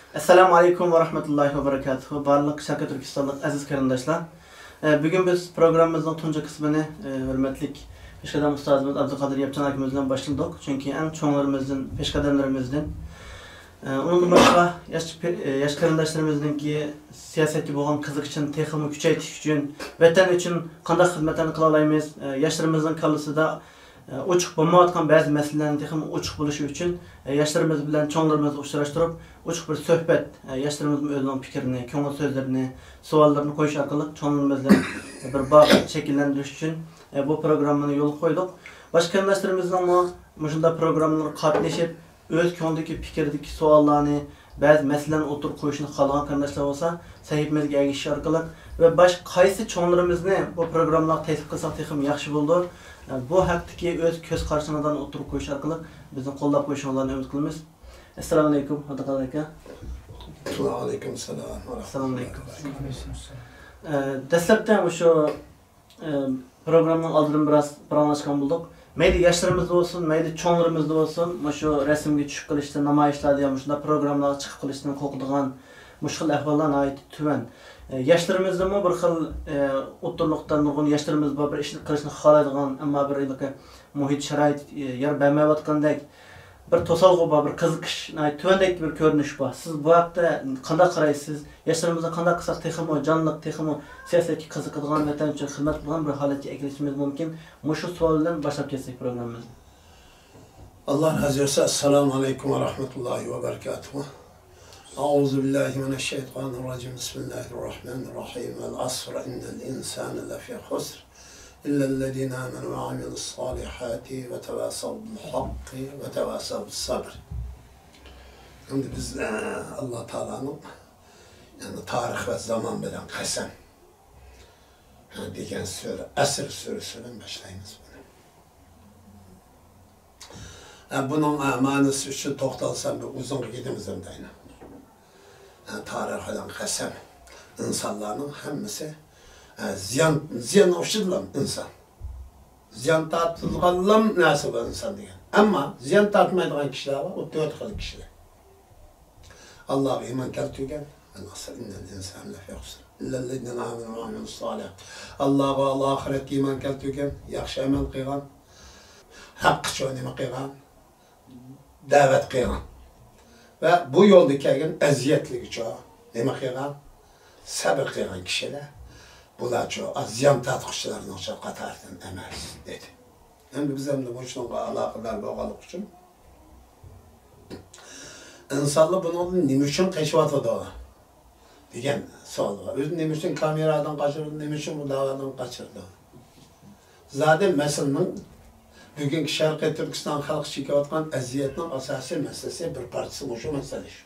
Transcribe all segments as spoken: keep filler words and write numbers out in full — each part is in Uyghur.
ئەسسالامۇ ئەلەيكۇم ۋە رەھمەتۇللاھى ۋە بەرىكاتۇھۇ. بارلىق شەرقىي تۈركىستانلىق ئەزىز قېرىنداشلار. ئە، بۈگۈن بىز پروگراممىمىزنىڭ تۇنجى قىسمىنى، ئە، ھۆرمەتلىك پېشقەدەم ئۇستازىمىز ئابدۇقادىر ياپچان ئاكىمىز بىلەن باشلىدۇق. چۈنكى ئەڭ چوڭلىرىمىزدىن، پېشقەدەملىرىمىزدىن، ئە، ئۇنىڭدىن باشقا ياش پې-، ئە، ياش قېرىنداشلىرىمىزنىڭكى سىياسەتكە بولغان قىزىقىشىنى تېخىمۇ كۈچەيتىش ئۈچۈن، ۋەتەن ئۈچۈن قانداق خىزمەتلەرنى قىلالايمىز؟ ئە، ياشلىرىمىزنىڭ كاللىسىدا ئوچۇق بولمايۋاتقان بەزى مەسىلىلەرنى تېخىمۇ ئوچۇق بولۇشى ئۈچۈن، ياشلىرىمىز بىلەن چوڭلىرىمىزنى ئۇچراشتۇرۇپ، ئوچۇق بىر سۆھبەت، ياشلىرىمىزمۇ ئۆزىنىڭ پىكرىنى، كۆڭۈل سۆزلىرىنى، سوئاللىرىنى قويۇش ئارقىلىق چوڭلىرىمىز بىلەن بىر باغ شەكىللەندۈرۈش ئۈچۈن، بۇ پروگراممىنى يولغا قويدۇق. باشقا قېرىنداشلىرىمىزنىڭمۇ مۇشۇنداق پروگراممىلارغا قاتنىشىپ، ئۆز كۆڭلىدىكى پىكىردىكى سوئاللارنى، بەزى مەسىلىلەرنى ئوتتۇرىغا قويۇشنى خالىغان قېرىنداشلار بولسا، سەھىپىمىزگە ئەگىشىش ئارقىلىق ۋە باشقا قايسى چوڭلىرىمىزنى بۇ پروگراممىلارغا تەكلىپ قىلساق تېخىمۇ ياخشى بولىدۇ؟ بۇ ھەقتىكى ئۆز كۆز قارىشىڭلارنى ئوتتۇرىغا قويۇش ئارقىلىق بىزنى قوللاپ قويۇشۇڭلارنى ئۈمىد قىلىمىز. ئەسسالامۇ ئەلەيكۇم، ئابدۇقادىر ئاكا. ۋەئەلەيكۇم ئەسسالام ۋە ئەسسالامۇ ئەلەيكۇم. ئە، دەسلەپتە مۇشۇ ئە، پروگراممىنىڭ ئالدىدىن بىراز پاراڭلاشقان بولدۇق. مەيلى ياشلىرىمىزدا بولسۇن، مەيلى چوڭلىرىمىزدا بولسۇن، مۇشۇ رەسىمگە چۈشۈپ قېلىشتىن، نامايىشلاردا يا مۇشۇنداق پروگراممىلارغا چىقىپ قېلىشتىن قورقىدىغان مۇشۇ خىل ئەھۋاللار ناھايىتى تۆۋەن. ئە، ياشلىرىمىزدىمۇ بىر خىل، ئە، ئوتتۇرىلىقتا نۇرغۇن ياشلىرىمىز بار، بىر ئىشنى قىلىشنى خالايدىغان، ئەمما بىر ھېلىقى مۇھىت، شارائىت، ئە، يار بەرمەيۋاتقاندەك. بىر توسالغۇ بار، بىر قىزىقىش، ناھايىتى تۆۋەندەك بىر كۆرۈنۈش بار. سىز بۇ ھەقتە قانداق قارايسىز؟ ياشلىرىمىزنى قانداق قىلساق تېخىمۇ جانلىق، تېخىمۇ سىياسەتكە قىزىقىدىغان، ۋەتەن ئۈچۈن خىزمەت قىلىدىغان بىر ھالەتكە ئەكېلىشىمىز مۇمكىن؟ مۇشۇ سوئال بىلەن باشلاپ كەتسەك پروگراممىمىزنى. ئاللا رازى بولسۇن. ئەسسالامۇ ئەلەيكۇم ۋە رەھمەتۇللاھى ۋە بەرىكاتۇھۇ. أعوذ بالله من الشيطان الرجيم. بسم الله الرحمن الرحيم. والعصر إن الإنسان لفي خسر. إلا الذين آمنوا وعملوا الصالحات وتواصوا بالحق وتواصوا بالصبر. ئەمدى بىز، ئە، ئاللا تائالانىڭ، يەنى تارىخ ۋە زامان بىلەن قەسەم، ئە، دېگەن سۈرە، ئەسر سۈرىسى بىلەن باشلايمىز بۇنى. ئە، بۇنىڭ، ئە، مەنىسى ئۈچۈن توختالسام، بىر ئۇزۇنغا كېتىمىز ئەمدى ئاينا. ئە، تارىخ بىلەن قەسەم. ئىنسانلارنىڭ ھەممىسى، ئە، زىيان، زىيان ئۇچىدىلا ئىنسان. زىيان تارتىدىغانلام نەرسە بار ئىنسان دېگەن. ئەمما زىيان تارتمايدىغان كىشىلەر بار، ئۇ تۆت خىل كىشىلەر. ئاللاغا ئىمان كەلتۈرگەن، والعصر إن الإنسان لفي خسر. إلا الذين آمنوا وعملوا الصالحات. ئاللاغا، ئاللا ئاخىرەتكە ئىمان كەلتۈرگەن، ياخشى ئەمەل قىلغان، ھەققىچۇ نېمە قىلغان، دەۋەت قىلغان ۋە بۇ يولدا كەلگەن ئەزىيەتلىكىچۇ نېمە قىلغان، سەبرى قىلغان كىشىلەر، بۇلارچۇ زىيان تارتقۇچىلارنىڭچۇ قاتارىدىن ئەمەس، دېدى. ئەمدى بىز ئەمدى مۇشۇنىڭغا ئالاقىدار بولغانلىقى ئۈچۈن، ئىنسانلار بۇنىڭدىن نېمە ئۈچۈن قېچىۋاتىدۇ دېگەن سوئال بار. ئۆزىنى نېمە ئۈچۈن كامېرادىن قاچۇرىدۇ، نېمە ئۈچۈن بۇ داۋادىن قاچۇرىدۇ؟ زادى مەسىلىنىڭ بۈگۈنكى شەرقىي تۈركىستان خەلقى چېكىۋاتقان ئەزىيەتنىڭ ئاساسىي مەسىلىسى، بىر پارچىسى مۇشۇ مەسىلە شۇ.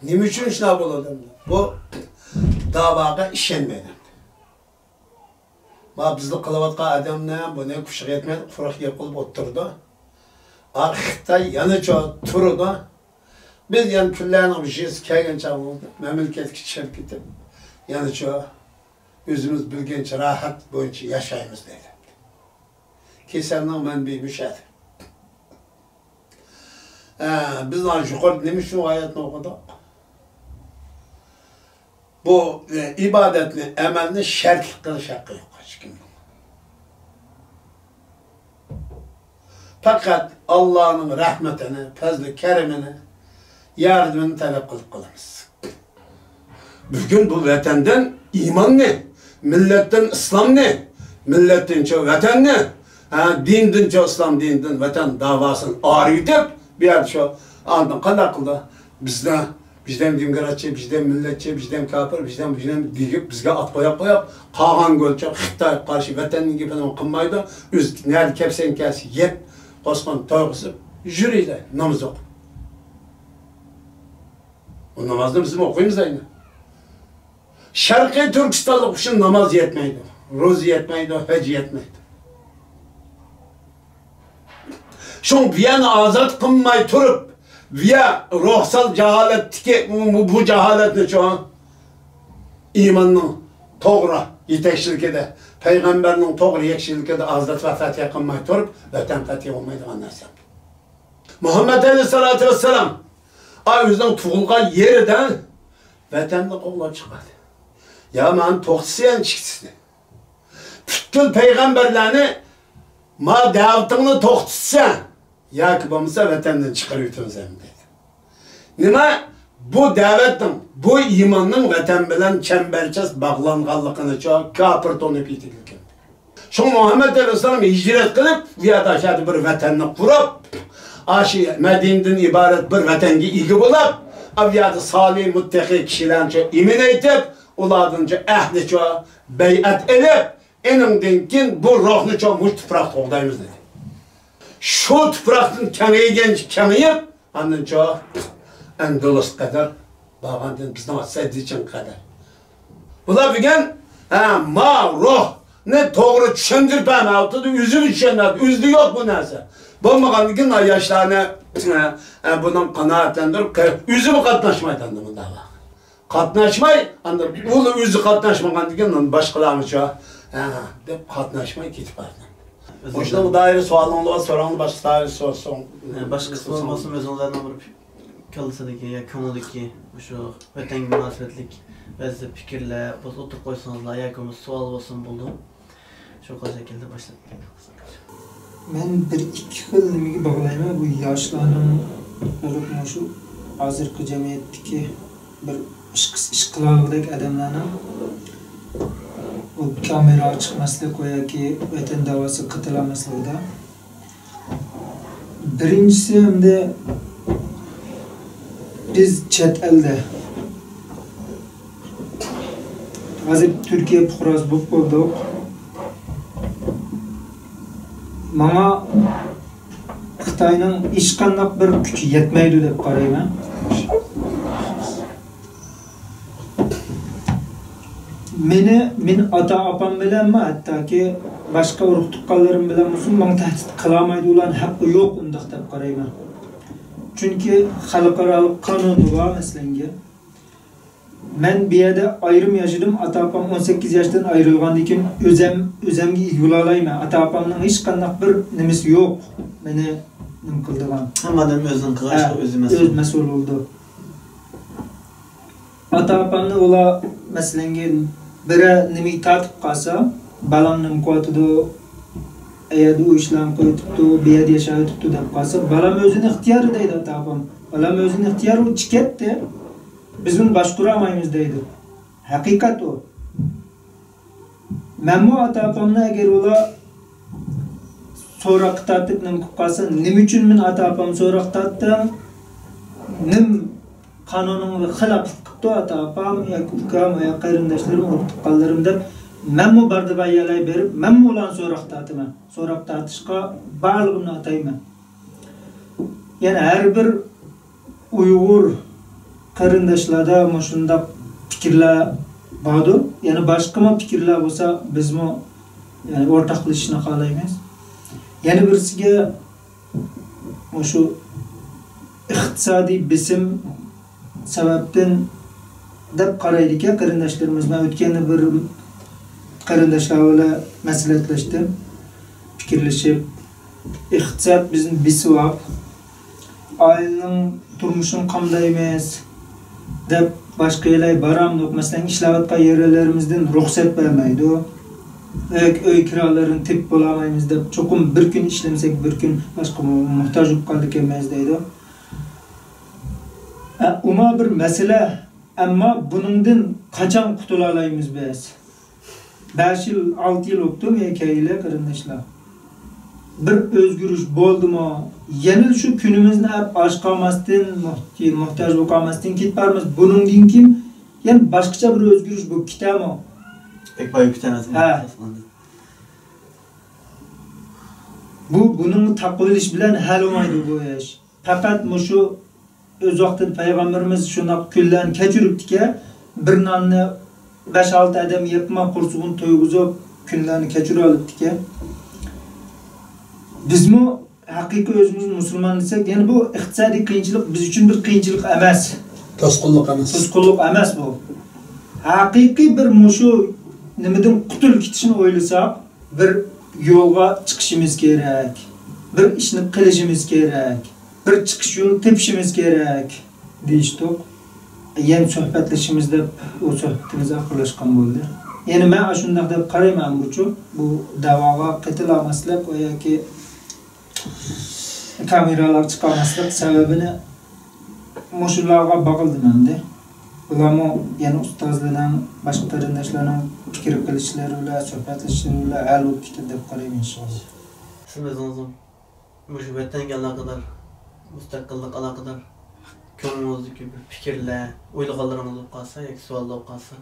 نېمە ئۈچۈن شۇنداق بولىدۇ؟ بۇ داۋاغا ئىشەنمەيدۇ. ما بىزنى قىلىۋاتقان ئادەمنى بۇنى كۈچى يەتمەيدۇ، قۇرۇق گەپ قىلىپ ئولتۇرىدۇ. ئا، خىتاي يەنىچۇ تۇرىدۇ. بىز يەنە كۈنلەرنىڭ بىر يۈزى كەلگەن چاغ بولدى. مەملىكەتكە چىقىپ كېتىپ، يەنىچۇ ئۆزىمىز بىلگەنچە راھەت بويىچە ياشايمىز دەيدۇ. كېسەلنىڭ مەنبىيى مۇشۇ يەردە. ئە، بىز مانا يۇقىرىدا نېمە ئۈچۈن ئايەتنى ئوقۇدۇق؟ بۇ، ئە، ئىبادەتنى، ئەمەلنى شەرتلىك قىلىش ھەققى يوق ھېچكىمنىڭ. پەقەت ئاللانىڭ رەھمىتىنى، پەزلى كەرىمىنى، ياردىمىنى تەلەپ قىلىپ قالىمىز. بۈگۈن بۇ ۋەتەندىن ئىماننى، مىللەتتىن ئىسلامنى، مىللەتتىنچۇ ۋەتەننى، ھە، دىندىنچۇ ئىسلام دىنىدىن ۋەتەن داۋاسىنى ئايرىۋېتىپ، بۇ يەردە شۇ ئاندىن قانداق قىلدى؟ بىزنى، بىزدەن دېموكراتچى، بىزدەن مىللەتچى، بىزدەن كاپىر، بىزدەن، بىزدەن دېگىپ، بىزگە ئات قويۇپ قويۇپ، قالغان گۆلچە خىتايغا قارشى ۋەتەننىڭ گېپىنى قىلمايدۇ. ئۆزى نەدە كەپسەن كەلسە يەپ، قوسقان تويغۇزۇپ يۈرىلە، ناماز ئوقۇپ. بۇ نامازنى بىزمۇ ئوقۇيمىز ئەينى. شەرقىي تۈركىستانلىق ئۈچۈن ناماز يەتمەيدۇ، روزا يەتمەيدۇ، ھەج يەتمەيدۇ. شۇڭا بۇ يەرنى ئازاد قىلماي تۇرۇپ، بۇ يەر روھسال جاھالەتتىكى بۇ، بۇ جاھالەتنى شۇ ئىماننىڭ توغرا يېتەكچىلىكىدە، پەيغەمبەرنىڭ توغرا يېتەكچىلىكىدە ئازاد ۋە پەتھى قىلماي تۇرۇپ، ۋەتەن پەتھى بولمايدىغان نەرسە. مۇھەممەد ئەلەيھىسسالاتۇ ۋەسسالام ئا، ئۆزىنىڭ تۇغۇلغان يېرىدىن ۋەتەننى قوغلاپ چىقىدۇ. يا مانا توختىسىيەن چىقتىسىنى. پۈتكۈل پەيغەمبەرلەرنى ما دەۋىتىڭنى توختىتىسەن ياكى بولمىسا ۋەتەندىن چىقىرىۋېتىمىز دەيدۇ. نېمە؟ بۇ دەۋەتنىڭ، بۇ ئىماننىڭ ۋەتەن بىلەن چەمبەرچاس باغلانغانلىقىنىچۇ كاپىر تونۇپ يېتىدىكەن. شۇڭا مۇھەممەد ئەلەيھىسسالام ھىجرەت قىلىپ، بۇ يەردە ئاشۇ يەردە بىر ۋەتەننى قۇرۇپ، ئاشۇ مەدىنىدىن ئىبارەت بىر ۋەتەنگە ئىگە بولۇپ، ئا، بۇ يەردە سالىھ، مۇتتەقى كىشىلەرنىچۇ ئىمىن ئېيتىپ، ئۇلاردىنچۇ ئەھدىچۇ بەيئەت ئېلىپ، ئېنىڭدىن كېيىن بۇ روھنىچۇ مۇشۇ تۇپراقتا قوغدايمىز دېدى. شۇ تۇپراقتىن كېڭەيگەنچە كېڭىيىپ، ئاندىنچۇ ئەندۇلۇس قەدەر بارغاندىن بىزنىڭ سەددىچىنغا قەدەر. بۇلار بۈگۈن، ھە، ما روھنى توغرا چۈشەندۈرۈپ بەرمەيۋاتىدۇ، ئۆزىمۇ چۈشەنمەيۋاتىدۇ، ئۆزىدە يوق بۇ نەرسە. بولمىغاندىن كېيىن ياشلارنى، ھە، بۇنىڭ قانائەتلەندۈرۈپ، ئۆزىمۇ قاتناشمايدۇ ئەمدى بۇنداق. قاتناشماي، ئاندىن ئۇلا ئۆزى قاتناشمىغاندىن كېيىن باشقىلارمۇچۇ، ھە، دەپ قاتناشماي كېتىپ بارىدۇ. مۇشۇنىڭ دائىرە سوئالىڭلار، سوراڭلار باشقا دائىرە سوئال سوراڭ. ھە، باشقا سوئال بولسا ئۆزۈڭلارنىڭ بىر كاللىسىدىكى يا كۆڭلىدىكى مۇشۇ ۋەتەنگە مۇناسىۋەتلىك بەزى پىكىرلەر بولسا ئوتتۇرىغا قويسىڭىزلار ياكى بولمىسا سوئال بولسىمۇ بولىدۇ. شۇ شەكىلدە باشلاپ كېتىڭ. مەن بىر ئىككى خىل نېمىگە باغلايمەن، بۇ ياشلارنىڭ بولۇپ مۇشۇ ھازىرقى جەمئىيەتتىكى بىر ئىش، ئىش قىلالىغۇدەك ئادەملەرنىڭ بۇ كامېراغا چىقماسلىق ۋە ياكى ۋەتەن داۋاسىغا قېتىلالماسلىقىدا. بىرىنچىسى، ئەمدى بىز چەت ئەلدە، ھازىر تۈركىيە پۇقراسى بولۇپ بولدۇق. ماڭا خىتاينىڭ ھېچقانداق بىر كۈچى يەتمەيدۇ دەپ قارايمەن. مېنى، مېنى ئاتا-ئاپام بىلەنمۇ، ھەتتاكى باشقا ئۇرۇق-تۇغقانلىرىم بىلەن بولسۇن، ماڭا تەھدىت قىلالمايدۇ، ئۇلارنىڭ ھەققى يوق ئۇنداق دەپ قارايمەن. چۈنكى خەلقئارالىق قانۇن بار، مەسىلەنگە. مەن بۇ يەردە ئايرىم ياشىدىم، ئاتا-ئاپام ئون سەككىز ياشتىن ئايرىلغاندىن كېيىن ئۆزەم، ئۆزەمگە ئىگە بولالايمەن. ئاتا-ئاپامنىڭ ھېچقانداق بىر نېمىسى يوق، مېنى نېمە قىلىدىغان. ھەممە ئادەم ئۆزىنىڭ قىلغان ھە، ئىشىغا ئۆزى مەسئۇل. ئۆزى مەسئۇل بولىدۇ. ئاتا-ئاپامنى ئۇلار، مەسىلەنگە، بىرەر نېمىگە تارتىپ قالسا، بالام نېمە قىلىۋاتىدۇ، ئەيەردە ئۇ ئىشلارنى قىلىۋېتىپتۇ، بۇ يەردە ياشاۋېتىپتۇ دەپ قالسا، بالام ئۆزىنىڭ ئىختىيارى دەيدۇ ئاتا-ئاپام. بالام ئۆزىنىڭ ئىختىيارى، ئۇ چىقىپ كەتتى. بىز ئۇنى باشقۇرالمايمىز دەيدۇ. ھەقىقەت ئۇ. مەنمۇ ئاتا-ئاپامنى ئەگەر ئۇلار سوراققا تارتىپ نېمە قىلىپ قالسا، نېمە ئۈچۈن مېنى ئاتا-ئاپام سوراققا تارتتىڭ؟ نېمە قانۇنۇڭغا خىلاپلىق قىپتۇ ئاتا-ئاپام ياكى ئۇكام يا قېرىنداشلىرىم، ئۇرۇق-تۇغقانلىرىم دەپ، مەنمۇ باردا بايالاي بېرىپ، مەنمۇ ئۇلارنى سوراققا تارتىمەن. سوراققا تارتىشقا بارلىقىمنى ئاتايمەن. يەنى ھەر بىر ئۇيغۇر قېرىنداشلاردا مۇشۇنداق پىكىرلەر باردۇر. يەنە باشقىمۇ پىكىرلەر بولسا، بىزمۇ، يەنى، ئورتاقلىشىشنى خالايمىز. يەنە بىرسىگە مۇشۇ ئىقتىسادىي بېسىم سەۋەبتىن دەپ قارايدىكەن قېرىنداشلىرىمىز. مەن ئۆتكەندە بىر قېرىنداشلار بىلەن مەسلىھەتلەشتىم، پىكىرلىشىپ، ئىقتىساد بىزنى بېسىۋاپ، ئائىلىنىڭ تۇرمۇشىنى قامدايمىز دەپ باشقا يەرلەرگە بارامدۇق؟ مەسىلەن، ئىشلەۋاتقان يەرلىرىمىزدىن رۇخسەت بەرمەيدۇ. ئۆي، ئۆي كىرالىرىنى تېپىپ بولالمايمىز دەپ، چوقۇم بىر كۈن ئىشلىمىسەك، بىر كۈن باشقا موھتاج بولۇپ قالىدىكەنمىز دەيدۇ. ئە، ئۇمۇ بىر مەسىلە. ئەمما بۇنىڭدىن قاچان قۇتۇلالايمىز بىز؟ بەش يىل، ئالتە يىل بوپتۇ مېنى كەلگىلى، قېرىنداشلار. بىر ئۆزگىرىش بولدىمۇ؟ يەنىلا شۇ كۈنىمىزنى ئەپ ئاچ قالماستىن، موھ-، موھتاج بولۇپ قالماستىن كېتىپ بارىمىز. بۇنىڭدىن كېيىن يەنە باشقىچە بىر ئۆزگىرىش بولۇپ كېتەرمۇ؟ بەك بايىپ كېتەمىز. ھە. بۇ، بۇنىڭنى تاقىۋېلىش بىلەن ھەل بولمايدۇ بۇ ئىش. پەقەت مۇشۇ ئۆز ۋاقتىدا پەيغەمبىرىمىز شۇنداق كۈنلەرنى كەچۈرۈپتىكەن، بىر ناننى بەش-ئالتە ئادەم يەپمۇ قورسىقىنى تويغۇزۇپ كۈنلەرنى كەچۈرۈۋېلىپتىكەن. بىزمۇ ھەقىقىي ئۆزىمىزنى مۇسۇلمان دېسەك، يەنى بۇ ئىقتىسادىي قىيىنچىلىق بىز ئۈچۈن بىر قىيىنچىلىق ئەمەس. توسقۇنلۇق ئەمەس. توسقۇنلۇق ئەمەس بۇ. ھەقىقىي بىر مۇشۇ نېمىدىن قۇتۇلۇپ كېتىشنى ئويلىساق، بىر يولغا چىقىشىمىز كېرەك. بىر ئىشنى قىلىشىمىز كېرەك. بىر چىقىش يولىنى تېپىشىمىز كېرەك. دېيىشتۇق. يەنە سۆھبەتلىشىمىز دەپ، ئۇ سۆھبىتىمىز ئاخىرلاشقان بولدى. يەنى مەن ئاشۇنداق دەپ قارايمەن، بۇچۇ، بۇ دەۋاغا قېتىلالماسلىق ۋە ياكى كامېرالارغا چىقالماسلىق سەۋەبىنى مۇشۇلارغا باغلىدىم ئەمدى. بۇلارمۇ يەنە ئۇستازلارنىڭ، باشقا قېرىنداشلارنىڭ پىكىر قىلىشلىرى بىلەن، سۆھبەتلىشىشلىرى بىلەن ھەل بولۇپ كېتىدۇ دەپ قارايمەن، ئىنشائاللا. سىز ئۆزىڭىزمۇ مۇشۇ ۋەتەنگە ئالاقىدار، مۇستەقىللىققا ئالاقىدار كۆڭلىڭىزدىكى بىر پىكىرلەر، ئويلىغانلىرىڭىز بولۇپ قالسا ياكى سوئاللار بولۇپ قالسا؟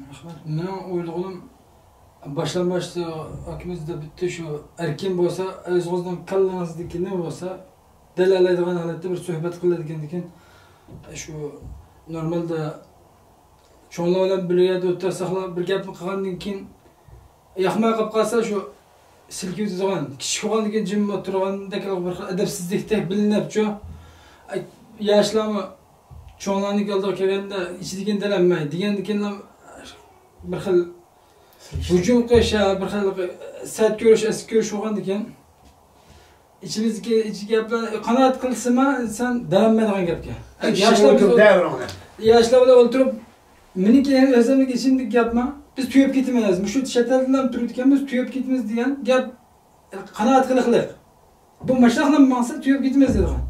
رەھمەت. مېنىڭ ئويلىغىنىم، باشلانباشتا ئاكىمىز دەپ ئۆتتى، شۇ ئەركىن بولسا، ئۆزىڭىزنىڭ كاللىڭىزدىكى نېمە بولسا، دەلىللەيدىغان ھالەتتە بىر سۆھبەت قىلىدىكەن. شۇ نورمالدا چوڭلار بىلەن بىر يەردە ئولتۇرساقلا، بىر گەپنى قىلغاندىن كېيىن، ياقماي قاپ قالسا، شۇ سىلكىۋېتىدىغان، كىچىك بولغاندىن كېيىن جىم ئولتۇرغاندەك بىر خىل ئەدەپسىزلىكتەك بىلىنەپچۇ. ياشلارمۇ چوڭلارنىڭ ئالدىغا كەلگەندە، ئىچىدىكىنى دەلەللىمەي دېگەندىن كېيىن بىر خىل ھۇجۇم قىلىش، ھە، بىر خىل سەت كۆرۈش، ئەسكى كۆرۈش بولغاندىكىن، ئىچىمىزدىكى ئىچ گەپلەر قانائەت قىلسىمۇ، ئىنسان دەلەللىمەيدىغان گەپكەن. ياشلار بىز، ياشلار بىلەن ئولتۇرۇپ، مېنىڭكى ئۆزۈمنىڭ ئىچىمدىكى گەپمۇ، بىز تۈگەپ كېتىمىز، مۇشۇ چەت ئەلدىن تۇرىدىكەنمىز، تۈگەپ كېتىمىز دېگەن گەپ قانائەت قىلىقلىق. بۇ ماشىنىلار ماڭسا تۈگەپ كېتىمىز دەيدىغان.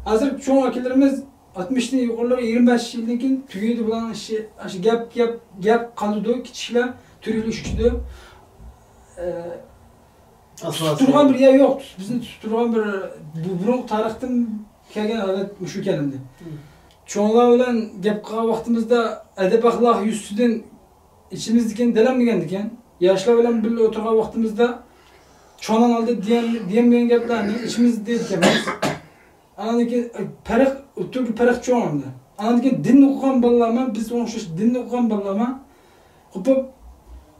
ھازىر چوڭ ئاكىلىرىمىز ئاتمىشتىن يۇقىرىلىرى، يىگىرمە بەش يىلدىن كېيىن تۈگىدى بۇلارنىڭ ئىشى. ئاشۇ گەپ، گەپ، گەپ قالىدۇ، كىچىكلەر تۈرۈلۈشكىدۇ. ئە، ئاساسىي. تۇتۇپ تۇرغان بىر يەر يوق. بىزنى تۇتۇپ تۇرغان بىر، بۇ بۇرۇنقى تارىختىن كەلگەن ئادەت مۇشۇ ئىكەن ئەمدى. مم. چوڭلار بىلەن گەپ قىلغان ۋاقتىمىزدا ئەدەپ ئەخلاق يۈزىسىدىن ئىچىمىزدىكىنى دەلەللىمىگەندىكىن، ياشلار بىلەن بىللە ئولتۇرغان ۋاقتىمىزدا چوڭلارنىڭ ئالدىدا دېيەم-، دېيەلمىگەن گەپلەرنى ئىچىمىزدە دەيدىكەنمىز. ئاندىن كېيىن، ئە، پەرق، ئوتتۇرىدا پەرق چوڭ ئەمدى. ئاندىن كېيىن دىننى ئوقۇغان بالىلارمۇ، بىزگە ئوخشاش دىننى ئوقۇغان بالىلارمۇ قوپۇپ،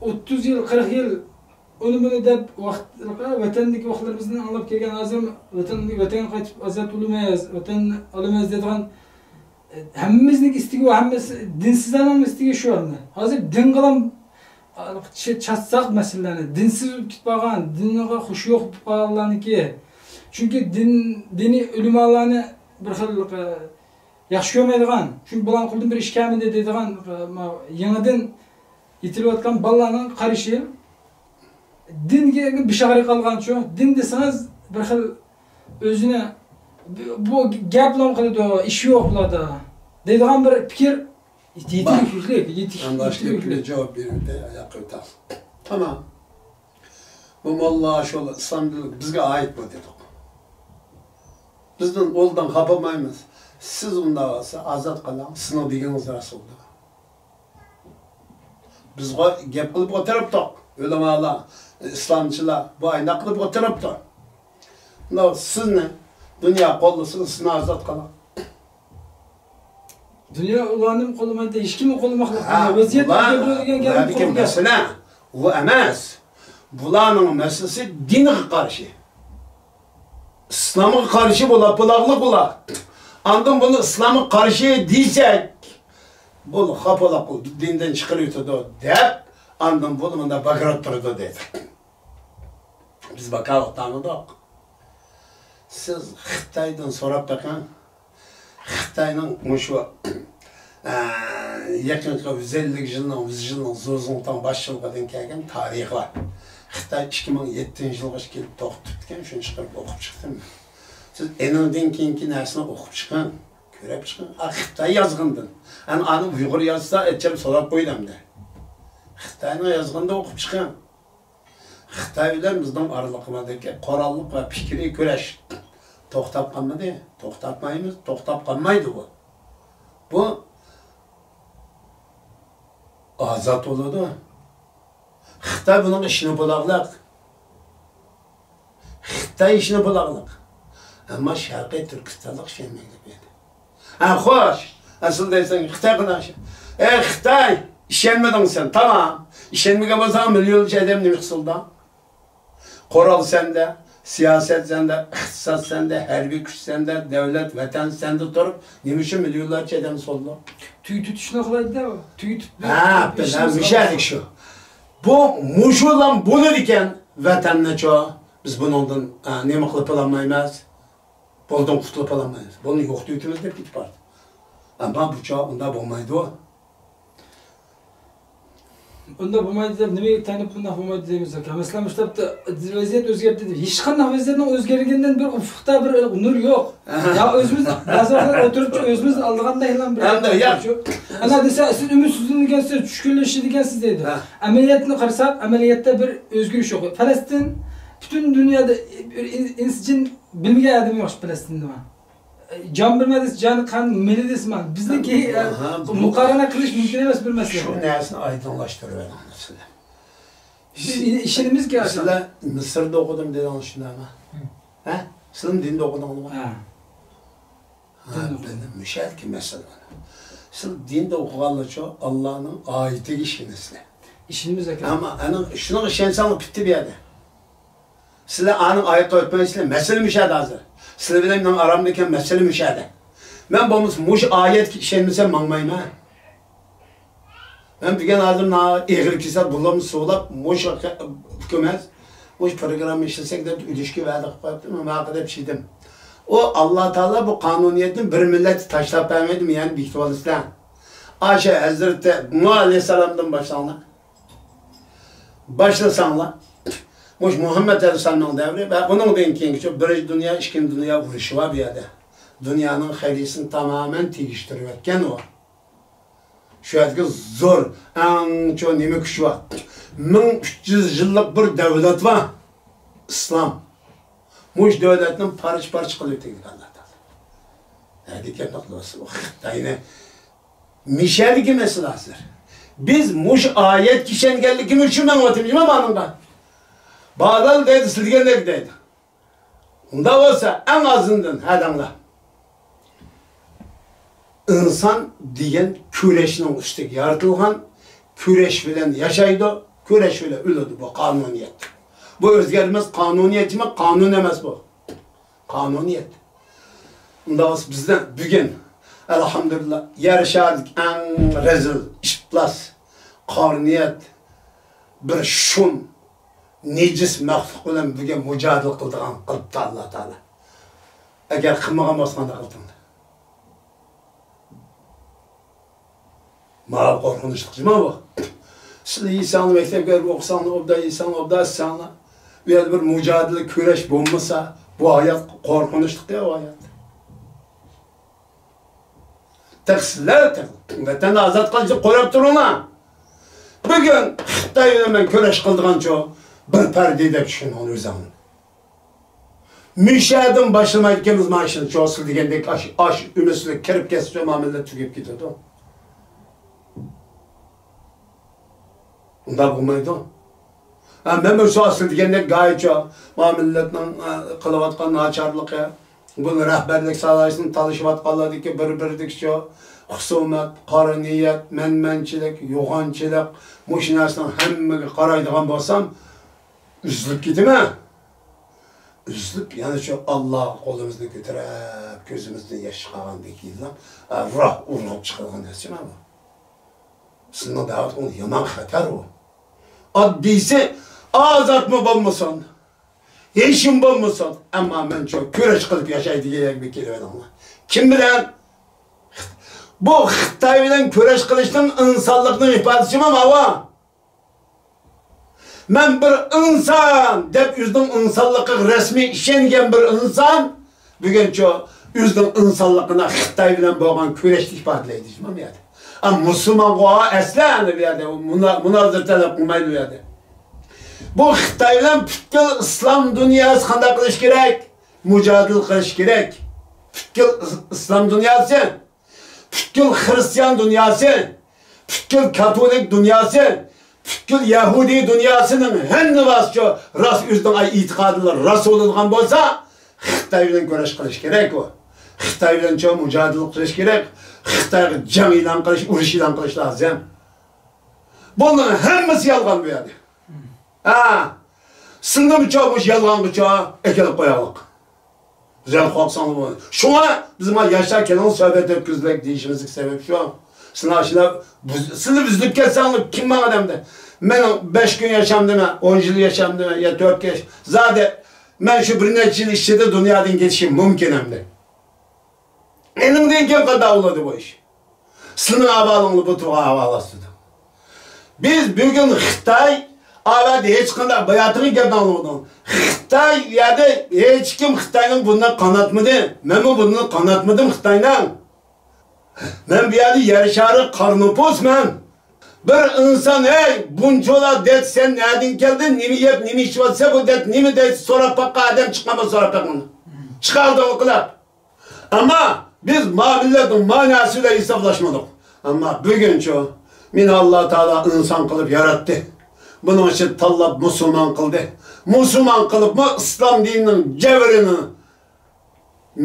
ئوتتۇز يىل، قىرىق يىل ئۇنى بۇنى دەپ ۋاقىت، ۋەتەندىكى ۋاقىتلىرىمىزنى ئاڭلاپ كەلگەن، ھازىر ۋەتەن، ۋەتەنگە قايتىپ ئازاد بولىمىز، ۋەتەننى ئالىمىز دەيدىغان، ئە، ھەممىمىزنىڭ ئىستىكى بۇ، ھەممىسى دىنسىزلارنىڭ ئىستىكى شۇ ئەمدى. ھازىر دىنغىلا چ-، چاتساق مەسىلىلەرنى، دىنسىز بولۇپ كېتىپ قالغان، دىنغا خۇشى يوق بولۇپ قالغانلارنىڭكى، چۈنكى دىن، دىنىي ئۆلىمالارنى بىر خىل، ئە، ياخشى كۆرمەيدىغان، چۈنكى بۇلارنىڭ قولىدىن بىر ئىش كەلمىدى دەيدىغان، ئە، ما-، يېڭىدىن يېتىلىۋاتقان بالىلارنىڭ قارىشى، دىنگە بېشى ئاغرىپ قالغانچۇ، دىن دېسىڭىز بىر خىل ئۆزىنى، بۇ گەپلەرمۇ قىلىدۇ، ئىشى يوق بۇلاردا دەيدىغان بىر پىكىر يېتىلىك، يېتىلىك، يېتىلىك. مەن باشقا گەپكە جاۋاب بېرىۋېتەي، ئاياققا ئۆتەڭ. تامام. بۇ موللا ئاشۇ ئىسلام دىنى بىزگە ئائىت بۇ دېدۇق. بىزدىن ئۇلىدىن خاپا بولمايمىز. سىز ئۇنداق بولسا ئازاد قىلىڭ، سىزنىڭ دېگىنىڭىز راست بولىدۇ. بىزغا گەپ قىلىپ ئولتۇرۇپتۇق. ئۆلىمالار، ئىسلامچىلار بۇ ئاينداق قىلىپ ئولتۇرۇپتۇ. مۇنداق سىزنى دۇنيا قوللىسا، سىزنى ئازاد قىلىڭ. دۇنيا ئۇلارنىمۇ قوللىمايدۇ، ھېچكىمنى قوللىماقلىق. ھە، ۋەزىيەت بۇلار، ئۆزگەرتىۋاتىدىغان گەپ بۇ بۇلاردىكى مەسىلە ئۇ ئەمەس. بۇلارنىڭ مەسىلىسى دىنغا قارشى. ئىسلامغا قارشى بولا، بولاغلىق بۇلار. ئاندىن بۇنى ئىسلامغا قارشى دېسەك، بۇ خاپىلىق دىندىن چىقىرىۋېتىدۇ دەپ، ئاندىن بۇ مۇنداق باكراپ تۇرىدۇ دەيدۇ. بىز باكاۋۇت تاڭلىدۇق. سىز خىتايدىن سوراپ بېقىڭ. خىتاينىڭ مۇشۇ، ئە، يېقىنقى يۈز ئەللىك يىلنىڭ، يۈز يىلنىڭ زۇزۇڭتاڭ باشچىلىقىدىن كەلگەن تارىخى بار. خىتاي ئىككى مىڭ يەتتىنچى يىلغىچە كېلىپ توختىتىپتىكەن، شۇنى چىقىرىپ ئوقۇپ چىقتىم. سىز ئېنىڭدىن كېيىنكى نەرسىنى ئوقۇپ چىقىڭ، كۆرۈپ چىقىڭ. ئا، خىتاي يازغىنىدىن. ئەنە ئانى ئۇيغۇر يازسا، ئەچچەم سوراپ قويىدۇ ئەمدى. خىتاينىڭ يازغىنىدا ئوقۇپ چىقىڭ. خىتاي بىلەن بىزنىڭ ئارىلىقىمىزدىكى قوراللىق ۋە پىكرىي كۈرەش توختاپ قالمىدى. توختاتمايمىز، توختاپ قالمايدۇ بۇ. بۇ ئازاد بولىدۇ. خىتاي بۇنىڭغا ئىشىنىپ بولاغلىق. خىتاي ئىشىنىپ بولاغلىق. ئەمما شەرقىي تۈركىستانلىق ئىشەنمەيدۇ بۇ يەردە. ھە، خوش. ئەسلىدە دەيسەن، خىتاي قانداق ئىش-، ئەي، خىتاي، ئىشەنمىدىڭ سەن، تامام. ئىشەنمىگەن بولساڭ، مىليونلىچە ئادەم نېمە قىلسۇن؟ قورال سەندە، سىياسەت سەندە، ئىقتىساد سەندە، ھەربىي كۈچ سەندە، دۆلەت، ۋەتەن سەندە تۇرۇپ، نېمە ئۈچۈن مىليونلارچە ئادەم سولدى؟ تۈگىتىشنى خالايدۇ، تۈگىتىپ ھە، بىلەن مۇشەدىك شۇ. بۇ، مۇشۇلام بولىدىكەن، ۋەتەننىچۇ، بىز بۇنىڭدىن، ئە، نېمە قىلىپ بولالمايمىز؟ بولدۇڭ، قۇتۇلۇپ بولالمايمىز، بۇنى يوقىتىۋېتىمىز دەپ كېتىپ باردى. ئەمما بۇ چاغ ئۇنداق بولمايدۇ. ئۇنداق بولمايدۇ دەپ نېمىگە تايىنىپ ئۇنداق بولمايدۇ دەيمىز ئاكا؟ مەسىلەن، مۇشۇ تاپتا ۋەزىيەت ئۆزگەردى دەپ، ھېچقانداق ۋەزىيەتنىڭ ئۆزگەرگىنىدىن بىر ئۇپۇقتا بىر نۇر يوق. يا ئۆزىمىز بەزى ۋاقىتلار ئولتۇرۇپ ئۆزىمىزنى ئالدىغاندەكلا بىر ئەمدى ياق. ئانا دېسە، سىز ئۈمىدسىزلىنىدىكەنسىز، چۈشكۈنلىشىدىكەنسىز دەيدۇ. ھە. ئەمەلىيەتنى قارىساق، ئەمەلىيەتتە بىر ئۆزگىرىش يوق. پەلەستىن پۈتۈن دۇنيادا بىر ئىن-، ئىنس جىن بىلمىگەن ئادەم يوق پەلەستىندە. جان بىرمە دېسە، جان، قان، مېلى دېسە، مانا بىزنىڭكى، ئاھا، بۇ مۇقارىنە قىلىش مۇمكىن ئەمەس بىر مەسىلە. شۇ نەرسىنى ئايدىڭلاشتۇرۇۋېلىڭ سىلەر. بىز ئىشىنىمىزكى، سىلەر مىسىردا ئوقۇدۇم دېدىڭىز، شۇنداقمۇ؟ ھە؟ سىلەرمۇ دىندا ئوقۇدىڭىزمۇ؟ ھە. ھە، دىندا ئوقۇدۇم. مۇشۇ يەردىكى مەسىلە. سىلەر دىندا ئوقۇغانلارچۇ ئاللانىڭ ئايىتىگە ئىشىنىسىلەر. ئىشىنىمىز ئاكا. ئەمما ئانا شۇنىڭغا ئىشەنسەڭلار پۈتتى بۇ يەردە. سىلەر ئانىڭ ئايىقىغا ئۆتمەيسىلەر، مەسىلە مۇشۇ يەردە ھازىر. سىلەر بىلەن مېنىڭ ئارامدىكى مەسىلە مۇشۇ يەردە. مەن بولمىسا مۇشۇ ئايەتكە ئىشەنمىسەم ماڭمايمەن. مەن بۈگۈن ھازىر مانا ئېغىر كېسەل بولۇپمۇ سۇۋلاپ، مۇشۇ ئۇكىمىز مۇشۇ پروگرامما ئىشلىسەك دەپ ئۆلۈشكە ۋەدە قىلىپ قويۇپتۇ، مەن ماقۇل دەپ چىدىم. ئۇ ئاللا تائالا بۇ قانۇنىيەتنى بىر مىللەتكە تاشلاپ بەرمەيدۇ، يەنە بېكىتىۋالىسىلەر. ئاشۇ ھەزرىتى نۇھ ئەلەيھىسسالامدىن باشلاڭلار. باشلىساڭلار، مۇشۇ مۇھەممەد ئەلەيھىسسالامنىڭ دەۋرى ۋە ئۇنىڭدىن كېيىنكى شۇ بىرىنچى دۇنيا، ئىككىنچى دۇنيا ئۇرۇشى بار بۇ يەردە. دۇنيانىڭ خەرىتىسىنى تامامەن تېگىشتۈرۈۋەتكەن ئۇ. شۇ يەردىكى زور، ئەڭ چوڭ نېمە كۈچ بار؟ مىڭ ئۈچ يۈز يىللىق بىر دەۋلەت بار. ئىسلام. مۇشۇ دۆلەتنى پارچە-پارچە قىلىۋېتىدىكەن ئاللا تائالا. نەدىكەن ئۇ خىتاينى؟ مىشەدىكى مەسىلە ھازىر. بىز مۇشۇ ئايەتكە ئىشەنگەنلىكىمىز ئۈچۈن ماڭىۋاتىمىز مانا بۇنىڭغا. بالال دەيدۇ، سىلىگەندەك دەيدۇ. ئۇنداق بولسا، ئەڭ ئازىندىن ھەدەڭلار. ئىنسان دېگەن كۈرەشنىڭ ئۈستىگە يارىتىلغان، كۈرەش بىلەن ياشايدۇ، كۈرەش بىلەن ئۆلىدۇ، بۇ قانۇنىيەت. بۇ ئۆزگەرمەس قانۇنىيەت، قانۇن ئەمەس بۇ. قانۇنىيەت. ئۇنداق بولسا بىزدە بۈگۈن، ئەلھەمدۇلىللا، يەر شارىدىكى ئەڭ رەزىل، ئىپلاس، قارا نىيەت، بىر شۇم، نىجىس مەخلۇق بىلەن بۈگۈن مۇجادىلە قىلىدىغان قىلىپتۇ ئاللا تائالا. ئەگەر قىلمىغان بولسا قانداق قىلدىڭلار؟ ماۋۇ قورقۇنچلۇق جۇما بۇ. سىلەر يېسەڭلار مەكتەپكە بېرىپ ئوقۇساڭلار، ئوبدان يېسەڭلار، ئوبدان ئىچسەڭلار. بۇ يەردە بىر مۇجادىلە، كۈرەش بولمىسا، بۇ ھايات قورقۇنچلۇق يا، بۇ ھايات. تېخى سىلەر، تېخى ۋەتەننى ئازاد قىلىشنى قوراپ تۇرۇڭلار. بۈگۈن خىتاي بىلەن مەن كۈرەش قىلىدىغانچۇ بىر پەردە دەپ چۈشىنىڭلار ئۆزۈڭلار. مۇشەدىن باشلىمايدىكەنمىز ماشىنا چوسۇل دېگەندەك ئاش، ئاش ئۈمىسىدە كىرىپ كەتسىچۇ ما مىللەت تۈگەپ كېتىدۇ. ئۇنداق بولمايدۇ. ھە، مەن بىر سوئال سىز دېگەندەك گايىچۇ ما مىللەتنىڭ، ئە، قىلىۋاتقان ناچارلىقى، بۇ رەھبەرلىك سالاھىيىتىنى تالىشىۋاتقانلاردىكى بىر-بىرىدىكىچۇ خۇسۇمەت، قارا نىيەت، مەنمەنچىلىك، يوغانچىلىق، مۇشۇ نەرسىنىڭ ھەممىگە قارايدىغان بولسام، ئۈزۈلۈپ كېتىمەن. ئۈزۈلۈپ، يەنە شۇ ئاللاغا قولىمىزنى كۆتۈرۈپ، كۆزىمىزدىن ياش چىقارغاندىن كېيىنلا، ئە، روھ ئۇرغۇپ چىقىدىغان نەرسە مانا بۇ. سىزنىڭ دەۋاتقىنىڭىز يامان خەتەر ئۇ. ئاددىيسى ئازادمۇ بولمىسۇن، ھېچكىم بولمىسۇن، ئەمما مەن شۇ كۈرەش قىلىپ ياشاي دېگەن يەرگە بىر كېلىۋېلىڭلار. كىم بىلەن؟ بۇ خىتاي بىلەن كۈرەش قىلىشنىڭ ئىنسانلىقنىڭ ئىپادىسىمۇ ماۋۇ. مەن بىر ئىنسان دەپ ئۆزىنىڭ ئىنسانلىقىغا رەسمىي ئىشەنگەن بىر ئىنسان بۈگۈنچۇ ئۆزىنىڭ ئىنسانلىقىنى خىتاي بىلەن بولغان كۈرەشتە ئىپادىلەيدۇ، شۇ بۇ يەردە. ئە، مۇسۇلمانغۇ ئەسلى ئەنە بۇ يەردە، مۇنا-، مۇنازىرە تەلەپ قىلمايدۇ بۇ يەردە. بۇ خىتاي بىلەن پۈتكۈل ئىسلام دۇنياسى قانداق قىلىش كېرەك؟ مۇجادىلە قىلىش كېرەك. پۈتكۈل ئىس-، ئىسلام دۇنياسى. پۈتكۈل خىرىستىيان دۇنياسى، پۈتكۈل كاتولىك دۇنياسى، پۈتكۈل يەھۇدىي دۇنياسىنىڭ ھەممىسى شۇ راست ئۆزىنىڭ ئېتىقادىنى راست بولىدىغان بولسا، خىتاي بىلەن كۈرەش قىلىش كېرەك ئۇ. خىتاي بىلەن چوڭ مۇجادىلە قىلىش كېرەك. خىتايغا جەڭ ئېلان قىلىش، ئۇرۇش ئېلان قىلىش لازىم. بۇنىڭ ھەممىسى يالغان بۇ يەردە. ھە. سىلىنىمچۇ مۇشۇ يالغانغىچۇ ئەكېلىپ قوياغلىق. زىيان قورقساڭلار بولمايدۇ. شۇڭا بىز مانا ياشلار كېلىڭ سۆھبەت ئۆتكۈزدۇق دېيىشىمىزدىكى سەۋەب شۇ. سىلەر شۇنداق بۇز-، سىلەر ئۈزۈلۈپ كەتسەڭلار كىم ماڭىدۇ ئەمدى؟ مەن بەش كۈن ياشامدىمەن، ئون يىل ياشامدىمەن يا تۆت كۈن ياش-، زادى مەن شۇ بىر نەچچە يىل ئىچىدە دۇنيادىن كېتىشىم مۇمكىن ئەمدى. ئېنىڭدىن كېيىن قانداق بولىدۇ بۇ ئىش؟ سىلىنىڭ ئەھۋالىڭلار بۇ تۇرغان ئەھۋال ئاستىدا. بىز بۈگۈن خىتاي، ئاۋەدە ھېچقانداق باياتىغى گەپنى ئاڭلىۋاتىدۇ. خىتاي ئۇ يەردە ھېچكىم خىتاينىڭ بۇرنىنى قاناتمىدى. مەنمۇ بۇرنىنى قاناتمىدىم خىتاينىڭ. مەن بۇ يەردە يەر شارى قارا نوپۇس مەن. بىر ئىنسان، «ھەي، بۇنچىۋالا دەت، سەن نەدىن كەلدىڭ؟ نېمە يەپ، نېمە ئىچىۋاتىسەن؟ بۇ دەت نېمە دەيسە؟» سوراپ باققان ئادەم چىققان بولسا سوراپ باققىن. چىقاردى ئوقلاپ. ئەمما بىز ما مىللەتنىڭ ما نەرسە بىلەن ھېسابلاشمىدۇق. ئەمما بۈگۈنچۇ، مېنى ئاللا تائالا ئىنسان قىلىپ ياراتتى. بۇنىڭ ئىچىدە تاللاپ مۇسۇلمان قىلدى. مۇسۇلمان قىلىپمۇ ئىسلام دىنىنىڭ جەۋھىرىنى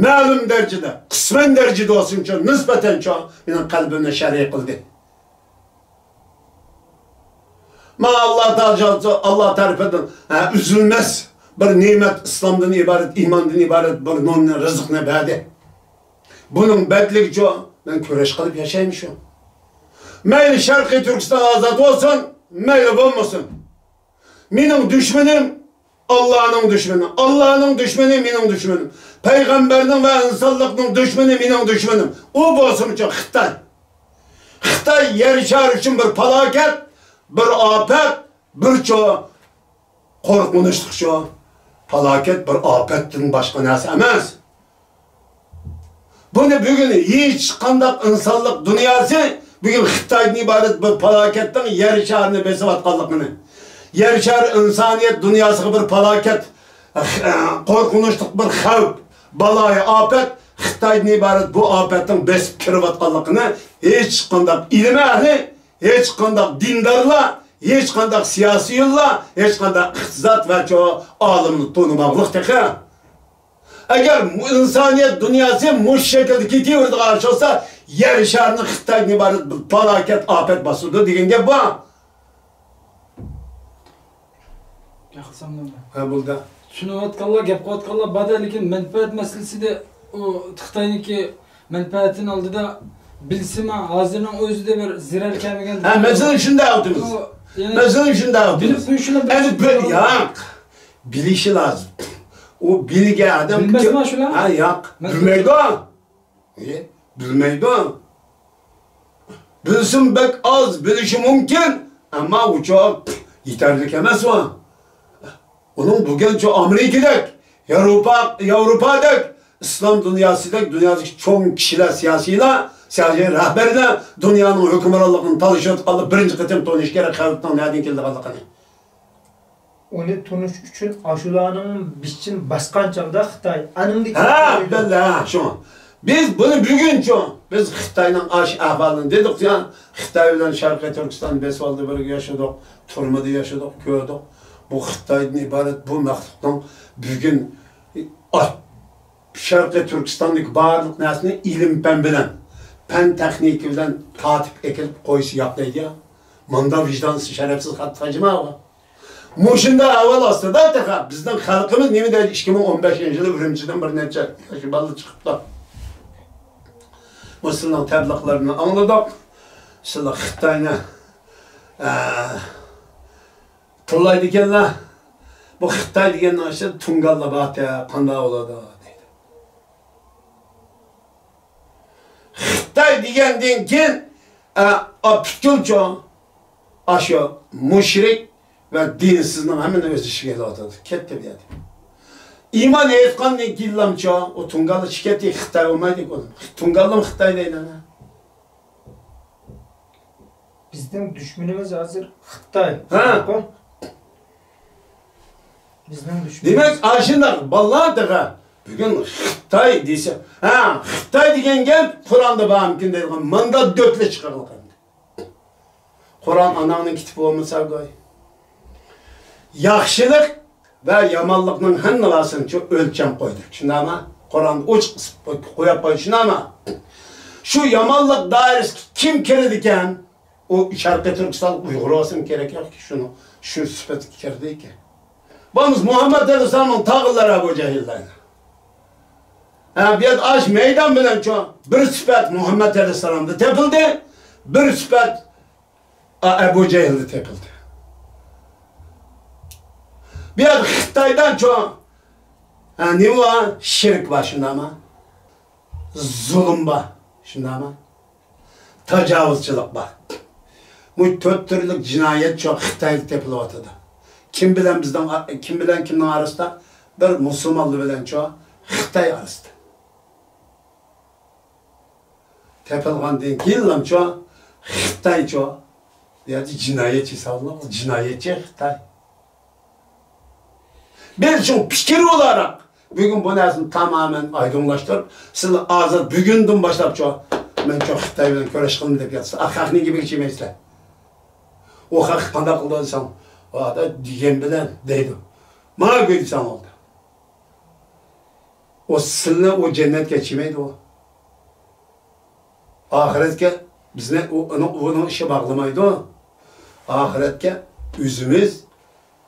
مەلۇم دەرىجىدە، قىسمەن دەرىجىدە بولسۇنچۇ، نىسبەتەنچۇ مېنىڭ قەلبىمنى شەرھ قىلدى. ماڭا ئاللا تائالا، ئاللا تەرىپىدىن، ھە، ئۈزۈلمەس بىر نېمەت، ئىسلامدىن ئىبارەت، ئىماندىن ئىبارەت بىر نۇرنى، رىزىقنى بەردى. بۇنىڭ بەدىلىگىچۇ مەن كۈرەش قىلىپ ياشايمىشۇ. مەيلى شەرقىي تۈركىستان ئازاد بولسۇن، مەيلى بولمىسۇن. مېنىڭ دۈشمىنىم ئاللانىڭ دۈشمىنى، ئاللانىڭ دۈشمىنى مېنىڭ دۈشمىنىم، پەيغەمبەرنىڭ ۋە ئىنسانلىقنىڭ دۈشمىنى مېنىڭ دۈشمىنىم. ئۇ بولسىمۇچۇ خىتاي. خىتاي يەر شارى ئۈچۈن بىر پالاكەت، بىر ئاپەت، بىرچۇ قورقۇنچلۇقچۇ پالاكەت، بىر ئاپەتتىن باشقا نەرسە ئەمەس. بۇنى بۈگۈن ھېچقانداق ئىنسانلىق دۇنياسى بۈگۈن خىتايدىن ئىبارەت بىر پالاكەتنىڭ يەر شارىنى بېسىۋاتقانلىقىنى، يەر شارى ئىنسانىيەت دۇنياسىغا بىر پالاكەت، قورقۇنچلۇق بىر خەۋپ، بالايىئاپەت، خىتايدىن ئىبارەت بۇ ئاپەتنىڭ بېسىپ كىرىۋاتقانلىقىنى ھېچقانداق ئىلىم ئەھلى، ھېچقانداق دىندارلار، ھېچقانداق سىياسىيونلار، ھېچقانداق ئىقتىساد ۋە چوڭ ئالىملار تونۇماقلىق تېخى. ئەگەر ئىنسانىيەت دۇنياسى مۇشۇ شەكىلدە كېتىۋېرىدىغان ئىش بولسا، يەر شارىنى خىتايدىن ئىبارەت بىر پالاكەت، ئاپەت باسىدۇ دېگەن گەپ بار. ھە، بولدى. چۈشىنىۋاتقانلار، گەپ قىلىۋاتقانلار بار-دە، لېكىن مەنپەئەت مەسىلىسىدە ئۇ خىتاينىڭكى مەنپەئەتىنىڭ ئالدىدا بىلسىمۇ، ھازىرنىڭ ئۆزىدە بىر زەرەر كەلمىگەن. ھە، مەسىلەن شۇنداق ئۇتىمىز. ئۇ، يەنى مەسىلەن شۇنداق ئۇتىمىز. بىلىپ قويۇشىلا ئەمدى بىر، ياق. بىلىشى لازىم. ئۇ بىلگەن ئادەم بىلمەسمۇ شۇلار؟ ھە، ياق. مەسىلەن بىلمەيدۇ. ئى، بىلمەيدۇ. بىلسىمۇ بەك ئاز، بىلىشى مۇمكىن، ئەمما ئۇچۇ يېتەرلىك ئەمەس ئۇ. ئۇنىڭ بۈگۈنچۇ ئامېرىكىدەك، ياۋروپا، ياۋروپادەك، ئىسلام دۇنياسىدەك، دۇنيادىكى چوڭ كىشىلەر، سىياسىيلار، سىياسىي رەھبەرلەر دۇنيانىڭ ھۆكۈمرانلىقىنى تالىشىۋاتقانلار بىرىنچى قېتىم تونۇش كېرەك خەۋپنىڭ نەدىن كېلىدىغانلىقىنى. ئۇنى تونۇش ئۈچۈن ئاشۇلارنىڭ بېشىنى باسقان چاغدا خىتاي، ئانىڭدىن كېيىن ھە، بەللە، ھە، شۇڭا. بىز بۇنى بۈگۈنچۇ، بىز خىتاينىڭ ئاش ئەھۋالىنى دېدۇق يا، خىتاي بىلەن شەرقىي تۈركىستان بېسىۋالدى، بىرگە ياشىدۇق، تۈرمىدە ياشىدۇق، كۆردۇق. بۇ خىتايدىن ئىبارەت بۇ مەخلۇقنىڭ بۈگۈن، ئا، شەرقىي تۈركىستاندىكى بارلىق نەرسىنى ئىلىم-پەن بىلەن، پەن-تېخنىكا بىلەن تارتىپ ئەكېلىپ قويسا ياق دەيدۇ يا. مۇنداق ۋىجدانسىز، شەرەپسىز خەت تاجىما ئۇ. مۇشۇنداق ئەھۋال ئاستىدا تېخى بىزنىڭ خەلقىمىز نېمە دەيدۇ؟ ئىككى مىڭ ئون بەشىنچى يىلى ئۈرۈمچىدىن بىر نەچچە ياش بالا چىقىپتۇ. بۇ سىلىنىڭ تەبلىقلىرىنى ئاڭلىدۇق. سىلەر خىتاينى، ئە، تىللايدىكەنلەر. بۇ خىتاي دېگەننىڭ ئىچىدە تۇڭگانلار بار، قانداق بولىدۇ دەيدۇ. خىتاي دېگەندىن كېيىن، ئە، ئا، پۈتكۈلچۇ، ئاشۇ مۇشرىك ۋە دىنسىزنىڭ ھەممىنى ئۆز ئىچىگە ئېلىۋاتىدۇ. كەتتى بۇ يەردە. ئىمان ئېيتقاندىن كېيىنلامچۇ، ئۇ تۇڭگانلار چىقىپ كەتتى، خىتاي بولمايدۇ ئۇ. تۇڭگانلارمۇ خىتاي دەيدۇ. بىزنىڭ دۈشمىنىمىز ھازىر خىتاي. ھە. بىزنىڭ دۈشمىنىمىز. دېمەك، ئاشۇنداق بالىلار تېخى بۈگۈن خىتاي دېسە، ھە، خىتاي دېگەن گەپ قۇرئاندا بارمىكىن دەيدىغان ماندا دۆتلە چىقىرىلغان. قۇرئان ئاناڭنىڭ كىتابى بولمىسا گوي. ياخشىلىق ۋە يامانلىقنىڭ ھەممىلارسىنى شۇ ئۆلچەم قويدى. شۇنداقمۇ؟ قۇرئاندا ئوچۇق قويۇپ قويدى، شۇنداقمۇ؟ شۇ يامانلىق دائىرىسىگە كىم كىرىدىكەن؟ ئۇ شەرقىي تۈركىستانلىق ئۇيغۇر بولسىمۇ كېرەك يوقكى، شۇنىڭ شۇ سۈپەتكە كىردىكى. بولمىسا مۇھەممەد ئەلەيھىسسالامنىڭ تاغىلىرى ئەبۇ جەھىللەرنى. ھە، بۇ يەردە ئاش مەيدان بىلەن چوڭ بىر سۈپەت مۇھەممەد ئەلەيھىسسالامدا تېپىلدى، بىر سۈپەت ئە-، ئەبۇ جەھىلدە تېپىلدى. بۇ يەردە خىتايدان چوڭ ھە، نېمە بار؟ شىرك بار، شۇنداقمۇ؟ زۇلۇم بار، شۇنداقمۇ؟ تاجاۋۇزچىلىق بار. بۇ تۆت تۈرلۈك جىنايەت شۇ خىتايدا تېپىلىۋاتىدۇ. كىم بىلەن بىزنىڭ، كىم بىلەن كىمنىڭ ئارىسىدا؟ بىر مۇسۇلمانلار بىلەن شۇ خىتاي ئارىسىدا. تېپىلغاندىن كېيىنلامچۇ، خىتايچۇ، يا جىنايەتچى ھېسابلىنىدۇ، جىنايەتچى خىتاي. بىز شۇ پىكىر ئولاراق بۈگۈن بۇ نەرسىنى تامامەن ئايدىڭلاشتۇرۇپ، سىلەر ھازىر بۈگۈندىن باشلاپچۇ، مەنچۇ خىتاي بىلەن كۈرەش قىلىمەن دەپ ياتسا، خەقنىڭ گېپىگە چىمەيسىلەر. ئۇ خەق قانداق قىلىدۇ دېسەڭ، ئۇ دېگەن بىلەن دەيدۇ. ماڭا گۆي دېسەڭ بولدى. ئۇ سىلنى ئۇ جەننەتكە چىمەيدۇ ئۇ. ئاخىرەتكە بىزنى ئۇ، ئۇنىڭ، ئۇنىڭ ئىشى باغلىمايدۇ. ئاخىرەتكە ئۆزىمىز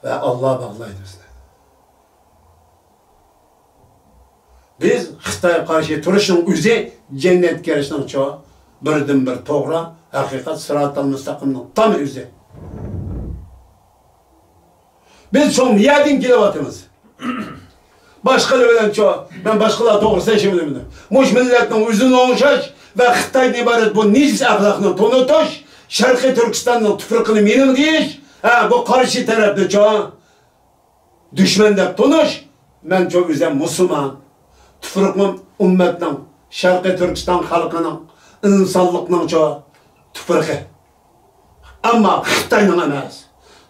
ۋە ئاللا باغلايدۇ بىزنى. بىز خىتايغا قارشى تۇرۇشنىڭ ئۆزى جەننەتكە كىرىشنىڭچۇ بىردىنبىر توغرا ھەقىقەت، سىراتال مۇستەقىمنىڭ تام ئۆزى. بىز شۇ يەردىن كېلىۋاتىمىز. باشقىلار بىلەنچۇ، مەن باشقىلار توغرىسىدا ھېچنېمە دېمىدىم. مۇشۇ مىللەتنىڭ ئۆزىنى ئوڭشاش ۋە خىتايدىن ئىبارەت بۇ نىجىس ئەخلاقنى تونۇتۇش، شەرقىي تۈركىستاننىڭ تۇپرىقىنى مېنىڭ دېيىش، ھە، بۇ قارشى تەرەپنىچۇ دۈشمەن دەپ تونۇش، مەنچۇ ئۆزۈم مۇسۇلمان. تۇپرىقىم ئۈممەتنىڭ، شەرقىي تۈركىستان خەلقىنىڭ، ئىنسانلىقنىڭچۇ تۇپرىقى. ئەمما خىتاينىڭ ئەمەس.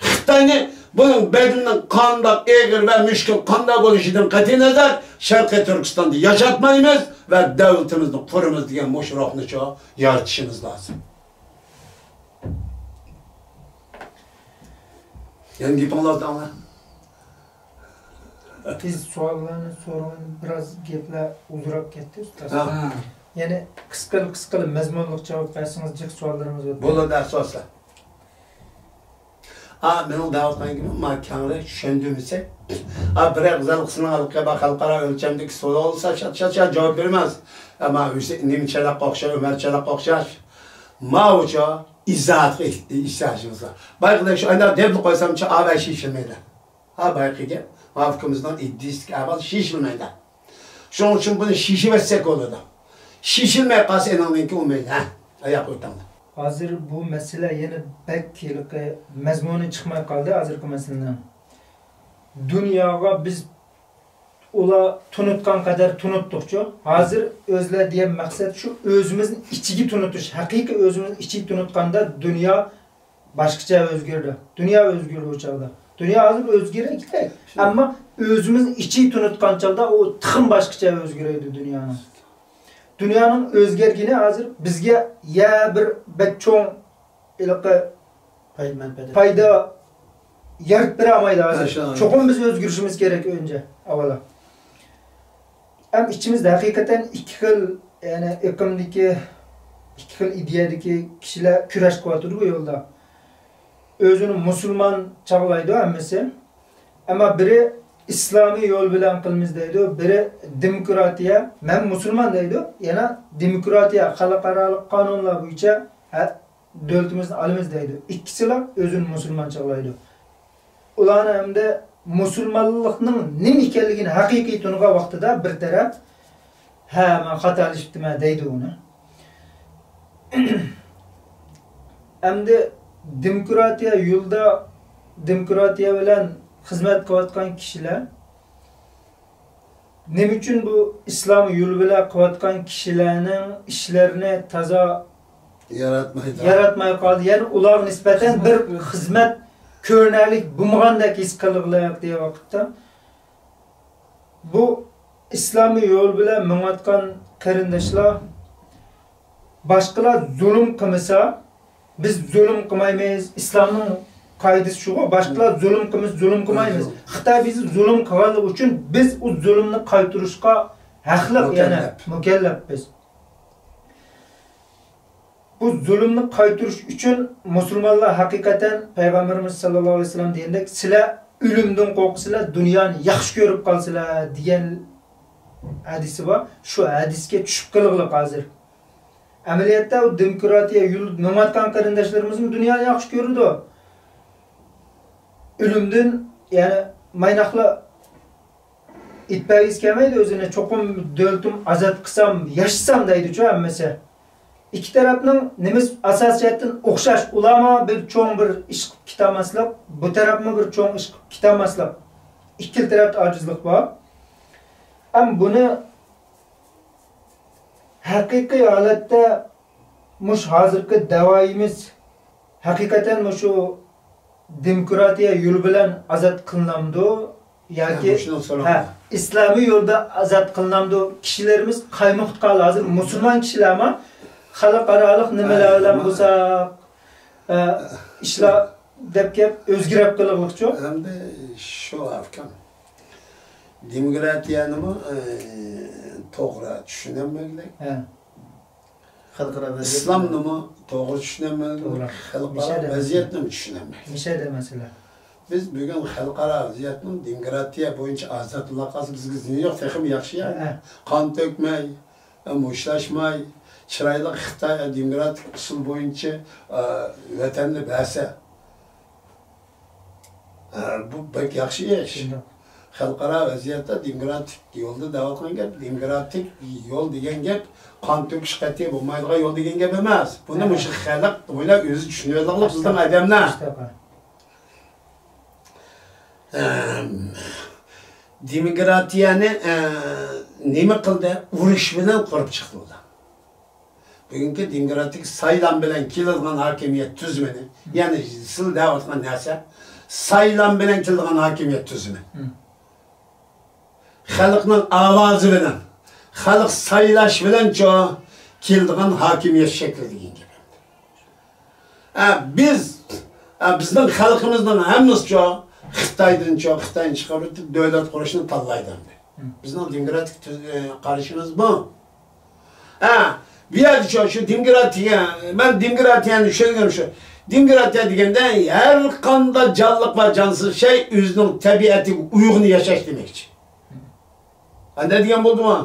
خىتاينى، بۇنىڭ بەدىلىنىڭ قانداق ئېغىر ۋە مۈشكۈل قانداق بولۇشىدىن قەتئىينەزەر، شەرقىي تۈركىستاندا ياشاتمايمىز ۋە دۆلىتىمىزنى قۇرىمىز دېگەن مۇشۇ روھنىچۇ يارىتىشىمىز لازىم. يەنە گېپىڭلارنى ئاڭلا. بىز سوئاللارنى سورىغان بىراز گەپلەر ئۇزىراپ كەتتى، ئۇستاز. ھە. يەنى قىسقىلا، قىسقىلا مەزمۇنلۇق جاۋاب بەرسىڭىز جىق سوئاللىرىمىز بار. بولىدۇ، سورىسا. ئا، مېنىڭ دەۋاتقان گېپىم، ما كەڭرى چۈشەندۈرمىسەك. ئا، بىرەر غەزەل قىسمىنىڭ ھالقا بار خەلقئارا ئۆلچەمدىكى سودا بولسا، شات، شات، شات جاۋاب بېرىمىز. ئەمما ھۈسەي-، نېمە چالاق ئوخشاش، ئۆمەر چالاق ئوخشاش. ماۋۇچۇ ئىزاھاتقا ئېھ-، ئېھتىياجىمىز بار. بايىقىدەك شۇ ئانداق دەپلا قويسامچۇ، ئا، بەش يېشىلمەيدۇ. ھا، بايىقى گەپ، ماۋۇ ئۇكىمىزنىڭ ئىدىيىسىدىكى ئەھۋال شېشىلمەيدۇ. شۇنىڭ ئۈچۈن بۇنى شېشىۋەتسەك بولىدۇ. شېشىلمەي قالسا، ئېنىڭدىن كېيىن ئۇ مەيلى، ھە، ئاياق ئۆتەڭلار. ھازىر بۇ مەسىلە يەنە بەك ھېلىقى مەزمۇنى چىقماي قالدى، ھازىرقى مەسىلىنىڭ. دۇنياغا بىز ئۇلار تونۇتقان قەدەر تونۇتتۇقچۇ. ھازىر ئۆزلەر دېگەن مەقسەت شۇ، ئۆزىمىزنى ئىچىگە تونۇتۇش، ھەقىقىي ئۆزىمىزنى ئىچىگە تونۇتقاندا دۇنيا باشقىچە ئۆزگىرىدۇ. دۇنيا ئۆزگىرىدۇ ئۇ چاغدا. دۇنيا ھازىر ئۆزگىرە كېرەك. شۇ. ئەمما ئۆزىمىزنى ئىچى تونۇتقان چاغدا ئۇ تېخىمۇ باشقىچە ئۆزگىرىدۇ دۇنيانىڭ. دۇنيانىڭ ئۆزگەرگىنى ھازىر بىزگە يا بىر بەك چوڭ ھېلىقى پايدا، مەنپەئەت. پايدا يارىتىپ بېرەلمەيدۇ ھازىر. ھە، شۇ. چوقۇم بىز ئۆزگىرىشىمىز كېرەك ئۆنجە، ئاۋۋال. ھەم ئىچىمىزدە ھەقىقەتەن ئىككى خىل، يەنى ئېقىمدىكى ئىككى خىل ئىدىيەدىكى كىشىلەر كۈرەش قىلىۋاتىدۇ بۇ يولدا. ئۆزىنى مۇسۇلمان چاغلايدۇ ھەممىسى. ئەمما بىرى ئىسلامىي يول بىلەن قىلىمىز دەيدۇ، بىرى دېموكراتىيە، مەن مۇسۇلمان دەيدۇ، يەنە دېموكراتىيە، خەلقئارالىق قانۇنلار بويىچە ھە، دۆلىتىمىزنى ئالىمىز دەيدۇ. ئىككىسىلا ئۆزىنى مۇسۇلمان چاغلايدۇ. ئۇلارنى ئەمدى مۇسۇلمانلىقنىڭ نېمە ئىكەنلىكىنى ھەقىقىي تونۇغان ۋاقتىدا بىر تەرەپ، ھە، مەن خاتالىشىپتىمەن دەيدۇ ئۇنى. ئەمدى دېموكراتىيە يولىدا، دېموكراتىيە بىلەن خىزمەت قىلىۋاتقان كىشىلەر، نېمە ئۈچۈن بۇ ئىسلام يولى بىلەن قىلىۋاتقان كىشىلەرنىڭ ئىشلىرىنى تازا ياراتمايدۇ. ياراتماي قالدى؟ يەنى ئۇلارغا نىسبەتەن بىر خىزمەت، خىزمەت كۆرۈنەرلىك بولمىغاندەك ھېس قىلغىلى دېگەن ۋاقىتتا، بۇ ئىسلامىي يول بىلەن مېڭىۋاتقان قېرىنداشلار باشقىلار زۇلۇم قىلمىسا، بىز زۇلۇم قىلمايمىز. ئىسلامنىڭ قائىدىسى شۇغۇ، باشقىلار زۇلۇم قىلمىسا، زۇلۇم قىلمايمىز. خىتاي بىزگە زۇلۇم قىلغانلىقى ئۈچۈن بىز ئۇ زۇلۇمنى قايتۇرۇشقا ھەقلىق، يەنى مۇكەللەپ. مۇكەللەپ بىز. بۇ زۇلۇمنى قايتۇرۇش ئۈچۈن مۇسۇلمانلار ھەقىقەتەن پەيغەمبىرىمىز ساللاللاھۇ ئەلەيھى ۋەسەللەم دېگەندەك، سىلەر ئۆلۈمدىن قورقىسىلەر، دۇنيانى ياخشى كۆرۈپ قالىسىلەر دېگەن ھەدىسى بار. شۇ ھەدىسكە چۈشۈپ قىلغىلىق ھازىر. ئەمەلىيەتتە ئۇ دېموكراتىيە يول مېڭىۋاتقان قېرىنداشلىرىمىزمۇ دۇنيانى ياخشى كۆرىدۇ. ئۆلۈمدىن، يەنى مايناقلا ئېيتىپ بەرگۈسى كەلمەيدۇ ئۆزىنى، چوقۇم دۆلىتىم ئازاد قىلسام، ياشىسام دەيدۇچۇ ھەممىسى. ئىككى تەرەپنىڭ نېمىسى ئاساسىي جەھەتتىن ئوخشاش، ئۇلارمۇ بىر چوڭ بىر ئىش قىلىپ كېتەلمەسلىك، بۇ تەرەپمۇ بىر چوڭ ئىش قىلىپ كېتەلمەسلىك. ئىككىلا تەرەپتە ئاجىزلىق بار. ئەمما بۇنى ھەقىقىي ھالەتتە مۇشۇ ھازىرقى دەۋايىمىز ھەقىقەتەن مۇشۇ دېموكراتىيە يولى بىلەن ئازاد قىلىنامدۇ ياكى، ھە، مۇشۇنى سوراڭ. ھە، ئىسلامىي يولدا ئازاد قىلىنامدۇ؟ كىشىلىرىمىز قايمۇقۇپ قالدى. ھازىر مۇسۇلمان كىشىلەرمۇ خەلقئارالىق نېمىلەر بىلەن بولسا، ئە، ئىشلار دەپ گەپ ئۆزگىرىپ قېلىغلىقچۇ. ئەمدى شۇ ئاكام. دېموكراتىيەنىمۇ، ئە، توغرا چۈشىنەلمەگلىك. ھە. خەلقئارا ۋەزىيەت. ئىسلامنىمۇ توغرا چۈشىنەلمەيدۇ، توغرا. خەلقئارا ۋەزىيەتنىمۇ چۈشىنەلمەيدۇ. مۇشۇ يەردە مەسىلە. بىز بۈگۈن خەلقئارا ۋەزىيەتنىڭ دېموكراتىيە بويىچە ئازاد بولۇۋاتقانسا بىزگە زىيىنى يوق، تېخىمۇ ياخشى يا. ھە. قان تۆكمەي، مۇشتلاشماي، چىرايلىق خىتاي دېموكراتىك ئۇسۇل بويىچە، ئا، ۋەتەننى بەرسە. ھە، بۇ بەك ياخشى ئىش. شۇنداق. خەلقئارا ۋەزىيەتتە دېموكراتىك يولدا دەۋاتقان گەپ، دېموكراتىك يول دېگەن گەپ قان تۆكۈش قەتئىي بولمايدىغان يول دېگەن گەپ ئەمەس. بۇنى، ھە، مۇشۇ خەلق بويلاپ ئۆزى چۈشىنىۋېلىڭلار بىزنىڭ ئادەملەر. مۇشۇنداق. ئەم، دېموكراتىيەنى، ئە، نېمە قىلدى؟ ئۇرۇش بىلەن قۇرۇپ چىقتى ئۇلار. بۈگۈنكى دېموكراتىك سايلام بىلەن كېلىدىغان ھاكىمىيەت تۈزۈمىنى، يەنى سىلەر دەۋاتقان نەرسە، سايلام بىلەن كېلىدىغان ھاكىمىيەت تۈزۈمى. خەلقنىڭ ئاۋازى بىلەن، خەلق سايلاش بىلەنچۇ كېلىدىغان ھاكىمىيەت شەكلى دېگەن گەپ. ئە، بىز، ئە، بىزنىڭ خەلقىمىزنىڭ ھەممىسىچۇ خىتايدىنچۇ، خىتاينى چىقىرىۋېتىپ دۆلەت قۇرۇشنى تاللايدۇ ئەمدى. بىزنىڭ دېموكراتىك تۈز-، ئە، قارىشىمىز بۇ. ھە، بۇ يەردە شۇ، شۇ دېموكراتىيە، مەن دېموكراتىيەنى چۈشەنگىنىم شۇ. دېموكراتىيە دېگەندە ھەر قانداق جانلىق ۋە جانسىز شەي ئۆزىنىڭ تەبىئەتىگە ئۇيغۇن ياشاش دېمەكچى. ئەندە دېگەن بولدىمۇ؟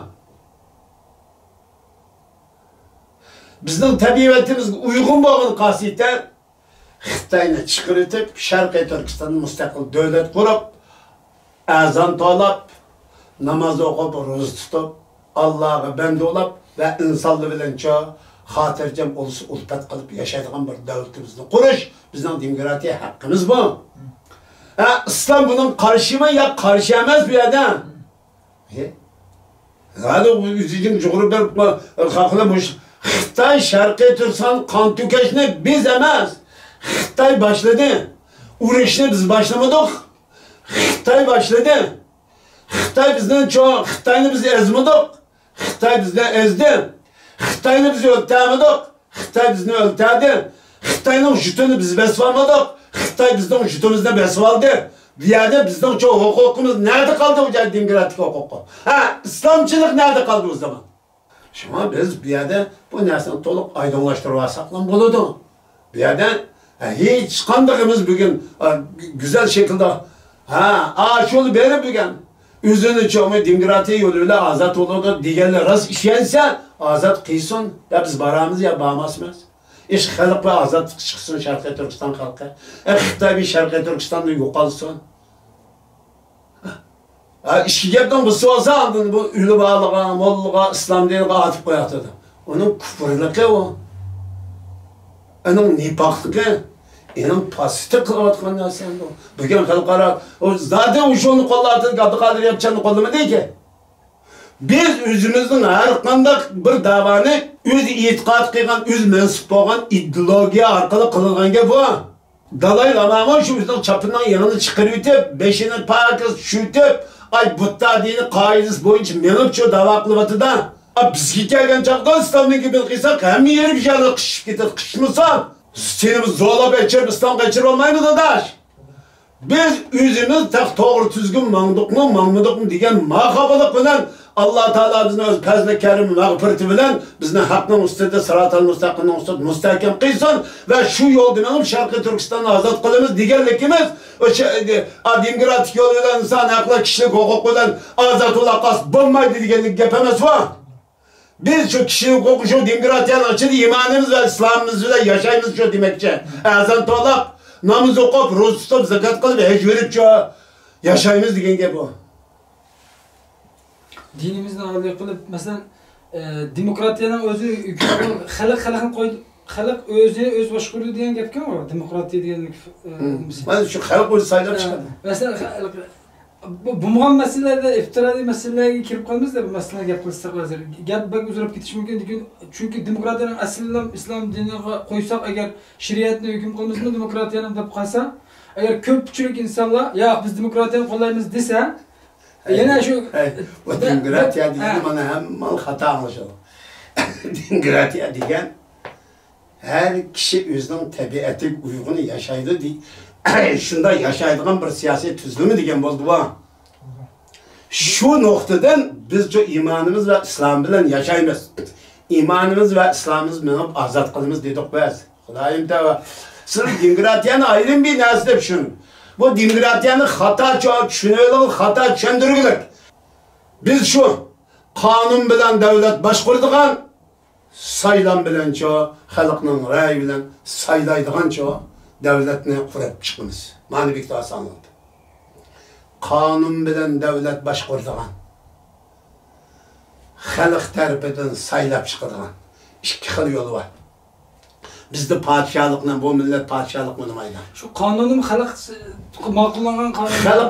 بىزنىڭ تەبىئەتىمىزگە ئۇيغۇن بولغىنى قاستىدە خىتاينى چىقىرىۋېتىپ، شەرقىي تۈركىستاندا مۇستەقىل دۆلەت قۇرۇپ، ئەزان توۋلاپ، ناماز ئوقۇپ، روزا تۇتۇپ، ئاللاغا بەندە بولاپ ۋە ئىنسانلار بىلەنچۇ خاتىرجەم، ئۇلۇس ئۈلپەت قىلىپ ياشايدىغان بىر دۆلىتىمىزنى قۇرۇش بىزنىڭ دېموكراتىيە ھەققىمىز بۇ. ھە، ئىسلام بۇنىڭ قارشىمۇ يا قارشى ئەمەس بۇ يەردە؟ ھە؟ ھازىر ئۆزىدىن جۇغۇرۇپ بېرىپ، خەقلەر مۇش-، خىتاي شەرقىي تۈركىستان قان تۆكۈشنى بىز ئەمەس، خىتاي باشلىدى. ئۇرۇشنى بىز باشلىمىدۇق. خىتاي باشلىدى. خىتاي بىزنىڭ چوڭ، خىتاينى بىز ئەزمىدۇق. خىتاي بىزنى ئەزدى. خىتاينى بىز ئۆلتۈرمىدۇق. خىتاي بىزنى ئۆلتۈردى. خىتاينىڭ يۇتىنى بىز بېسىۋالمىدۇق. خىتاي بىزنىڭ يۇتىمىزنى بېسىۋالدى. بۇ يەردە بىزنىڭچۇ ھوقۇقىمىز نەدە قالدى؟ ئۇ يەردە دېموكراتىك ھوقۇقى. ھە، ئىسلامچىلىق نەدە قالدى ئۇ زامان؟ شۇڭا بىز بۇ يەردە بۇ نەرسىنى تولۇق ئايدىڭلاشتۇرۇۋالساقلا بولىدۇ. بۇ يەردە، ھە، ھېچقاندىقىمىز بۈگۈن، ئا، گۈزەل شەكىلدە، ھە، ئاشۇلا بېرىپ بۈگۈن ئۆزىنى چوڭى دېموكراتىيە يولى بىلەن ئازاد بولىدۇ دېگەنلەر راست ئىشەنسە، ئازاد قىلسۇن. يا بىز بارامىز، يا بارماسمىز. ئىش خەلق بىلەن ئازادلىق چىقسۇن، شەرقىي تۈركىستان خەلقى. ئە، خىتاي بىر شەرقىي تۈركىستاندىن يوقالسۇن. ھە، ئىچكى گەپنىڭ بۇسى بولسا، ئاندىن بۇ ئۆلى بارلىقى، موللىغا، ئىسلام دىنىغا ئاتىپ قوياتىدۇ. ئۇنىڭ كۇپۇرلۇقى ئۇ. ئۇنىڭ نىپاقلىقى، ئۇنىڭ پاسىتى قىلىۋاتقان نەرسە ئەمدى ئۇ. بۈگۈن خەلقئارا، ئۇ زادى ئۇشۇلنى قوللاۋاتىدۇ، ئابدۇقادىر ياپچاننى قوللىمىدىكى. بىز ئۆزىمىزنىڭ ھەر قانداق بىر دەۋانى ئۆز ئېتىقاد قىلغان، ئۆز مەنسۇپ بولغان ئىدېئولوگىيە ئارقىلىق قىلىنغان گەپ بۇ. دالاي لامامۇ شۇ ئۆزىنىڭ چاپىنىنىڭ يېڭىنى چىقىرىۋېتىپ، بېشىنى پاكىز چۈشۈرتۈپ، ئاي بۇددا دىنى قائىدىسى بويىچە مېڭىپ شۇ داۋا قىلىۋاتىدۇ. ئا، بىزگە كەلگەن چاغدا ئىسلامنىڭ گېپىنى قىلساق، ھەممە يېرى بىر يەرگە قىچىشىپ كېتىدۇ. قىچىشمىسا، سېنىمىز زورلاپ ئېچىرىپ ئىسلامغا ئېچىرىۋالمايمىز، ئاداش. بىز ئۆزىمىز تېخى توغرا تۈزگۈن ماڭدۇقمۇ، ماڭمىدۇقمۇ دېگەن ماخاپىلىق بىلەن ئاللا تائالا بىزنى ئۆز پەزلى كەرىم مەغپىرىتى بىلەن بىزنى ھەقنىڭ ئۈستىدە، سىراتال مۇستەقىمنىڭ ئۈستىدە مۇستەھكەم قىلسۇن ۋە شۇ يولدا مېڭىپ شەرقىي تۈركىستاننى ئازاد قىلىمىز دېگەنلىكىمىز، ئۆشە، ئا، دېموكراتىك يول بىلەن، ئىنسان ھەقلىرى، كىشىلىك ھوقۇق بىلەن ئازاد بولاقاس بولمايدۇ دېگەنلىك گەپ ئەمەس بۇ. بىز شۇ كىشىلىك ھوقۇق، شۇ دېموكراتىيەنىڭ ئىچىدە ئىمانىمىز ۋە ئىسلامىمىز بىلەن ياشايمىز شۇ دېمەكچى. ئەزان توۋلاپ، ناماز ئوقۇپ، روزا تۇتۇپ، زاكات قىلىپ، ھەج بېرىپ شۇ ياشايمىز دېگەن گەپ ئۇ. دىنىمىزنى ئالىي قىلىپ، مەسىلەن، ئە، دېموكراتىيەنىڭ ئۆزى ھۆكۈمەت، خەلق، خەلقنى قوي-، خەلق ئۆزى ئۆزى باشقۇرىدۇ دېگەن گەپكەن، دېموكراتىيە دېگەن، ئە، مىسال. مانا شۇ خەلق ئۆزى سايلاپ چىقىدۇ. مەسىلەن، خەلق، بۇ، بولمىغان مەسىلىلەردە، ئىپتىرائىي مەسىلىلەرگە كىرىپ قالىمىز دەپ، مەسىلەن، گەپ قىلساق ھازىر. گەپ بەك ئۇزىراپ كېتىشى مۇمكىن، لېكىن چۈنكى دېموكراتىيەنىڭ ئەسلىنى ئىسلام دىنىغا قويساق ئەگەر، شەرىئەتنى ھۆكۈم قىلمىسىمۇ دېموكراتىيەنى دەپ قالسا، ئەگەر كۆپچىلىك ئىنسانلار، ياق، بىز دېموكراتىيەنى قوللايمىز دېسە، ھەي، يەنە شۇ ھەي، بۇ دېموكراتىيە دېگەن مانا ھەممە خاتا ئاڭلىشىدۇ. دېموكراتىيە دېگەن ھەر كىشى ئۆزىنىڭ تەبىئەتىگە ئۇيغۇن ياشايدۇ، دېي-، شۇنداق ياشايدىغان بىر سىياسىي تۈزۈلمە دېگەن بولدى بۇ. شۇ نۇقتىدىن بىز شۇ ئىمانىمىز ۋە ئىسلام بىلەن ياشايمىز. ئىمانىمىز ۋە ئىسلامىمىز مېڭىپ ئازاد قىلىمىز دېدۇق بىز. خۇدايىم تەۋە، سىز دېموكراتىيەنى ئايرىم بىر نەرسە دەپ چۈشىنىڭ. بۇ دېموكراتىيەنى خاتا چۈ-، چۈشىنىۋېلىڭ، خاتا چۈشەندۈرگۈلۈك. بىز شۇ قانۇن بىلەن دۆلەت باشقۇرىدىغان، سايلام بىلەنچۇ، خەلقنىڭ رەيى بىلەن سايلايدىغانچۇ دۆلەتنى قۇرۇپ چىقىمىز. مانا بىكتور سانىلدى. قانۇن بىلەن دۆلەت باشقۇرىدىغان، خەلق تەرىپىدىن سايلاپ چىقىدىغان ئىككى خىل يول بار. بىزدە پادىشاھلىقنى، بۇ مىللەت پادىشاھلىقنى ئۇنىمايدۇ. شۇ قانۇنمۇ خەلق ماقۇللانغان قانۇن. خەلق،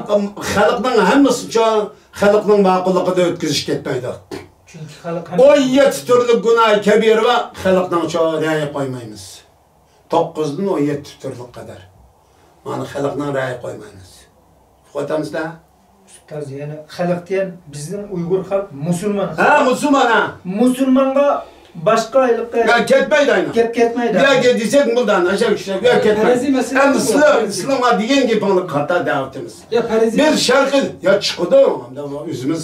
خەلقنىڭ ھەممىسىچۇ خەلقنىڭ ماقۇللۇقىدا ئۆتكۈزۈش كەتمەيدۇ. چۈنكى خەلق ھەم ئون يەتتە تۈرلۈك گۇناھى كەبىرە بار، خەلقنىڭچۇ رەيى قويمايمىز. توققۇزدىن ئون يەتتە تۈرلۈك قەدەر. مانا خەلقنىڭ رەيى قويمايمىز. ئۇقۇۋاتامسىلەر؟ ئۇستاز، يەنى خەلق دېگەن بىزنىڭ ئۇيغۇر خەلق مۇسۇلمان. ھە، مۇسۇلمان، ھە. مۇسۇلمانغا باشقا ھېلىقى يا كەتمەيدۇ ئاينا. گەپ كەتمەيدۇ. يا گەپ دېسەك بولدى ئانا، ئاشا كىشىلەر يا كەتمەيدۇ. پەرەزىي مەسىلە ئەمدى بۇ. سىلەر، سىلەرغا دېگەن گېپىڭلار خاتا دەۋاتىمىز. يا پەرەزىي. بىز شەرقىي، يا چىقىدۇ، ئەمدى ئۆزىمىز،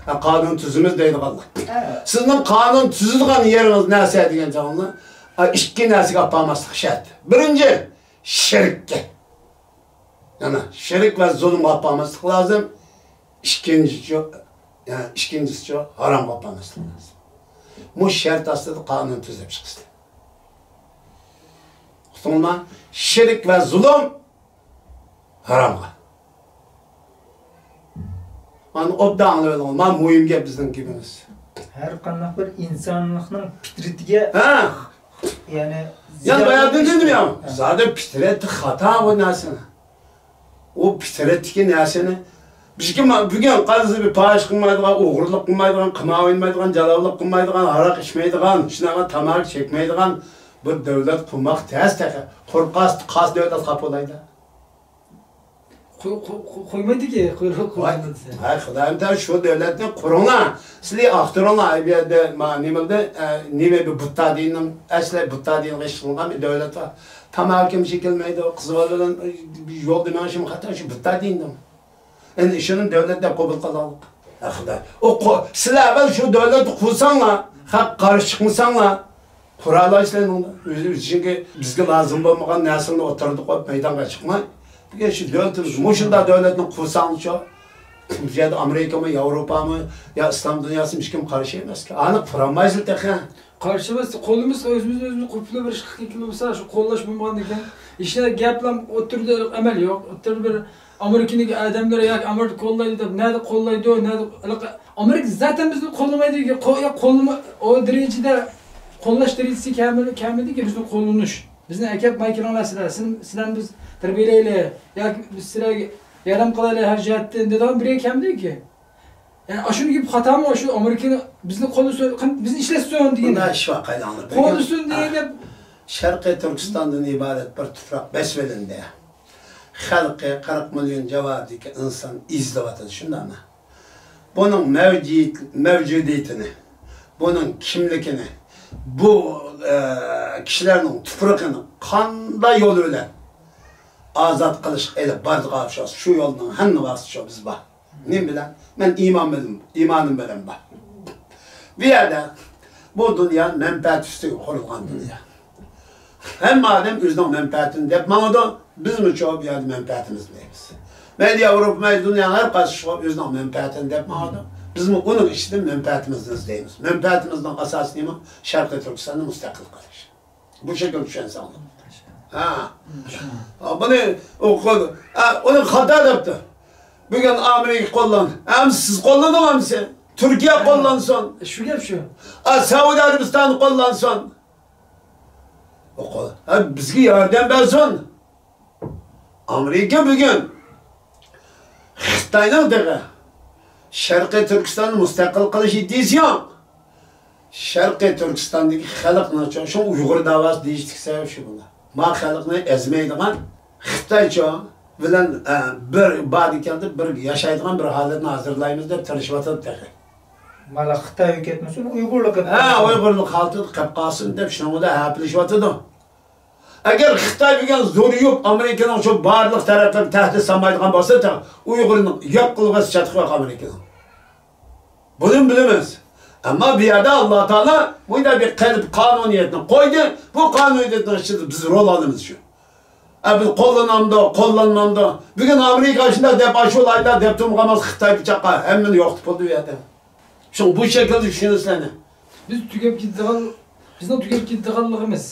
ھە، قانۇن تۈزىمىز دەيدىغانلار. ھە. سىزنىڭ قانۇن تۈزىدىغان يېرىڭىز نەرسە دېگەن چاغدا، ھە، ئىككى نەرسىگە ئاپارماسلىق شەرت. بىرىنچى، شىرككە. يەنە شىرك ۋە زۇلۇمغا ئاپارماسلىق لازىم. ئىككىنچىچۇ، يەنى ئىككىنچىسىچۇ، ھارامغا ئاپارماسلىق لازىم. مۇشۇ شەرت ئاستىدا قانۇن تۈزۈپ چىقىسىلەر. ئۇقتۇڭلارمۇ؟ شىرك ۋە زۇلۇم ھارامغا. مانا ئوبدان ئاڭلىۋېلىڭ، مانا مۇھىم گەپ بىزنىڭ گېپىمىز. ھەر قانداق بىر ئىنسانلىقنىڭ پىترىتىگە، ھە. يەنى يا زىيان باياتىن دېدىم يا. ھە. زادى پىترەتتە خاتا بۇ نەرسىنى. ئۇ پىترەتتىكى نەرسىنى بىزكى ما-، بۈگۈن قارىسا بىر پاھىشە قىلمايدىغان، ئوغرىلىق قىلمايدىغان، قىمار ئوينىمايدىغان، جالاۋۇللۇق قىلمايدىغان، ھاراق ئىچمەيدىغان، شۇنداقلا تاماكا چەكمەيدىغان بىر دۆلەت قۇرماق تەس تېخى. قۇرۇپ قالسا قايسى دۆلەت قاپۇلايدۇ؟ قوي-، قوي-، قوي-، قويمايدىكى، قوي-، قوي-، ۋاي، قويمايدىسەن. ھەي، خۇدايىم تەئالا شۇ دۆلەتنى قۇرۇڭلار. سىلى ئاختۇرۇڭلار، ئەي، بۇ يەردە، ما، نېمە بولدى؟ ئە، نېمە بۇ بۇتتا دىنىنىڭ، ئەسلى بۇتتا دىنىغا ئىش قىلغان بىر دۆلەت بار. تاماكىمۇ چېكىلمەيدۇ، قىز بالا بىلەن، ئە، يولدا مېڭىشىمۇ خاتا، شۇ بۇتتا دىنىدىمۇ. ئەمدى شۇنى دۆلەت دەپ قوبۇل قىلغانلىق. ئە، خۇدا. ئۇ قو-، سىلەر ئەۋۋەل شۇ دۆلەتنى قۇرساڭلار، خەق قارشى چىقمىساڭلار، قۇرالايسىلەر ئۇنىڭدا. ئۆزى، ئۆزى چۈنكى بىزگە لازىم بولمىغان نەرسىلەرنى ئوتتۇرىدا قويۇپ مەيدانغا چىقماي. بۈگۈن شۇ دۆلىتىمىز، مۇشۇنداق دۆلەتنى قۇرساڭلىچۇ، بۇ يەردە ئامېرىكىمۇ، ياۋروپامۇ، يا ئىسلام دۇنياسىمۇ ھېچكىم قارشى ئەمەسكەن. ئانا قۇرالمايسىز تېخى. قارشى ئەمەس، قولىمىز ئۆزىمىز ئۆزىمىز قۇرۇپ بېرىشقا كېلىپ بولسا، شۇ قوللاش بولمىغاندىكىن، ھېچ گەپلەر ئوتتۇرىدا ئەمەل يوق. ئوتتۇرىدا بىر ئامېرىكىنىڭ ئادەملىرى ياكى ئامېرىكا قوللايدۇ دەپ، نەدە قوللايدۇ، نەدە، ئامېرىكا زاتەن بىزنى قوللىمايدۇ، قو-، يا قوللىما-، ئۇ دەرىجىدە قوللاش دەرىجىسى كەمىدى، كەمىدىكى بىزنى قوللىنىش. بىزنى ئەكەپ ماي كىرىڭلار سىلەر، سىلەر، سىلەرنى بىز تەربىيەلەيلى، ياكى بىز سىلەرگە ياردەم قىلايلى ھەر جەھەتتىن دەيدىغان بىرى كەمدىكى. يەنى ئاشۇنى گېپى خاتامۇ، شۇ ئامېرىكىنى بىزنى قوللىسۇن، بىزنى ئىشلەتسۇن دېگىنى. بۇنداق ئىش ۋەقەلەر بۈگۈن قوللىسۇن دېگەن گەپ. شەرقىي تۈركىستاندىن ئىبارەت بىر تۇپراق بېسىۋېلىندى. خەلقى قىرىق مىليون جاۋابىدىكى ئىنسان ئېزىلىۋاتىدۇ، شۇنداقمۇ؟ بۇنىڭ مەۋجۇت-، مەۋجۇدىيىتىنى، بۇنىڭ كىملىكىنى، بۇ، ئە، كىشىلەرنىڭ تۇپرىقىنى قانداق يول بىلەن ئازاد قىلىشقا ئېلىپ بارىدىغان ئوخشاش، شۇ يولنىڭ ھەممە ۋاسىتىسى شۇ بىز بار. نېمە بىلەن؟ مەن ئىمان بىلەن، ئىمانىم بىلەن بار. بۇ يەردە بۇ دۇنيا مەنپەئەت ئۈستىگە قۇرۇلغان دۇنيا. ھەممە ئادەم ئۆزىنىڭ مەنپەئەتىنى دەپ ماڭىدۇ، بىزمۇ شۇ بۇ يەردە مەنپەئەتىمىزنى دەيمىز. مەيلى ياۋروپا، مەيلى دۇنيانىڭ ھەر قايسى شۇ ئۆزىنىڭ مەنپەئەتىنى دەپ ماڭىدۇ، بىزمۇ ئۇنىڭ ئىچىدىن مەنپەئەتىمىزنى ئىزدەيمىز. مەنپەئەتىمىزنىڭ ئاساسى نېمە؟ شەرقىي تۈركىستاننى مۇستەقىل قىلىش. بۇ شەكىلدە چۈشەنسەڭلار. ھە. ھە، بۇنى ئوقۇدۇ. ھە، ئۇنى خاتا دەپتۇ. بۈگۈن ئامېرىكا قوللاندى. ئەمسە سىز قوللىدىڭ ئەمسە. تۈركىيە قوللانسۇن. شۇ گەپ شۇ. ئا، سەئۇدى ئەرەبىستانى قوللانسۇن. ئا، بىزگە ياردەم بەرسۇن. ئامېرىكا بۈگۈن خىتاينىڭ تېخى شەرقىي تۈركىستاننى مۇستەقىل قىلىش ئىدىيىسى يوق. شەرقىي تۈركىستاندىكى خەلقنىڭ شۇ، شۇ ئۇيغۇر داۋاسى دېيىشتىكى سەۋەب شۇ بولار. ما خەلقنى ئەزمەيدىغان خىتايچۇ بىلەن، ئە، بىر بادى كەلدى، بىر ياشايدىغان بىر ھالەتنى ھازىرلايمىز دەپ تىرىشىۋاتىدۇ تېخى. مانا خىتاي ھۆكۈمەتمۇ شۇنى ئۇيغۇرلۇق قىلىپ ھە، قويسۇن. ئۇيغۇرلۇق ھالىتىدە قېلىپ قالسۇن دەپ شۇنىڭ بىلەن ھەپىلىشىۋاتىدۇ. ئەگەر خىتاي بۈگۈن زورىيىپ ئامېرىكىنىڭ شۇ بارلىق تەرەپلىرىگە تەھدىت سالمايدىغان بولسا، تېخى ئۇيغۇرنى يوق قىلغۇسى چاتىقى يوق ئامېرىكىنىڭ. بۇنى بىلىمىز. ئەمما بۇ يەردە ئاللا تائالا مۇنداق بىر قېلىپ قانۇنىيەتنى قويدى. بۇ قانۇنىيەتنىڭ ئىچىدە بىز رول ئالىمىز شۇ. ئە، بىز قوللىنامدۇ، قوللانمامدۇ؟ بۈگۈن ئامېرىكا شۇنداق دەپ ئاشۇ لايدا دەپ تۇرمىغان بولسا، خىتاي چاققا ھەممىنى يوقىتىپ بولدى بۇ يەردە. شۇڭا بۇ شەكىلدە چۈشىنىسىلەرنى. بىز تۈگەپ كېتىدىغان، بىزنىڭ تۈگەپ كېتىدىغانلىقىمىز.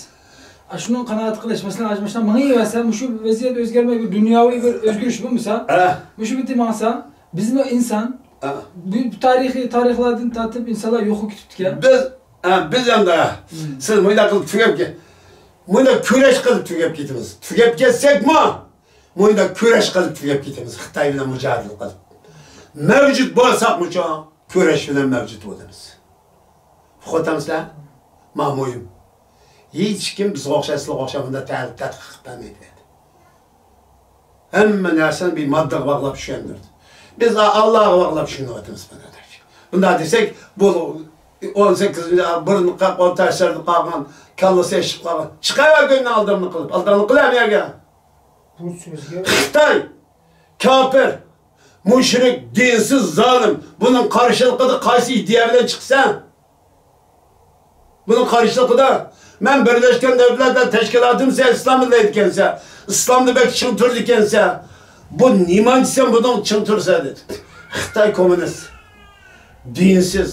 ئاشۇنىڭ قانائەت قىلىش، مەسىلەن، ئاشۇ ماشىنا مىڭىۋەرسە، مۇشۇ ۋەزىيەت ئۆزگەرمەي، بىر دۇنياۋى بىر ئۆزگىرىش بولمىسا، ھە. مۇشۇ بىتى ماڭسا، بىزمۇ ئىنسان، ھە. بۇ تارىخىي، تارىخلاردىن تارتىپ ئىنسانلار يوقىلىپ كېتىپتىكەن. بىز، ھە، بىز ئەمدى، ھە. مم. سىز مۇنداق قىلىپ تۈگەپ كېت-، مۇنداق كۈرەش قىلىپ تۈگەپ كېتىمىز. تۈگەپ كەتسەكمۇ، مۇنداق كۈرەش قىلىپ تۈگەپ كېتىمىز. خىتاي بىلەن مۇجادىلە قىلىپ. مەۋجۇت بولساقمۇچۇ، كۈرەش بىلەن مەۋجۇت بولىمىز. ئۇقۇۋاتامسىلەر؟ ما مۇھىم. ھېچكىم بىزگە ئوخشاش، سىلەرگە ئوخشاش بۇنداق تەدقىق قىلىپ بەرمەيدۇ. ھەممە نەرسىنى بىر ماددىغا باغلاپ چۈشەندۈردى. بىز ئا-، ئاللاغا باغلاپ چۈشىنىۋاتىمىز بۇنى. بۇنداق دېسەك، بۇ ئون سەككىزىنچى، بۇرۇن قا-، ئورتا ئەسىردە قالغان، كاللىسى ئېشىپ قالغان. چىقايۋەر كۆينىڭ ئالدىمنى قىلىپ. ئالدىڭنى قىل ھەممە يەرگە. بۇ سۆزگە خىتاي، كاپىر، مۇشرىك، دىنسىز، زالىم. بۇنىڭ قارشىلىقىدا قايسى ئىدىيە بىلەن چىقىسەن؟ بۇنىڭ قارشىلىقىدا مەن بىرلەشكەن دۆلەتلەر تەشكىلاتىمۇ سەن ئىسلام دەيدىكەنسەن، ئىسلامدا بەك چىڭ تۇرىدىكەنسەن. بۇ نېمانچە سەن بۇنىڭ چىڭ تۇرىسەن دېدى. خىتاي كوممۇنىست، دىنسىز.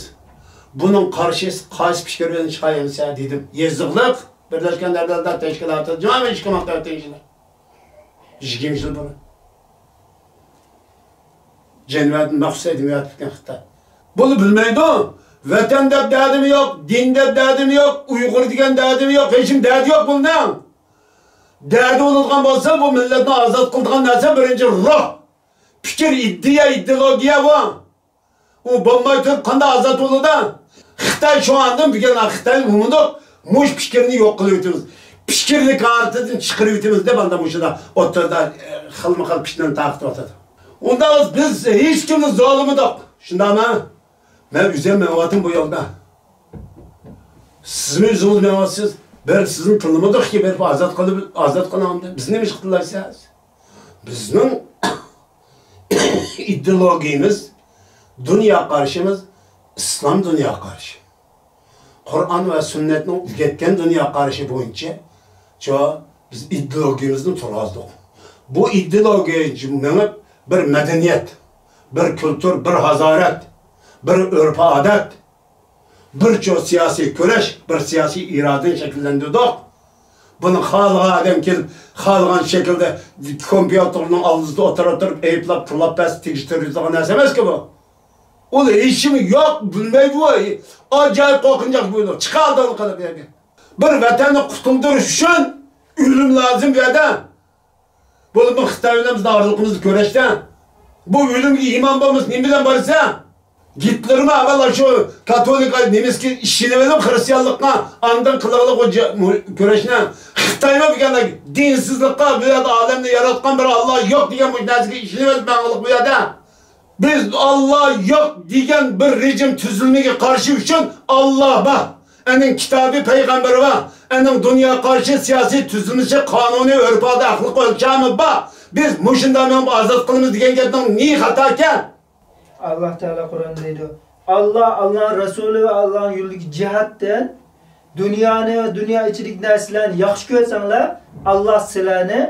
بۇنىڭ قارشىسى قايسى پىكىر بىلەن چىقايمىسەن دېدىم. يېزىقلىق بىرلەشكەن دۆلەتلەر تەشكىلاتى جامائەت ئىككى مىڭ تۆتىنچى يىلى. يىگىرمە يىل بۇرۇن. جەنۋەدىن مەخسۇس ھەيدىمەيۋاتىدىكەن خىتاي. بۇنى بىلمەيدۇ. ۋەتەن دەپ دەردىمۇ يوق، دىن دەپ دەردىمۇ يوق، ئۇيغۇر دېگەن دەردىمۇ يوق، ھېچنېمە دەردى يوق بۇنىڭ. دەردى بولىدىغان بولسا، بۇ مىللەتنى ئازاد قىلىدىغان نەرسە بىرىنچى روھ، پىكىر، ئىدىيە، ئىدېئولوگىيە بۇ. ئۇ بولماي تۇرۇپ قانداق ئازاد بولىدۇ؟ خىتاي شۇ ئاندىن بۈگۈن خىتاي ئۇمۇدۇق مۇشۇ پىكىرنى يوق قىلىۋېتىمىز، پىكىرنى كارتىدىن چىقىرىۋېتىمىز دەپ ئاندا مۇشۇندا ئوتتۇرىدا، ئە، خىلمۇ خىل پىتنىنى تارقىتىۋاتىدۇ. ئۇنداق بىز ھېچكىمنى زورلىمىدۇق. شۇنداقمۇ؟ مەن ئۆزۈم مېڭىۋاتىمەن بۇ يولدا. سىزمۇ ئۆزىڭىز مېڭىۋاتىسىز. بىر سىزنى تىللىمىدۇقكى، بېرىپ ئازاد قىلىپ، ئازاد قىلىڭ دەپ. بىزنى نېمە ئىش قىلالايسىز؟ بىزنىڭ ئىدېئولوگىيىمىز، دۇنيا قارىشىمىز ئىسلام دۇنيا قارىشى. قۇرئان ۋە سۈننەتنىڭ ئۆگەتكەن دۇنيا قارىشى بويىچە، چۇ، بىز ئىدېئولوگىيىمىزنى تۇرغۇزدۇق. بۇ ئىدېئولوگىيە مېڭىپ، بىر مەدەنىيەت، بىر كۈلتۈر، بىر ھازارەت، بىر ئۆرپ-ئادەت، بىر چوڭ سىياسىي كۈرەش، بىر سىياسىي ئىرادىنى شەكىللەندۈردۇق. بۇنى خالىغان ئادەم كېلىپ، خالىغان شەكىلدە كومپيۇتېرنىڭ ئالدىدا ئولتۇرۇپ تۇرۇپ، ئەيىبلەپ، تىللاپ بەرسە تېگىشتۈرىدىغان نەرسە ئەمەسكى بۇ. ئۇ ھېچنېمە يوق، بىلمەيدۇ ئۇ. ئاجايىپ قورقۇنچاق بولىدۇ. چىقاردىڭ قىلىپ يەرگە. بىر ۋەتەننى قۇتۇلدۇرۇش ئۈچۈن ئۆلۈم لازىم بۇ يەردە. بولۇپمۇ خىتاي بىلەن بىزنىڭ ئارىلىقىمىزدا كۈرەشتە. بۇ ئۆلۈمگە ئىمان بولمىسا، نېمە بىلەن بارىسەن؟ گىتلېرمۇ ئەۋۋەل شۇ كاتولىك نېمىسىگە ئىشىنىۋېلىپ خىرىستىيانلىققا، ئاندىن قىلغىلى بۇ جە-، مۇ-، كۈرەشنى. خىتايمۇ دېگەندەك دىنسىزلىققا، بۇ يەردە ئالەمنى ياراتقان بىر ئاللا يوق دېگەن بۇ نەرسىگە ئىشىنىۋېلىپ ماڭغىلىق بۇ يەردە. بىز ئاللا يوق دېگەن بىر رېجىم تۈزۈلمىگە قارشى ئۈچۈن ئاللا بار. ئەنىڭ كىتابى، پەيغەمبىرى بار. ئەنىڭ دۇنيا قارىشى، سىياسىي تۈزۈلمىسى، قانۇنى، ئۆرپ-ئادەت، ئەخلاق ئۆلچەمى بار. بىز مۇشۇنداق مېڭىپ ئازاد قىلىمىز دېگەن گەپنىڭ نېيى خاتا ئىكەن؟ ئاللا تائالا قۇرئاندا دەيدۇ، ئاللا، ئاللانىڭ رەسۇلى ۋە ئاللانىڭ يولىدىكى جىھادتىن دۇنيانى ۋە دۇنيا ئىچىدىكى نەرسىلەرنى ياخشى كۆرسەڭلار، ئاللا سىلەرنى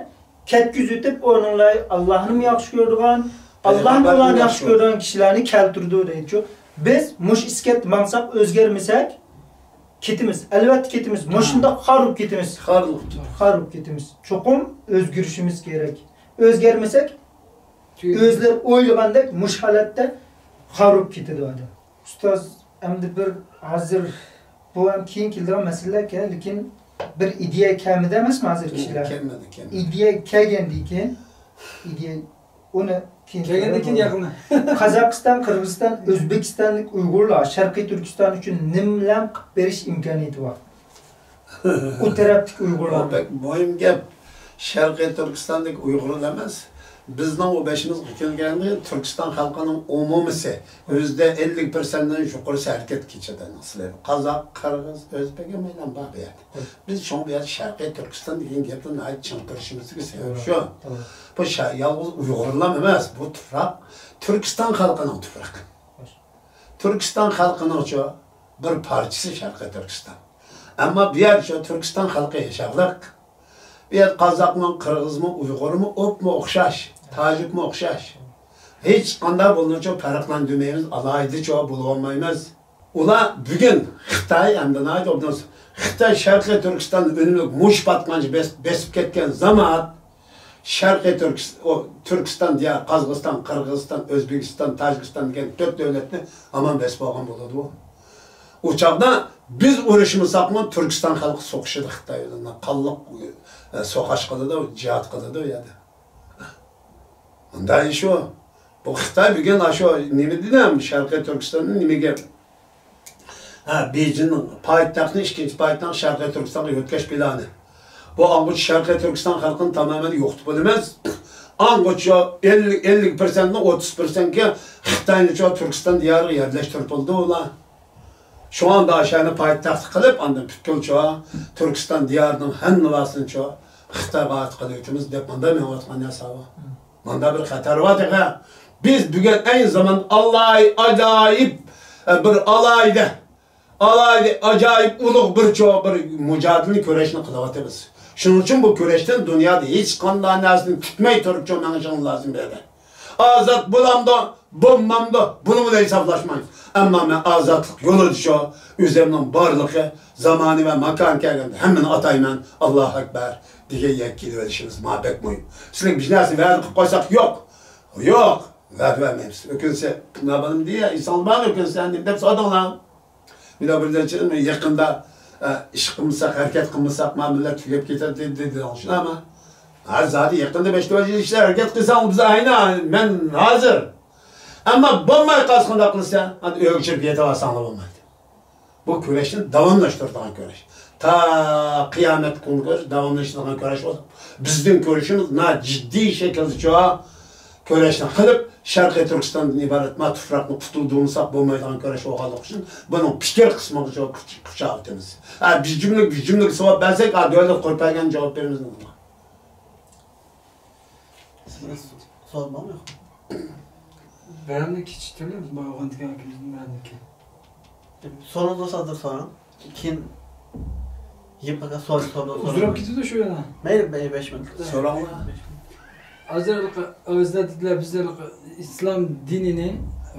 كەتكۈزۈۋېتىپ، ئورنۇڭلار ئاللانىمۇ ياخشى كۆرىدىغان، ئاللانى، پەيغەمبەرنى ئۇلارنى ياخشى ياخشى كۆرىدىغان كىشىلەرنى كەلتۈرىدۇ دەيدۇ. بىز مۇشۇ ئىسكەتتە ماڭساق، ئۆزگەرمىسەك، كېتىمىز. ئەلۋەتتە كېتىمىز. مۇشۇنداق خار بولۇپ كېتىمىز. خار بولۇپ كېتىمىز. خار بولۇپ كېتىمىز. چوقۇم ئۆزگىرىشىمىز كېرەك. ئۆزگەرمىسەك، تۈگىدى. ئۆزلەر ئويلىغاندەك مۇشۇ ھالەتتە خار بولۇپ كېتىدۇ ئادەم. ئۇستاز، ئەمدى بىر ھازىر بۇ ھەم كېيىن كېلىدىغان مەسىلىلەركەن، لېكىن بىر ئىدىيە كەلمىدى ئەمەسمۇ ھازىر كىشىلەر؟ كەلمىدى، كەلمىدى. ئىدىيە كەلگەندىن كېيىن، ئىدىيە ئۇنى كېيىن كەلگەندىن كېيىن ياقىملى. قازاقىستان، قىرغىزىستان، ئۆزبېكىستانلىق ئۇيغۇرلار شەرقىي تۈركىستان ئۈچۈن نېمىلەرنى قىلىپ بېرىش ئىمكانىيىتى بار؟ ئۇ تەرەپتىكى ئۇيغۇرلار. بۇ بەك مۇھىم گەپ. شەرقىي تۈركىستاندىكى ئۇيغۇرلا ئەمەس، بىزنىڭ ئۇ بېشىمىزغا كەلگەندە تۈركىستان خەلقىنىڭ ئومۇمىسى، يۈزدە ئەللىك پىرسەنتتىن يۇقىرىسى ھەرىكەتكە كېچىدۇ. قازاق، قىرغىز، ئۆزبېك ھەممەيلەن بار بۇ يەردە. بىز شۇڭا بۇ يەردە شەرقىي تۈركىستان دېگەن گەپتىن ناھايىتى چىڭ تۇرۇشىمىزدىكى سەۋەب شۇ. بۇ شە-، يالغۇز ئۇيغۇرلار ئەمەس، بۇ تۇپراق تۈركىستان خەلقىنىڭ تۇپرىقى. تۈركىستان خەلقىنىڭچۇ بىر پارچىسى شەرقىي تۈركىستان. ئەمما بۇ يەردە شۇ تۈركىستان خەلقى ياشاغلىق. بۇ يەردە قازاقمۇ، قىرغىزمۇ، ئۇيغۇرمۇ ئوپمۇ ئوخشاش، تاجىكمۇ ئوخشاش. ھېچقانداق بۇلارنىچۇ پەرقلەندۈرمەيمىز، ئالاھىدىچۇ بولۇۋالمايمىز. ئۇلار بۈگۈن خىتاي ئەمدى ناھايىتى ئوبدان، خىتاي شەرقىي تۈركىستان ئۈنۈملۈك مۇش پاتقانچە بېس-، بېسىپ كەتكەن زامات، شەرقىي تۈركىس-، ئۇ، تۈركىستان دىيارى، قازاقىستان، قىرغىزىستان، ئۆزبېكىستان، تاجىكىستان دېگەن تۆت دۆلەتنى ھامان بېسىپ ئالغان بولىدۇ. ئۇ چاغدا بىز ئۇرۇشمىساقمۇ، تۈركىستان خەلقى سوقۇشىدۇ خىتاي بىلەن، قانلىق، ئە، سوقۇش قىلىدۇ، جىھاد قىلىدۇ ئۇ يەردە. مۇنداق ئىش ئۇ. بۇ خىتاي بۈگۈن ئاشۇ نېمە دېدىم، شەرقىي تۈركىستاننى نېمىگە، ھە، بېيجىڭنىڭ پايتەختنى ئىككىنچى پايتەخت شەرقىي تۈركىستانغا يۆتكەش پىلانى. بۇ ئاڭغۇچە شەرقىي تۈركىستان خەلقىنى تامامەن يوقىتىپ بولىمىز. ئاڭغۇچە ئەللىك، ئەللىك پىرسەنتنى، ئوتتۇز پىرسەنتكە خىتاينىچۇ تۈركىستان دىيارىغا يەرلەشتۈرۈپ بولىدۇ ئۇلار. شۇڭا ئاشۇنى پايتەخت قىلىپ، ئاندىن پۈتكۈلچۇ تۈركىستان دىيارىنىڭ ھەممىۋاسىنىچۇ خىتايغا ئارتىق قىلىۋېتىمىز دەپ مۇنداق مېڭىۋاتقان نەرسە بار. مۇنداق بىر خەتەر بار تېخى. بىز بۈگۈن ئەينى زامان ئالاھىدە ئاجايىپ، ئە، بىر ئالاھىدە، ئالاھىدە ئاجايىپ ئۇلۇغ بىر چوڭ بىر مۇجادىلىنى، كۈرەشنى قىلىۋاتىمىز. شۇنىڭ ئۈچۈن بۇ كۈرەشتىن دۇنيادا ھېچقانداق نەرسىنى كۈتمەي تۇرۇپ چوڭ مېڭىشىڭىز لازىم بۇ يەردە. ئازاد بولامدۇ، بولمامدۇ، بۇنى بىلەن ھېسابلاشمايمىز. ئەمما مەن ئازادلىق يولىدا شۇ ئۆزۈمنىڭ بارلىقى، زامانى ۋە ماكانى كەلگەندە ھەممىنى ئاتايمەن، ئاللاھۇ ئەكبەر دېگەن يەرگە كېلىۋېلىشىمىز ماڭا بەك مۇھىم. سىلەرگە بىر نەرسە ۋەدە قىلىپ قويساق، يوق، يوق، ۋەدە بەرمەيمىز. ئۆكۈنسە، نابالام دېيە، ئېسىڭىز بارمۇ ئۆكۈنسە دەپ سورىدىڭلار. مېنىڭ بىر نەچچە يېقىندا، ئە، ئىش قىلمىساق، ھەرىكەت قىلمىساق، ما مىللەت تۈگەپ كېتەر دېدى، دېدىڭىز، شۇنداقمۇ؟ ھە، زادى يېقىندا بەش تۆت يىل ئىشلەر ھەرىكەت قىلساڭ، بىز ئاينا، مەن ھازىر. ئەمما بولماي قالسا قانداق قىلىسەن؟ ئەمدى ئۆيگە كىرىپ يېتىۋالساڭلا بولمايدۇ. بۇ كۈرەشنى داۋاملاشتۇرىدىغان كۈرەش. تا قىيامەت كۈنىگىچە داۋاملىشىدىغان كۈرەش بولسا، بىزنىڭ كۈرىشىمىز ناھايىتى جىددىي شەكىلدە شۇ كۈرەشنى قىلىپ، شەرقىي تۈركىستاندىن ئىبارەت ما تۇپراقنى قۇتۇلدۇرمىساق بولمايدىغان كۈرەش بولغانلىقى ئۈچۈن بۇنىڭ پىكىر قىسمىغا شۇ كۈچ-، كۈچ ئاۋۇتىمىز. ھە، بىز جۈملىگە، بىز جۈملىگە سوئال بەرسەك، ھە، دۆلەت قۇرۇپ بەرگەن جاۋاب بېرىمىز نېمە؟ سوئال بارمۇ يوق؟ بىرەمنى كېچىكتۈرىمىز، بارغاندىكىن ئاكىمىزدىن بىرەمنىكى. سورىڭىز بولسا ھازىر سوراڭ. كېيىن يىپ سوئال سورىدىڭىز. ئۇزىراپ كېتىدۇ شۇ يەنە. مەيلى، بەش، بەش مىنۇت. سوراڭلار. ھازىر ھېلىقى ئۆزلەر دېدىلەر، بىز ھېلىقى ئىسلام دىنىنى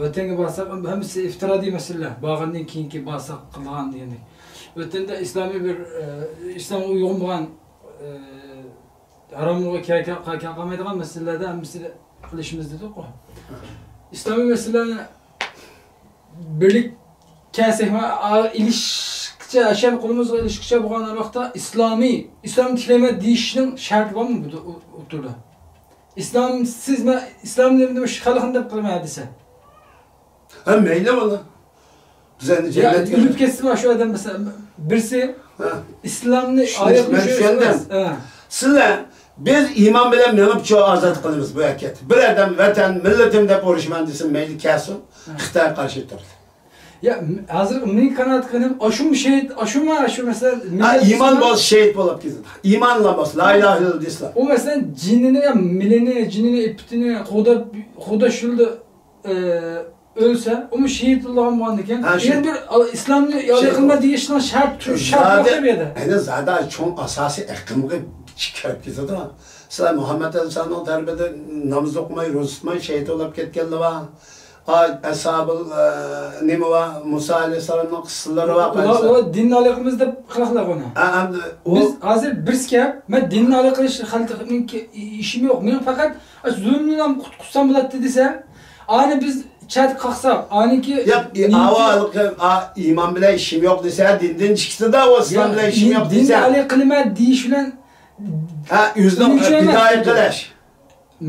ۋەتەنگە بارساق، ھەممىسى ئىپتىرادىي مەسىلىلەر. بارغاندىن كېيىنكى بارساق قىلىدىغان دېگەندەك. ۋەتەندە ئىسلامىي بىر، ئە، ئىسلامغا ئۇيغۇن بولغان، ئە، ھاراملىققا كەل-، كەل-، كەل-، كەلمەيدىغان مەسىلىلەردە ھەممىسىنى قىلىشىمىز دېدۇققۇ. ئىسلامىي مەسىلىلەرنى بىرلىك كەلسەك، ئا-، ئېلىشقىچە، ئاشۇ قولىمىزغا ئېلىشقىچە بولغان ۋاقىتتا ئىسلامىي، ئىسلام تىكلەيمەن دېيىشنىڭ شەرتى بارمۇ بۇ ئوتتۇرىدا؟ ئىسلامسىز مەن، ئىسلام دېمىدىم، شۇ خەلقنى دەپ قىلىمەن دېسە. ھە، مەيلى ئۇنى. بىز ئەمدى يا، جەننەتكە ئۆلۈپ كەتسىمۇ شۇ ئادەم مېسىلەن، بىرسى ھە. ئىسلامنى شۇنى ئاياغ مەن چۈشۈرۈپ چۈشەندىم. ئەمەس. ھە. سىلەر، بىز ئىمان بىلەن مېڭىپ شۇ ئازاد قىلىمىز بۇ ھەرىكەتنى. بىر ئادەم ۋەتەن، مىللىتىم دەپ ئۇرۇشىمەن دېسە مەيلى كەلسۇن، ھە. خىتايغا قارشى تۇرىلى. يا، م-، ھازىر مېنىڭ قانائەت قىلغىنىم، ئاشۇمۇ شېھىت، ئاشۇمۇ، ئاشۇ مەسىلەن، ھە، مىللەت ئىمان ئىسلام بولسا شېھىت بولۇپ كېتىدۇ. ئىمان بولسا، لا ئىلاھە ئىللاللا دېسىلا. ئۇ مەسىلەن، جېنىنى، يا، مېلىنى، جېنىنى، ئىپپىتىنى قوغداپ، قوغداش يولىدا، ئە، ئۆلسە، ئۇمۇ شېھىت بولىدىغان بولغاندىكىن، ھە، شۇ. يەنە بىر ئال-، ئىسلامنى ياخشى شېھىت قىلما بول-، دېيىشنىڭ شەرت، شەرت يوق زادى، دەپ ئەينى زادى چوڭ ئاساسىي ئېقىمغا كىرىپ كېتىدۇ. سىلەر مۇھەممەد ئەلىساننىڭ تەرىپىدە ناماز ئوقۇماي، روزا تۇتماي شېھىت بولۇپ كەتكەنلەر بار. ئا، ئەسھابىل، ئە، نېمە بار؟ مۇسا ئەلەيھىسسالامنىڭ قىسسىلىرى بار. ئۇلار، ئۇلار دىننى ئالاقىمىز دەپ قىلىقلار ئۇنى. ھە، ئەمدى ئۇ بىز ھازىر بىرسى كەپ، مەن دىننى ئالاقىلىشىش خەلقنىڭكى ئىشىم يوق. مېنىڭ پەقەت ئاشۇ زۇلۇمدىن قۇتقۇزسام بولاتتى دېسە، ئانى بىز چەتكە قاقساق، ئانىكى ياق، ئاۋا، ئىمان بىلەن ئىشىم يوق دېسە، دىندىن چىقتى-دە، ئۇ ئىسلام بىلەن ئىشىم يوق دېسە. دىننى ئالىي قىلىمەن دېيىش بىلەن. ھە، ئۆزىنىڭ پىدائىي قىلىش.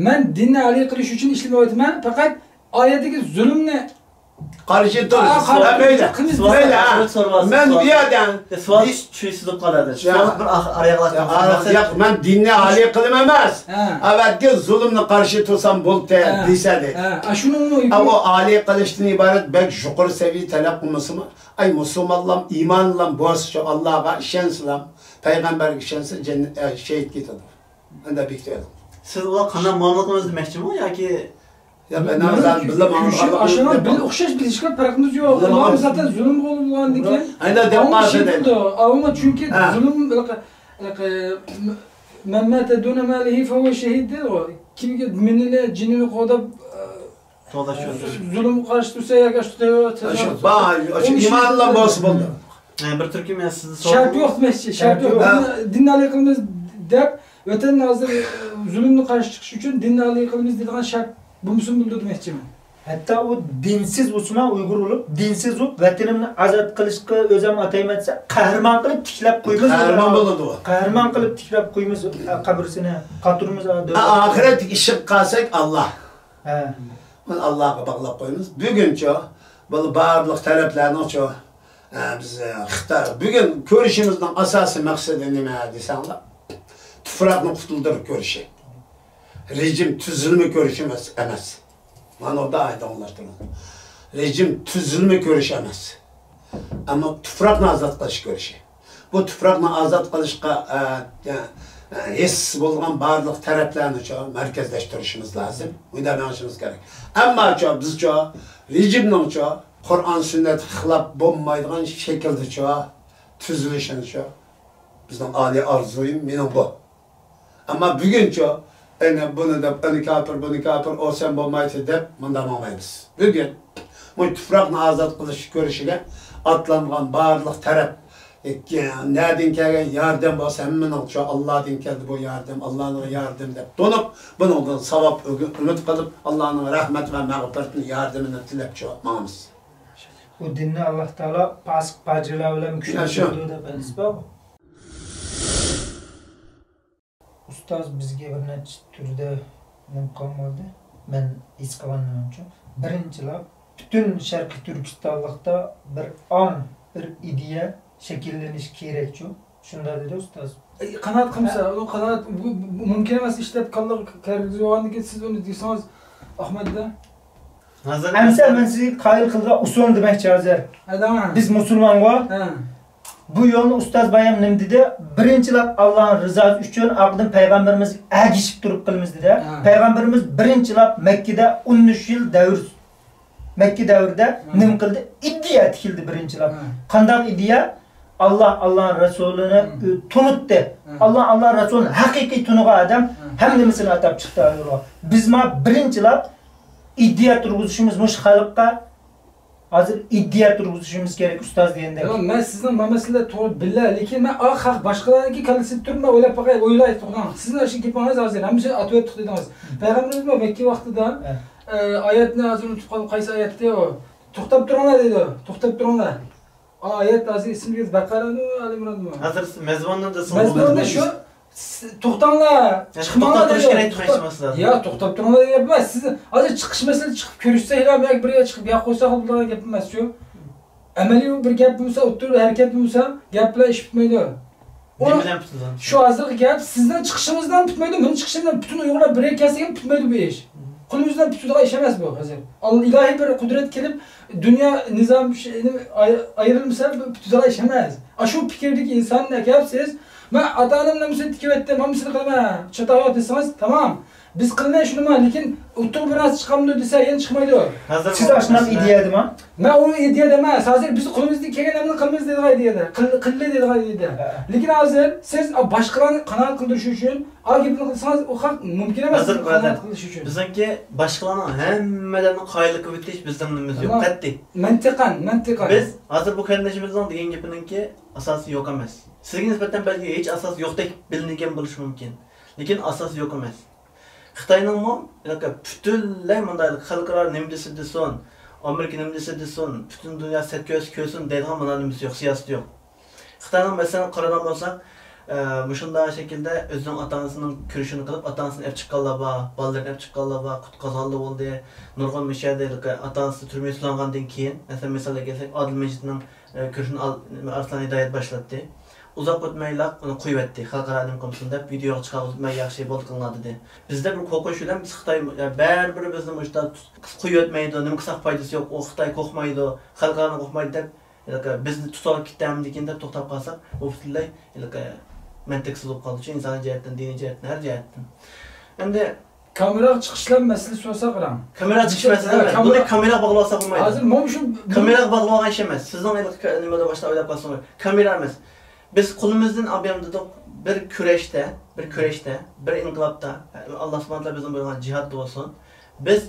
مەن دىننى ئالىي قىلىش ئۈچۈن ئىشلىمەيۋاتىمەن، پەقەت ئايەتتىكى زۇلۇمنى قارشى تۇرۇش. ھە، مەيلى. مەيلى، ھە. مەن بۇ يەردە سوئال چۈشىنىسىز دەپ قالىدۇ. سوئال بىر ئارىياغلاق. ياق، مەن دىننى ئالىي قىلىم ئەمەس. ئەۋەتكە زۇلۇمنى قارشى تۇرسام بولدى دېسە دەيدۇ. ئاشۇنىڭ ئۇ ئالىي قىلىشتىن ئىبارەت بەك يۇقىرى سەۋىيە تەلەپ قىلمىسىمۇ، ئەي مۇسۇلمانلام، ئىمانلام بولسىچۇ، ئاللاغا ئىشەنسىلەم، پەيغەمبەرگە ئىشەنسە، جەننەت، ئە، شېھىت كېتىدۇ. ئەندە بېكىتىۋېلىڭ. سىز ئۇلار قانداق مۇئامىلە قىلىمىز دېمەكچىمۇ ياكى؟ ياق، مەن ھازىر بىللە ماڭىدىغان ئاشۇنىڭ بىللە ئوخشاش بىلىشكە پەرقىمىز يوق. ئۇلار زاتەن زۇلۇم قىلىدىغاندىكىن. ئەندە دەپ قالسا دەيدۇ. ئاۋۇ چۈنكى زۇلۇم، مەن مات دۇنە مالىھى فەھۇۋە شەھىد دەيدۇ. كىمكى مېلىنى، جېنىنى قوغداپ، زۇلۇمغا قارشى تۇرسا ياكى ئاشۇ، ئاشۇ ئىمان بىلەن بولسا بولدى. بىر تۈركۈم، مەن سىزنى شەرت يوق دېمەكچى، شەرت يوق. دىننى ئالىي قىلىمىز دەپ، ۋەتەندە ھازىر زۇلۇمغا قارشى چىقىش ئۈچۈن دىننى ئالىي قىلىمىز دەيدىغان شەرت بولمىسىمۇ بولىدۇ دېمەكچىمەن. ھەتتا ئۇ دىنسىز بولسىمۇ، ئۇيغۇر بولۇپ، دىنسىز بولۇپ، ۋەتىنىمنى ئازاد قىلىشقا ئۆزۈم ئاتايمەن دېسە، قەھرىمان قىلىپ تىكلەپ قويىمىز. قەھرىمان بولىدۇ. قەھرىمان قىلىپ تىكلەپ قويىمىز قەبرىسىنى، قاتۇرىمىز. ئاخىرەتتىكى ئىشقا قالساق، ئاللا. ھە. مانا ئاللاغا باغلاپ قويىمىز. بۈگۈنچۇ، بۇ بارلىق تەرەپلەرنىڭچۇ، ئە، بىز، ئە، خىتاي، بۈگۈن كۆرۈشىمىزنىڭ ئاساسىي مەقسىتى نېمە دېسەڭلار، تۇپراقنى قۇتۇلدۇرۇپ كۆرۈشى. رېجىم تۈزۈلمە كۆرۈشى ئەمەس، ئەمەس. مانا ئۇدا ئايدىڭلاشتۇرۇڭ. رېجىم تۈزۈلمە كۆرۈشى ئەمەس. ئەمما تۇپراقنى ئازاد قىلىش كۆرۈشى. بۇ تۇپراقنى ئازاد قىلىشقا، ئە، ئە، ھېسسىسى بولىدىغان بارلىق تەرەپلەرنىچۇ مەركەزلەشتۈرۈشىمىز لازىم. مۇنداق مېڭىشىمىز كېرەك. ئەمماچۇ بىزچۇ رېجىمنىڭچۇ قۇرئان سۈننەتكە خىلاپ بولمايدىغان شەكىلدىچۇ تۈزۈلۈشىنىچۇ بىزنىڭ ئالىي ئارزۇيۇم مېنىڭ بۇ. ئەمما بۈگۈنچۇ، ئەنە بۇنى دەپ، ئەنە كاپىر، بۇنى كاپىر، ئۇ سەن بولمايسەن دەپ، مۇنداق ماڭمايمىز. بۈگۈن مۇشۇ تۇپراقنى ئازاد قىلىش كۈرىشىگە ئاتلانغان بارلىق تەرەپ، ئە، نەدىن كەلگەن ياردەم بولسا، ھەممىنىڭچۇ ئاللادىن كەلدى بۇ ياردەم، ئاللانىڭ ياردىمى دەپ تونۇپ، بۇنىڭدىن ساۋاب ئۈمىد قىلىپ، ئاللانىڭ رەھمەت ۋە مەغپىرىتىنى، ياردىمىنى تىلەپچۇ ماڭىمىز. بۇ دىننى ئاللا تائالا پاسىق پاجىرلار بىلەن كۈچلەندۈرىدۇ دەپ ھەدىس بار. ئۇستاز بىزگە بىر نەچچە تۈردە نېمە قىلغان بولدى. مەن ھېس قىلغان نېمەمچۇ، بىرىنچىلەپ، پۈتۈن شەرقىي تۈركىستانلىقتا بىر ئاڭ، بىر ئىدىيە شەكىللىنىشى كېرەكچۇ. شۇنداق دېدى ئۇستاز. قانائەت قىلمىسا، ئۇ قانائەت، بۇ، بۇ مۇمكىن ئەمەس ئىش دەپ كاللىغا كىرگۈزۈۋالغاندىن كېيىن سىز ئۇنى دېسىڭىز، ئەخمەتدە. ئەمسە مەن سىزگە قايىل قىلىدىغان ئۇسۇلنى دېمەكچى ھازىر. بىز مۇسۇلمانغۇ. بۇ يولنى ئۇستاز بايام نېمە دېدى؟ بىرىنچىلەپ، ئاللانىڭ رىزاسى ئۈچۈن، ئاندىن پەيغەمبىرىمىزگە ئەگىشىپ تۇرۇپ قىلىمىز دېدى. پەيغەمبىرىمىز بىرىنچىلەپ مەككىدە ئون ئۈچ يىل دەۋر، مەككە دەۋرىدە نېمە قىلدى؟ ئىدىيە تىكىلدى بىرىنچىلەپ. قانداق ئىدىيە؟ ئاللا، ئاللانىڭ رەسۇلىنى تونۇتتى. ئاللا، ئاللانىڭ رەسۇلىنى ھەقىقىي تونۇغان ئادەم ھەممە نېمىسىنى ئاتاپ چىقتى. بىز ما بىرىنچىلەپ ئىدىيە تۇرغۇزۇشىمىز مۇشۇ خەلققە ھازىر ئىدىيە تۇرغۇزۇشىمىز كېرەك، ئۇستاز دېگەندەك. ياق، مەن سىزنىڭ ما مەسىلىدە توغرا بىلە، لېكىن مەن ئا خەق باشقىلارنىڭكى كاللىسىنى تۇرۇپ مەن ئويلاپ باقاي، ئويلاي توختاڭ. سىزنىڭ ئاشۇ گېپىڭىز ھازىر ھەممىسىنى ئاتىۋەتتۇق دېدىڭىز. پەيغەمبىرىمىزمۇ مەككە ۋاقتىدا، ئە، ئايەتنى ھازىر ئۇنتۇپ قالدىم، قايسى ئايەتتى ئۇ؟ توختاپ تۇرۇڭلار دەيدۇ. توختاپ تۇرۇڭلار. ئا، ئايەت ھازىر ئېسىمدە يوق، بەقەرەمۇ، ئالى ئىمرانمۇ؟ ھازىر مەزمۇننى دېسىڭىز مەزمۇننى شۇ، توختاڭلار، چىقماڭلار دەيدۇ. يا، توختاپ تۇرۇڭلار دەپ گەپ ئەمەس. سىز ھازىر چىقىش مەسىلىسى، چىقىپ كۆرۈشسە، يا بىر يەرگە چىقىپ يا قويساق بولىدىغان گەپ ئەمەس شۇ. ئەمەلىي بىر گەپ بولمىسا، ئوتتۇرىدا ھەرىكەت بولمىسا، گەپ بىلەن ئىش پۈتمەيدۇ. نېمە بىلەن پۈتىدۇ؟ شۇ ھازىرقى گەپ سىزنىڭ چىقىشىڭىز بىلەن پۈتمەيدۇ، مېنىڭ چىقىشىم بىلەن پۈتۈن ئۇيغۇرلار بىر يەرگە كەلسە پۈتمەيدۇ بۇ ئىش. قولىمىز بىلەن پۈتىدىغان ئىش ئەمەس بۇ ھازىر. ئىلاھىي بىر قۇدرەت كېلىپ، دۇنيا نىزام ئايرىلمىسا، پۈتىدىغان ئىش ئەمەس. ئاشۇ پىكىردىكى ئىنساننى ئەكەپ سىز، مەن ئاتا-ئانامنىڭ ھەممىسىنى تىكىۋەتتىم، ھەممىسىنى قىلىمەن، چاتاق يوق دېسىڭىز، تامام. بىز قىلماي شۇنىمۇ، لېكىن ئۇتۇق بىر نەرسە چىقامدۇ دېسە، يەنە چىقمايدۇ. سىز ئاشۇنداق ئىدىيەدىما؟ مەن ئۇ ئىدىيەدە ئەمەس، ھازىر بىز قولىمىزدىن كەلگەن نەرسىنى قىلىمىز دەيدىغان ئىدىيەدە، قىل-، قىللى دەيدىغان ئىدىيەدە. لېكىن ھازىر سىز باشقىلارنى قانائەت قىلدۇرۇش ئۈچۈن ئا گېپىنى قىلسىڭىز، ئۇ خەق مۇمكىن ئەمەس سىزنى قانائەت قىلدۇرۇش ئۈچۈن. بىزنىڭكى باشقىلارنىڭ ھەممە ئادەمنى قايىل قىلىۋېتىش بىزنىڭ نېمىمىز يوق، قەتئىي. مەنتىقەن، مەنتىقەن. بىز ھازىر بۇ قېرىندىشىمىزنىڭ دېگەن گېپىنىڭكى ئاساسى يوق ئەمەس. سىزگە نىسبەتەن بەلكى ھېچ ئاساس يوقتەك بىلىنگەن بولۇشى مۇمكىن. لېكىن ئاساس يوق ئەمەس. خىتاينىڭمۇ ھېلىقى پۈتۈنلەي مۇنداق خەلقئارا نېمە دېسە دېسۇن، ئامېرىكا نېمە دېسە دېسۇن، پۈتۈن دۇنيا سەت كۆرسە كۆرسۇن دەيدىغان مۇنداق نېمىسى يوق، سىياسىتى يوق. خىتاينىڭ مەسىلىنى قارىغان بولساق، ئە، مۇشۇنداق شەكىلدە ئۆزىنىڭ ئاتا-ئانىسىنىڭ كۈرىشىنى قىلىپ، ئاتا-ئانىسىنى ئەپ چىققانلار بار، بالىلىرىنى ئەپ چىققانلار بار، قۇتقۇزغانلار بولدى. نۇرغۇن مۇشۇ يەردە ھېلىقى ئاتا-ئانىسى تۈرمىگە سولانغاندىن كېيىن، مەسىلەن، مىسالغا كەلسەك، ئادىل مەجىتنىڭ، ئە، كۈرىشىنى ئال-، ئارسلان ھىدايەت باشلاتتى. ئۇزاق ئۆتمەيلا ئۇنى قويۇۋەتتى، خەلقئارا نېمە قىلمىسۇن دەپ، ۋىدېئوغا چىقارغۇزۇپ، مەن ياخشى بولدى قىلىڭلار دېدى. بىزدە بىر قورقۇنچ بىلەن بىز خىتاي، يا بەرىبىر بىزنى مۇشۇنداق قويۇۋەتمەيدۇ، نېمە قىلساق پايدىسى يوق، ئۇ خىتاي قورقمايدۇ، خەلقئارانى قورقمايدۇ دەپ، بىزنى تۇتۇۋالىپ كېتەمدىكىن دەپ توختاپ قالساق، بۇ پۈتۈنلەي ھېلىقى مەنتىقسىز بولۇپ قالىدۇ، ئىنسانىي جەھەتتىن، دىنىي جەھەتتىن، ھەر جەھەتتىن. ئەمدى كامېراغا چىقىشلار مەسىلىسى بولسا قاراڭ. كامېراغا چىقىش مەسىلىسى ھە، ئەمەس. كامېرا بۇنى كامېراغا باغلىۋالساق بولمايدۇ. ھازىر مانا شۇ كامېراغا باغلىۋالغان ئىش ئەمەس. سىزنىڭ ھېلىقى نېمىدە باشتا ئويلاپ قالسىڭىز، كامېرا ئەمەس. بىز قولىمىزدىن ئالمايمىز دېدۇق. بىر كۈرەشتە، بىر كۈرەشتە، بىر ئىنقىلابتا، ئاللا سۇبھانەھۇ ۋە تائالا بىزنىڭ بۇيرۇغان جىھاد بولسۇن. بىز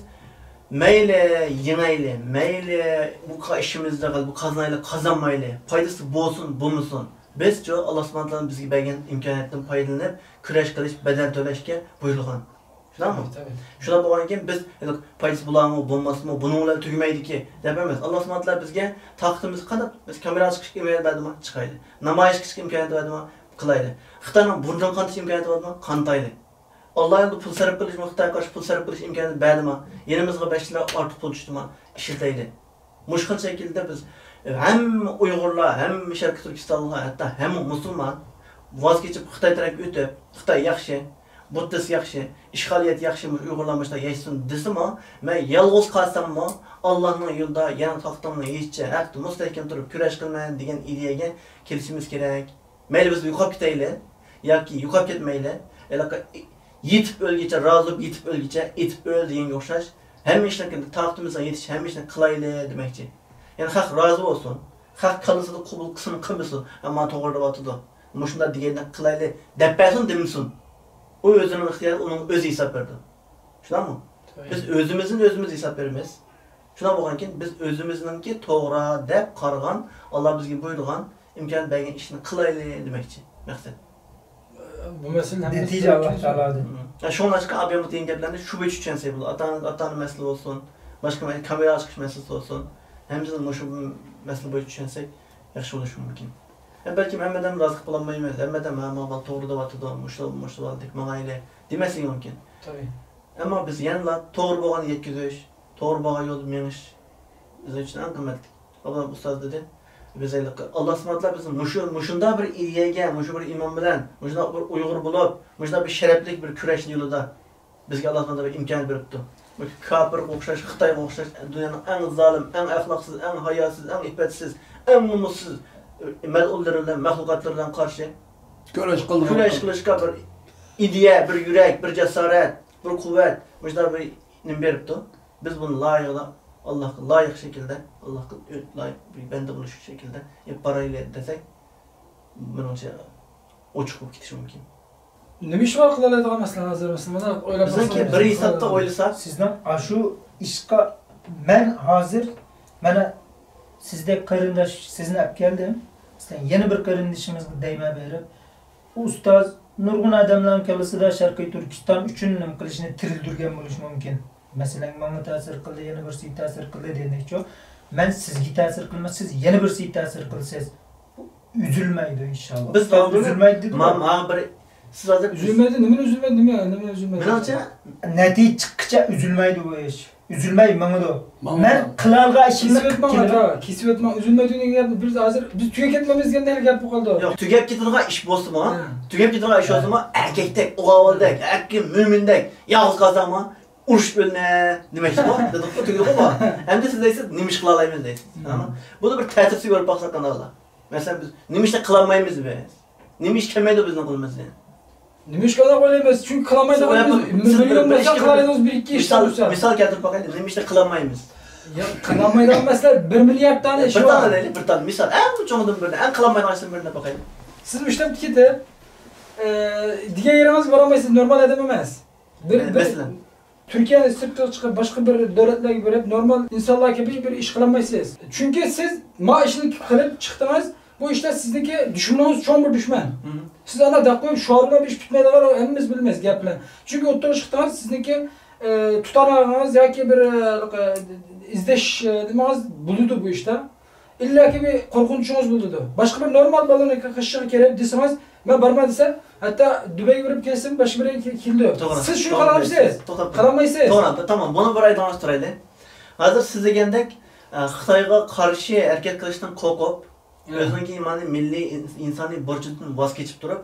مەيلى يېڭەيلى، مەيلى بۇ ئىشىمىزدا غەلىبە قازىنايلى، قازانمايلى، پايدىسى بولسۇن، بولمىسۇن. بىزچۇ ئاللا سۇبھانەھۇ ۋە تائالا بىزگە بەرگەن ئىمكانىيەتتىن پايدىلىنىپ، كۈرەش قىلىش، بەدەل تۆلەشكە بۇيرۇلغان. شۇنداقمۇ؟ تەبىئىي، تەبىئىي. شۇنداق بولغاندىن كېيىن بىز ھېلىقى پايدىسى بولارمۇ، بولماسمۇ، بۇنىڭ بىلەن تۈگىمەيدىكى دەپ ئەمەس. ئاللا سۇبھانەھۇ ۋە تائالا بىزگە تاقىتىمىز قانداق، بىز كامېرا چىقىشقا ئىمكانىيەت بەردىمۇ، چىقايلى. نامايىش قىلىشقا ئىمكانىيەت بەردىمۇ، قىلايلى. خىتاينىڭ بۇرنىنى قانىتىش ئىمكانىيىتى بەردىمۇ، قانىتايلى. ئاللا يولىدا پۇل سەرپ قىلىشمۇ، خىتايغا قارشى پۇل سەرپ قىلىش ئىمكانىيىتى بەردىمۇ، يېنىمىزغا بەش تىللا ئارتۇق پۇل چۈشتىمۇ، ئىشلىتەيلى. مۇشۇ خىل شەكىلدە بىز ھەممە ئۇيغۇرلار، ھەممە شەرقىي تۈركىستانلىقلار، ھەتتا ھەممە مۇسۇلمان ۋاز كېچىپ، خىتاي تەرەپكە ئۆتۈپ، خىتاي ياخشى، بۇددىست ياخشى، ئىشغالىيەت ياخشى، مۇشۇ ئۇيغۇرلار مۇشۇنداق ياشىسۇن دېسىمۇ، مەن يالغۇز قالساممۇ، ئاللانىڭ يولىدا يەنە تاختامنى ھېچ ھەقتە مۇستەھكەم تۇرۇپ كۈرەش قىلىمەن دېگەن ئىدىيەگە كېلىشىمىز كېرەك. مەيلى بىز يوقاپ كېتەيلى ياكى يوقاپ كەتمەيلى، ھېلىقى يېتىپ ئۆلگۈچە، رازى بولۇپ يېتىپ ئۆلگۈچە، يېتىپ ئۆل دېگەنگە ئوخشاش، ھەممە ئىشنى تاقىتىمىزغا يېتىش، ھەممە ئىشنى قىلايلى دېمەكچى. يەنى خەق رازى بولسۇن، خەق كاللىسىدا قوبۇل قىلسىمۇ قىلمىسۇن، ئەمما توغرا دەۋاتىدۇ. مۇشۇنداق دېگەندەك قىلايلى دەپ بەرسۇن دېمىسۇن. ئۇ ئۆزىنىڭ ئىختىيارى، ئۇنىڭ ئۆزى ھېساب بېرىدۇ. شۇنداقمۇ؟ بىز ئۆزىمىزدىن ئۆزىمىز ھېساب بېرىمىز. شۇنداق بولغاندىكىن بىز ئۆزىمىزنىڭكى توغرا دەپ قارىغان، ئاللا بىزگە بۇيرۇغان، ئىمكان بەرگەن ئىشنى قىلايلى دېمەكچى مەقسەت. بۇ مەسىلە ھەممىسى نەتىجە ئاللا تائالادىن. ھە، شۇڭلاشقا ئابىيامۇت دېگەن گەپلەرنى شۇ بويىچە چۈشەنسەك بولىدۇ. ئاتا-، ئاتا-ئانا مەسىلە بولسۇن، باشقا مە-، كامېراغا چىقىش مەسىلىسى بولسۇن، ھەممىسىنى مۇشۇ مەسىلە بويىچە چۈشەنسەك ياخشى بولۇشى مۇمكىن. ھە، بەلكىم ھەممە ئادەم رازىلىق بولالمايمىز، ھەممە ئادەم، ھە، مانا بالا توغرا دەۋاتىدۇ، مۇشۇ، مۇشۇ بالىدەك ماڭايلى دېمەسلىكى مۇمكىن. تەبىئىي. ئەمما بىز يەنىلا توغرا بولغاننى يەتكۈزۈش، توغرا بولغان يولدا مېڭىش بىزنىڭ ئۈچۈن ئەڭ قىممەتلىك. ئابدۇرېھىم ئۇستاز دېدى، بىز ھېلىقى ئاللا سۇبھانەھۇ ۋە تائالا بىزنى مۇشۇ، مۇشۇنداق بىر ئىدىيەگە، مۇشۇ بىر ئىمان بىلەن، مۇشۇنداق بىر ئۇيغۇر بولۇپ، مۇشۇنداق بىر شەرەپلىك بىر كۈرەشنىڭ يولىدا بىزگە ئاللا سۇبھانەھۇ ۋە تائالا بىر ئىمكان بېرىپتۇ. مۇشۇ كاپىرغا ئوخشاش، خىتايغا ئوخشاش، دۇنيانىڭ ئەڭ زالىم، ئەڭ ئەخلاقسىز، ئەڭ ھاياسىز، ئەڭ ئىپپەتسىز، ئەڭ نومۇسسىز مەلئۇنلىرى بىلەن، مەخلۇقاتلىرى بىلەن قارشى كۈرەش قىلىدىغان، كۈرەش قىلىشقا بىر ئىدىيە، بىر يۈرەك، بىر جاسارەت، بىر قۇۋۋەت، مۇشۇنداق بىر نېمە بېرىپتۇ. بىز بۇنى لايىقىدا، ئاللاھقا لايىق شەكىلدە، ئاللاھقا لايىق بىر بەندە بولۇش شەكلىدە ئېلىپ بارايلى دېسەك، مېنىڭچە ئوچۇق بولۇپ كېتىشى مۇمكىن. نېمە ئىش بار قىلالايدىغان مەسىلەن ھازىر؟ مەسىلەن، مانا ئويلاپ بىزنىڭكى باقساڭىز، بىر ھېسابتا ئويلىساق، سىزنىڭ ئاشۇ ئىشقا، مەن ھازىر مانا سىزدەك قېرىنداش سىزنى ئەپ كەلدىم. مەسىلەن، يەنە بىر قېرىندىشىڭىزغا دەيمە بېرىپ، ئۇستاز نۇرغۇن ئادەملەرنىڭ كاللىسىدا شەرقىي تۈركىستان ئۈچۈن نېمە قىلىشنى تىرىلدۈرگەن بولۇشى مۇمكىن. مەسىلەن، ماڭا تەسىر قىلدى، يەنە بىرسىگە تەسىر قىلدى دېگەندەكچۇ. مەن سىزگە تەسىر قىلىمەن، سىز يەنە بىرسىگە تەسىر قىلىسىز. ئۈزۈلمەيدۇ ئىنشاللا. بىز ئۇستاز ئۈزۈلمەيدۇ دېدىغۇ. ما-، ماڭا بىر سىز ھازىر ئۈزۈلمەيدۇ، نېمىنى ئۈزۈلمەيدۇ، نېمە، نېمە ئۈزۈلمەيدۇ؟ مېنىڭچە، نەتىجە چىققىچە ئۈزۈلمەيدۇ بۇ ئىش. ئۈزۈلمەي ماڭىدۇ. ماڭىدۇ. مەن قىلالىغان ئىشىمنى كېسىۋەتمەڭ، كېلىپ ئاكا، كېسىۋەتمەڭ. ئۈزۈلمەيدۇ دېگەن گەپ، بىز ھازىر، بىز تۈگەپ كەتمەيمىز دېگەندەك گەپ بولۇپ قالدى. يوق، تۈگەپ كېتىدىغان ئىش بولسىمۇ، ھە، تۈگەپ كېتىدىغان ئىش، ھە، بولسىمۇ، ئەركەكتەك، ئوغۇلدەك، ھەققى مۆمىندەك، يالغۇز قالساڭمۇ، ئۇرۇشۇپ ئۆلمە دېمەكچىغۇ، دېدۇققۇ، تۈگىدىغۇ بۇ. ئەمدى سىز دەيسىز، نېمە ئىش قىلالايمىز دەيسىز. ھە. بۇنى بىر تەتۈرىسىگە كۆرۈپ باقساق قانداق بولا؟ مەسىلەن، بىز نېمە ئىشنى قىلالمايمىز بىز؟ نېمە ئىش كەلمەيدۇ بىزنىڭ قولىمىزدىن؟ نېمە ئىش قىلالايمىز؟ چۈنكى قىلالمايدىغان، سىز مىليون بولسا قىلالايدىغان بىر ئىككى ئىش، مىسال، مىسال كەلتۈرۈپ باقايلى، نېمە ئىشنى قىلالمايمىز؟ يا، قىلالمايدىغان مەسىلە بىر مىليارد دانە ئىش بار. بىر دانە دەيلى، بىر دانە مىسال، ئەڭ چوڭىدىن بىرنى، ئەڭ قىلالمايدىغان ئىشتىن بىرنى باقايلى. سىز مۇشۇ يەردە كېتىپ، ئە، دېگەن يېرىڭىزگە بارالمايسىز، نورمال ئادەم ئەمەس. بىر، بىر مەسىلەن. تۈركىيەنى سىرتىغا چىقىرىپ، باشقا بىر دۆلەتلەرگە بېرىپ، نورمال ئىنسانلار كەبى بىر ئىش قىلالمايسىز. چۈنكى سىز ما ئىشنى قىلىپ چىقتىڭىز، بۇ ئىشتا سىزنىڭكى دۈشمىنىڭىز چوڭ بىر دۈشمەن. مم. سىز ئانا دەپ قويۇپ، شوئار بىلەن بىر ئىش پۈتمەيدىغان ھەممىمىز بىلىمىز گەپ بىلەن. چۈنكى ئوتتۇرىغا چىقتىڭىز، سىزنىڭكى، ئە، تۇتانىغىنىڭىز ياكى بىر، ئە، ئىزدەش، ئە، نېمىڭىز بولىدۇ بۇ ئىشتا. ئىللاكى بىر قورقۇنچىڭىز بولىدۇ. باشقا بىر نورمال بالىنىڭ قېشىغا كېرىپ دېسىڭىز، مەن بارماي دېسەم، ھەتتا دۇبەيگە بېرىپ كەلسىمۇ باشقا بىرى كېلىدۇ. توغرا. سىز شۇنى توغرا خالامسىز؟ توختاپ، توختاپ. خالامايسىز؟ توغرا، تامام. بۇنى بىر ئايدىڭلاشتۇرايلى. ھازىر سىز دېگەندەك، ئە، خىتايغا قارشى ھەرىكەت قىلىشتىن قورقۇپ، ئۆزىنىڭكى مانا مىللىي ئىن-، ئىنسانىي بۇرچىدىن ۋاز كېچىپ تۇرۇپ،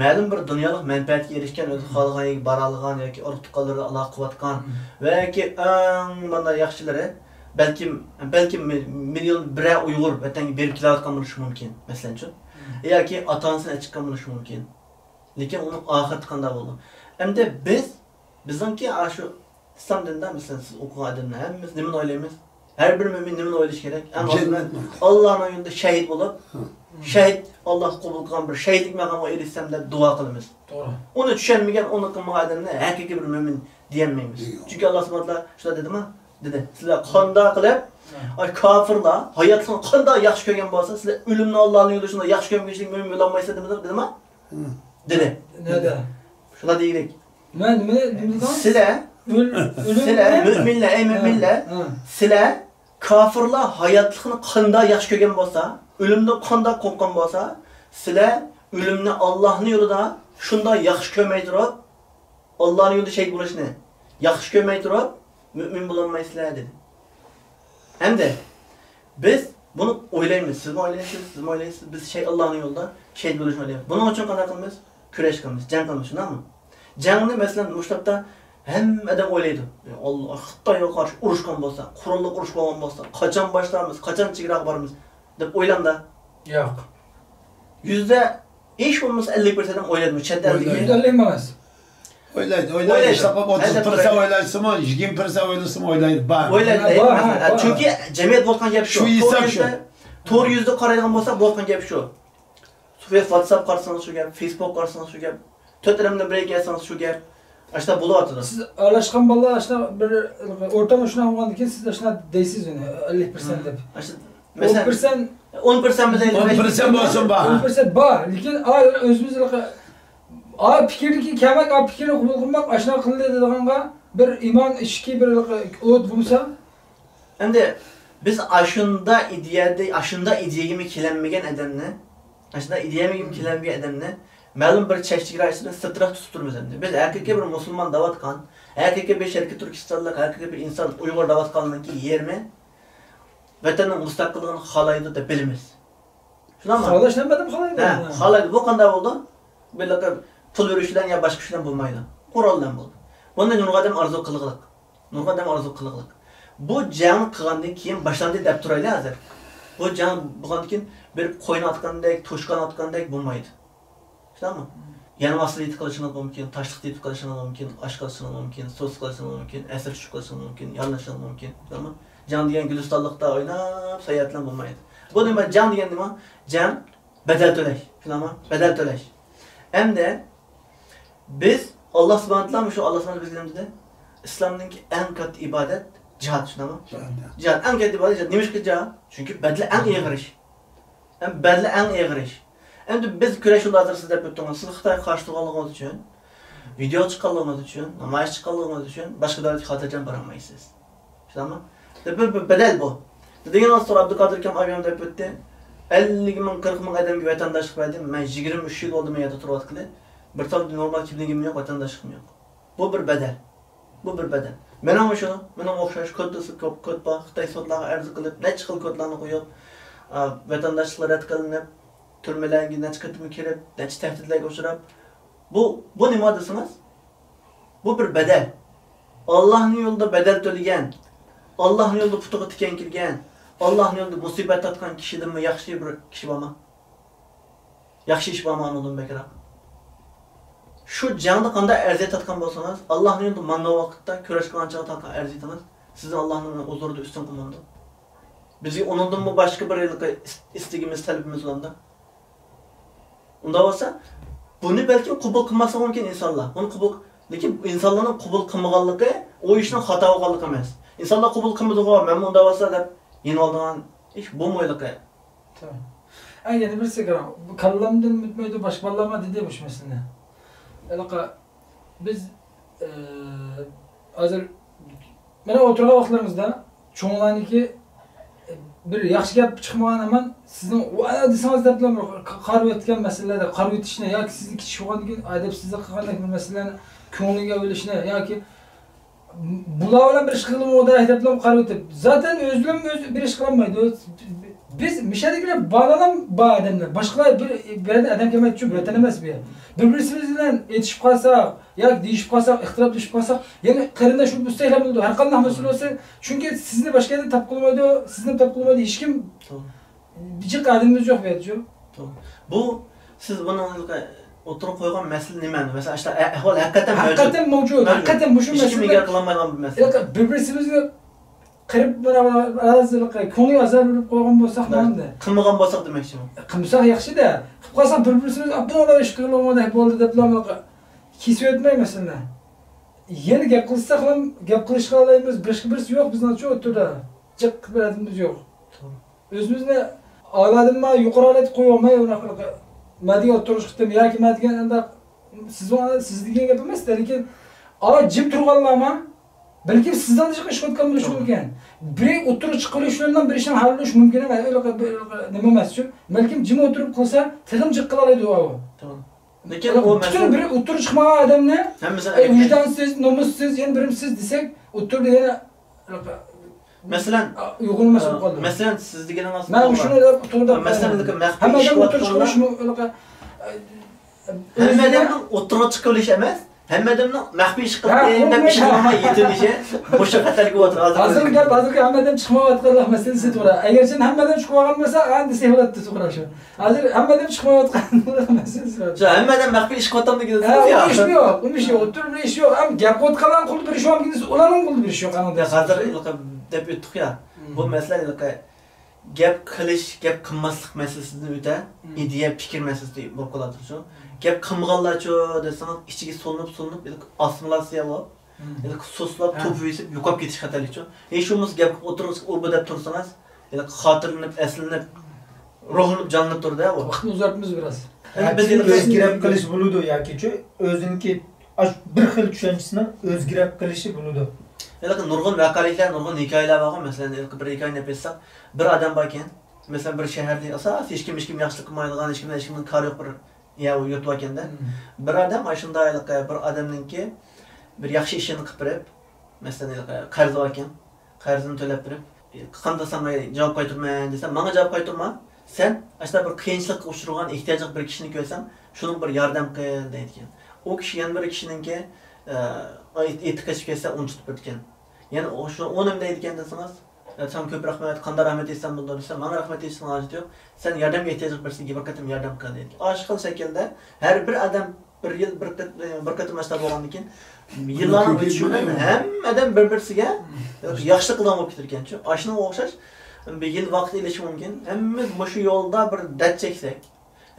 مەلۇم بىر دۇنيالىق مەنپەئەتكە ئېرىشكەن، ئۆزى خالىغان يەرگە بارالىغان ياكى ئۇرۇق-تۇغقانلىرىدا ئالاقە قىلىۋاتقان ۋە ياكى ئەڭ مانا ياخشىلىرى، بەلكىم، بەلكىم مىليون بىرەر ئۇيغۇر ۋەتەنگە بېرىپ كېلىۋاتقان بولۇشى مۇمكىن، مەسىلەن ئۈچۈن. ياكى ئاتا-ئانىسىنى ئەچىققان بولۇشى مۇمكىن. لېكىن ئۇنىڭ ئاخىرىتى قانداق بولىدۇ؟ ئەمدى بىز، بىزنىڭكى ئاشۇ ئىسلام دىنىدا، مەسىلەن، سىز ئوقۇغان ئادەملەر ھەممىمىز نېمىنى ئويلايمىز؟ ھەر بىر مۆمىن نېمىنى ئويلىشى كېرەك؟ ئەڭ ئالدى بىلەن جەننەتنى ئويلايدۇ. ئاللانىڭ يولىدا شەھىد بولۇپ، ھە، شەھىد، ئاللا قوبۇل قىلغان بىر شەھىدلىك مەقامغا ئېرىشسەم دەپ دۇئا قىلىمىز. توغرا. ئۇنى چۈشەنمىگەن، ئۇنى قىلمىغان ئادەمنى ھەقىقىي بىر مۆمىن دېيەلمەيمىز. دېگەن. چۈنكى ئاللا سۇبھانەھۇ ۋە تائالا شۇنداق دېدىما؟ دېدى. سىلەر قانداق قىلىپ، ھە، ئاي كاپىرلار ھاياتلىقنى قانداق ياخشى كۆرگەن بولسا، سىلەر ئۆلۈمنى ئاللانىڭ يولىدا شۇنداق ياخشى كۆرمىگۈچىلىك مۆمىن بولالمايسىلەر دېمىدىغۇ؟ دېدىما؟ دېدى. نەدە؟ شۇنداق دېگۈدەك. مەن نېمە دېدىم؟ سىلەر، ئۆل-، ئۆلۈم سىلەر بىلەن مۆمىنلەر، ئەي ھە، مۆمىنلەر، ھە. سىلەر كاپىرلار ھاياتلىقنى قانداق ياخشى كۆرگەن بولسا، ئۆلۈمدىن قانداق قورققان بولسا، سىلەر ئۆلۈمنى ئاللانىڭ يولىدا شۇنداق ياخشى كۆرمەي تۇرۇپ، ئاللانىڭ يولىدا شېھىت بولۇشنى ياخشى كۆرمەي تۇرۇپ، مۆمىن بولالمايسىلەر، دېدى. ئەمدى بىز بۇنى ئويلايمىز، سىزمۇ ئويلايسىز، سىزمۇ ئويلايسىز، بىز شەي-، ئاللانىڭ يولىدا شېھىت بولۇشنى ئويلايمىز. بۇنىڭ ئۈچۈن قانداق قىلىمىز؟ كۈرەش قىلىمىز، جەڭ قىلىمىز، شۇنداقمۇ؟ جەڭنى، مەسىلەن، مۇشۇ تاپتا ھەممە ئادەم ئويلايدۇ. ئاللا، خىتايغا قارشى ئۇرۇشقان بولسا، قوراللىق ئۇرۇش بولغان بولسا، قاچان باشلارمىز، قاچان چېگراغا بارىمىز، دەپ ئويلامدا؟ ياق. يۈزدە ھېچ بولمىسا ئەللىك پىرسەنت ئويلايدۇ، چەت ئەلدىكى. ئويلايدۇ. يۈزدە ئەللىك ئەمەس. ئويلايدۇ، ئويلايدۇ. ئويلايدۇ. ئىشلەپ ئوتتۇز پىرسەنت ئويلايسىمۇ، يىگىرمە پىرسەنت ئويلىسىمۇ ئويلايدۇ، بار. ئويلايدۇ. بار، ھە، بار. چۈنكى جەمئىيەت بولغان گەپ شۇ. شۇ ھېساب شۇ. تور يۈزىدە قارىغان بولسا بولغان گەپ شۇ. ۋاتساپ قارىسىڭىز شۇ گەپ، فېيسبۇك قارىسىڭىز شۇ گەپ، تۆت ئادەمدىن بىرىگە كەلسىڭىز شۇ گەپ. ئاشۇنداق بولۇۋاتىدۇ. سىز ئارىلاشقان بالىلار ئاشۇنداق بىر ئورتاق شۇنداق بولغاندىن كېيىن سىز ئاشۇنداق دەيسىز ئۇنى، ئەللىك پىرسەنت دەپ. ئاشۇ، مەسىلەن، ئون پىرسەنت. ئون پىرسەنت دەيلى. ئون پىرسەنت بولسۇن بار. ئون پىرسەنت بار. لېكىن ئا، ئۆزىمىز ئا پىكىردىكى كەمەك، ئا پىكىرنى قوبۇل قىلماق، ئاشۇنداق قىلدى دەيدىغانغا بىر ئىمان ئىچكى بىر ئوت بولسا. ئەمدى بىز ئاشۇنداق ئىدىيەدە، ئاشۇنداق ئىدىيەگىمۇ كېلەلمىگەن ئادەمنى، ئاشۇنداق ئىدىيەگىمۇ كېلەلمىگەن ئادەمنى مەلۇم بىر چەك چېگرا ئىچىدە سىرتراق تۇتۇپ تۇرىمىز ئەمدى. بىز ھەقىقىي بىر مۇسۇلمان دەۋاتقان، ھەقىقىي بىر شەرقىي تۈركىستانلىق، ھەقىقىي بىر ئىنسان ئۇيغۇر دەۋاتقاننىڭكى يېرىمى ۋەتەننىڭ مۇستەقىللىقىنى خالايدۇ دەپ بىلىمىز. شۇنداقمۇ؟ خالاش نېمە دەپ خالايدۇ؟ ھە، خالايدۇ. بۇ قانداق بولىدۇ؟ بىر پۇل بېرىش بىلەن يا باشقا ئىش بىلەن بولمايدۇ. قورال بىلەن بولىدۇ. بۇنى نۇرغۇن ئادەم ئارزۇ قىلغۇلۇق. نۇرغۇن ئادەم ئارزۇ قىلغۇلۇق. بۇ جەڭ قىلغاندىن كېيىن باشلاندى دەپ تۇرايلى ھازىر. بۇ جەڭ بولغاندىن كېيىن بىر قوينى ئاتقاندەك، توشقان ئاتقاندەك بولمايدۇ. شۇنداقمۇ؟ يەر ئاستىدا يېتىپ قېلىشىڭىز مۇمكىن، تاشلىقتا يېتىپ قېلىشىڭىز مۇمكىن، ئاچ قېلىشىڭىز مۇمكىن، سۇسىز قېلىشىڭىز مۇمكىن، ئەسىر چۈشۈپ قېلىشىڭىز مۇمكىن، يارىلىنىشىڭىز مۇمكىن. شۇنداقمۇ؟ جەڭ دېگەن گۈلىستانلىقتا ئويناپ ساياھەت بىلەن بولمايدۇ. بۇ نېمە؟ جەڭ دېگەن نېمە؟ جەڭ بەدەل تۆلەش. شۇنداقمۇ؟ بەدەل تۆلەش. ئەمدى بىز، ئاللا سۇبھانەھۇ ۋە تائالا، مۇشۇ ئاللا سۇبھانەھۇ ۋە تائالا بىزگە نېمە دېدى؟ ئىسلامنىڭكى ئەڭ كاتتا ئىبادەت جىھاد، شۇنداقمۇ؟ جىھاد. جىھاد ئەڭ كاتتا ئىبادەت، جىھاد. نېمىشقا جىھاد؟ چۈنكى بەدىلى ئەڭ ئېغىر ئىش. ھەم بەدىلى ئەڭ ئېغىر ئىش. ئەمدى بىز كۈرەش يولىدا ھازىر سىز دەپ ئۆتتىڭىز، سىز خىتايغا قارشى تۇرغانلىقىڭىز ئۈچۈن، ۋىدېئو چىققانلىقىڭىز ئۈچۈن، نامايىش چىققانلىقىڭىز ئۈچۈن باشقا دۆلەتكە خاتىرجەم بارالمايسىز. شۇنداقمۇ؟ بىر، بىر بەدەل بۇ. دېگەن ئابدۇقادىر ئاكام ئايان دەپ ئۆتتى. ئەللىك مىڭ، قىرىق مىڭ ئادەمگە ۋەتەنداشلىق بەردىم. مەن يىگىرمە ئۈچ يىل بولدى مەن يەردە تۇرۇۋاتقىلى. بىر تال نورمال كىملىكىم يوق، ۋەتەنداشلىقىم يوق. بۇ بىر بەدەل. بۇ بىر بەدەل. مېنىڭمۇ شۇ، مېنىڭ ئوخشاش كودىسى كۆپ، كود بار. خىتاي سوتلارغا ئەرز قىلىپ، نەچچە خىل كودلارنى قويۇپ، ئا، ۋەتەنداشلىقلار رەت قىلىنىپ، تۈرمىلەرگە نەچچە قېتىم كىرىپ، نەچچە تەھدىتلەرگە ئۇچراپ. بۇ، بۇ نېمە دېسىڭىز؟ بۇ بىر بەدەل. ئاللاھنىڭ يولىدا بەدەل تۆلىگەن، ئاللاھنىڭ يولىدا پۇتىغا تىكەن كىرگەن، ئاللاھنىڭ يولىدا مۇسىبەت تارتقان كىشىدىنمۇ ياخشى بىر كىشى بارمۇ؟ ياخشى ئىش بارمۇ ئۇنىڭدىن بەكرەك؟ شۇ جەڭدە قانداق ئەزىيەت تارتقان بولسىڭىز، ئاللاھنىڭ يولىدا ماڭغان ۋاقىتتا، كۈرەش قىلغان چاغدا تارتقان ئەزىيىتىڭىز سىزنى ئاللاھنىڭ ھۇزۇرىدا ئۈستۈن قىلمامدۇ؟ بىزگە ئۇنىڭدىنمۇ باشقا بىر ھېلىقى ئىس-، ئىستىكىمىز، تەلىپىمىز بولامدۇ؟ ئۇنداق بولسا، بۇنى بەلكىم قوبۇل قىلماسلىقى مۇمكىن ئىنسانلار. بۇنى قوبۇل، لېكىن ئىنسانلارنىڭ قوبۇل قىلمىغانلىقى ئۇ ئىشنىڭ خاتا بولغانلىقى ئەمەس. ئىنسانلار قوبۇل قىلمىدىغۇ، مەنمۇ ئۇنداق بولسا دەپ يېنىۋالىدىغان ئىش بولمايدۇ. توغرا. ئەي، يەنە بىرسى، كاللامدىن ئۆتمەيدۇ، باشقا بالىلارمۇ دېدى مۇشۇ مەسىلىنى. ھېلىقى بىز، ئى، ھازىر مانا ئولتۇرغان ۋاقىتلىرىڭىزدا چوڭلارنىڭكى، ئى، بىر ياخشى گەپ چىقمىغان ھامان سىزنىڭ ۋا دېسىڭىز دەپلا بىر قارىۋېتىلگەن مەسىلىلەردە قارىۋېتىشنى ياكى سىزنى كىچىك بولغاندىن كېيىن ئەدەپسىزلىك قىلغاندەك بىر مەسىلىلەرنى كۆڭلىگە ئېلىشنى ياكى بۇلار بىلەن بىر ئىش قىلىمۇ دەپ قارىۋېتىپ، زاتەن ئۆزلىرىمۇ ئۆزى بىر ئىش قىلالمايدۇ. بىز مىشەدىكىلەر بالىلار بار ئادەملەر. باشقىلار بىر، بىر يەردە ئادەم كەلمەيدۇ، چۈنكى ۋەتەن ئەمەس بۇ يەر. بىر-بىرسىمىز بىلەن ئېتىشىپ قالساق، ياكى دېيىشىپ قالساق، ئىختىلاپلىشىپ قالساق، يەنە قېرىنداش بولۇپ ئۆتسەكلا بولىدۇ. ھەر قانداق مەسىلە بولسا، چۈنكى سىزنى باشقا يەردە تاپقىلى بولمايدۇ، سىزنى تاپقىلى بولمايدۇ، ھېچكىم. جىق ئادىمىمىز يوق بۇ يەردىچۇ. توغرا. بۇ سىز بۇنىڭ ئوتتۇرىغا قويغان مەسىلە نېمە؟ مەسىلەن، ئاشۇنداق ئەھۋال ھەقىقەتەن مەۋجۇت. ھەقىقەتەن مەۋجۇت. مەۋجۇت. ھەقىقەتەن مۇشۇ ھېچكىم مەسىلىدە ئىنكار قىلالمايدىغان بىر مەسىلە. ھېلىقى بىر-بىرسىمىزگە قىرىپ، بىر ئازلىق كۆڭلى ئازار بېرىپ قويغان بولساق، مەۋجۇت. نېمەندە؟ قىلمىغان بولساق دېمەكچىمەن. قىلمىساق ياخشى-دە. قىلىپ قالساق بىر-بىرسىمىز، ئاپتونوم ئىش قىلىۋالغاندەك بولدى دەپلا كېسىۋەتمەي مەسىلىنى. يەنە گەپ قىلساقلا، گەپ قىلىشقا ئالايمىز، بىرسى، بىرسى يوق بىزنىڭچۇ ئوتتۇرىدا. جىق بىر ئادىمىمىز يوق. توغرا. ئۆزىمىزنى ئالادىن ما يۇقىرى ھالەتكە قويۇۋالماي، ئۇنداق مەدىگە ئوتتۇرىغا چىقتىم ياكى مەدىگە ئانداق سىز، سىز دېگەن گەپ ئەمەس، لېكىن ئا جىم تۇرغانلارما، بەلكىم سىزنىڭ جىق ئىش قىلىۋاتقان بولۇشى مۇمكىن. بىرى ئوتتۇرىغا چىقىپ قېلىش بىلەن بىر ئىشنىڭ ھەل بولۇشى مۇمكىن ئەمەس، نېمە ئەمەس ئۈچۈن. بەلكىم جىم ئولتۇرۇپ قىلسا، تېخىمۇ جىق قىلالايدۇ ئۇ. توغرا. لېكىن ئۇ پۈتۈن مەسىلە بىر ئوتتۇرىغا چىقمىغان ئادەمنى، ھەممىسى ئەي، ئەيىبلەيدۇ. ۋىجدانسىز، نومۇسسىز، يەنە بىرىمسىز دېسەك، ئوتتۇرىدا يەنە مەسىلەن، ئۇيغۇرلىماس بولۇپ قالدى. مەسىلەن، سىز دېگىنىڭىز مەن توغرا. شۇنى دەپ تۇردۇم. مەسىلەن، ھەممە ئادەم ئوتتۇرىغا چىقىۋېلىشى مۇ-، ھەممە ئادەمنىڭ ئوتتۇرىغا چىقىۋېلىشى ئەمەس، ھەممە ئادەمنىڭ مەخپىي ئىش قىلىپ، ھە، دەپ ئىش قىلماي يېتىۋېلىشى مۇشۇ خەتەرگە ئولتۇرۇپ ھازىر. ھازىرقى گەپ، ھازىرقى ھەممە ئادەم چىقمايۋاتقانلىق مەسىلىسى توغرا. ئەگەر سەن ھەممە ئادەم چىقمىغان بولسا، ئەمدى سېھىۋاتتى توغرا شۇ. ھازىر ھەممە ئادەم چىقمايۋاتقان مەسىلىسى بار. شۇ ھەممە ئادەم مەخپىي ئىش قىلىۋاتامدۇ دېگىن ھە، سۆز يا. ئۇ ئىش يوق، ئۇ ئىش يوق. ئوتتۇرىدا ئىش يوق. ئەمما گەپ قىلىۋاتقانلارنىڭ قولىدا بىر ئىش بار، ئۇلارنىڭ قولىدا بىر ئىش يوق. ئەنىڭ يا، ھازىر ھېلىقى دەپ ئۆتتۇق يا. مم. بۇ مەسىلە ھېلىقى گەپ قىلىش، گەپ قىلماسلىق مەسىلىسىدىن ئۆتە، مم. ئىدىيە، پىكىر مەسىلىسى بولۇپ قالاتتى شۇ. مم. گەپ قىلمىغانلارچۇ دېسىڭىز، ئىچىگە سولىنىپ، سولىنىپ، ھېلىقى ئاسسىمىلياتسىيە بولۇپ، مم. ھېلىقى سۇسلاپ، ھە. توپىيىسىپ، يوقاپ كېتىش خەتەرلىكچۇ. ھېچ بولمىسا گەپ قىلىپ ئولتۇرغۇچە ئۇ بۇ دەپ تۇرسىڭىز، ھېلىقى خاتىرىلىنىپ، ئەسلىنىپ، روھلىنىپ، جانلىنىپ تۇرىدۇ ئۇ. ۋاقىتنى ئۇزارتىمىز بىراز. ئەمدى بىز ھېلىقى ئۆزگىرەپ قېلىش بولىدۇ ياكى شۇ ئۆزىنىڭكى ئاش-، بىر خىل چۈشەنچىسىنىڭ ئۆزگىرەپ قېلىشى بولىدۇ. ھېلىقى نۇرغۇن ۋەقەلىكلەر، نۇرغۇن ھېكايىلەر بارغۇ. مەسىلەن، ھېلىقى بىر ھېكايىنى دەپ ئۆتسەك، بىر ئادەم باركەن. مەسىلەن، بىر شەھەردە ئاساسىي ھېچكىم، ھېچكىمگە ياخشىلىق قىلمايدىغان، ھېچكىمدىن، ھېچكىمنىڭ كارى يوق بىر يەر يۇرت باركەندە. مم. بىر ئادەم ئاشۇنداق ھېلىقى بىر ئادەمنىڭكى بىر ياخشى ئىشىنى قىلىپ بېرىپ، مەسىلەن، ھېلىقى قەرزى باركەن. قەرزىنى تۆلەپ بېرىپ، قانداق ساڭا جاۋاب قايتۇرىمەن دېسە، ماڭا جاۋاب قايتۇرما، سەن ئاشۇنداق بىر قىيىنچىلىققا ئۇچرىغان، ئېھتىياجلىق بىر كىشىنى كۆرسەڭ، شۇنىڭغا بىر ياردەم قىل دەيدىكەن. ئۇ كىشى يەنە بىر كىشىنىڭكى، ئە، ئېتىقى قېچىپ كەتسە، ئۇنى تۇتۇپ بېرىدىكەن. يەنە ئۇ شۇ، ئۇ نېمە دەيدىكەن دېسىڭىز، ئە، ساڭا كۆپ رەھمەت، قانداق رەھمەت ئېيتسام بولىدۇ دېسە، ماڭا رەھمەت ئېيتىشنىڭ ھاجىتى يوق، سەن ياردەمگە ئېھتىياجلىق بىرسىگە بىر قېتىم ياردەم قىل دەيدىكەن. ئاشۇ خىل شەكىلدە ھەر بىر ئادەم بىر يىل بىر قېت-، بىر قېتىم ئاشۇنداق بولغاندىن كېيىن، يىللارنىڭ ئۆتۈشى بىلەن ھەممە ئادەم بىر-بىرسىگە ياخشىلىق قىلىدىغان بولۇپ كېتىدىكەن. شۇ، ئاشۇنىڭغا ئوخشاش بىر يىل ۋاقىت ئېلىشى مۇمكىن. ھەممىمىز مۇشۇ يولدا بىر دەرد چەكسەك،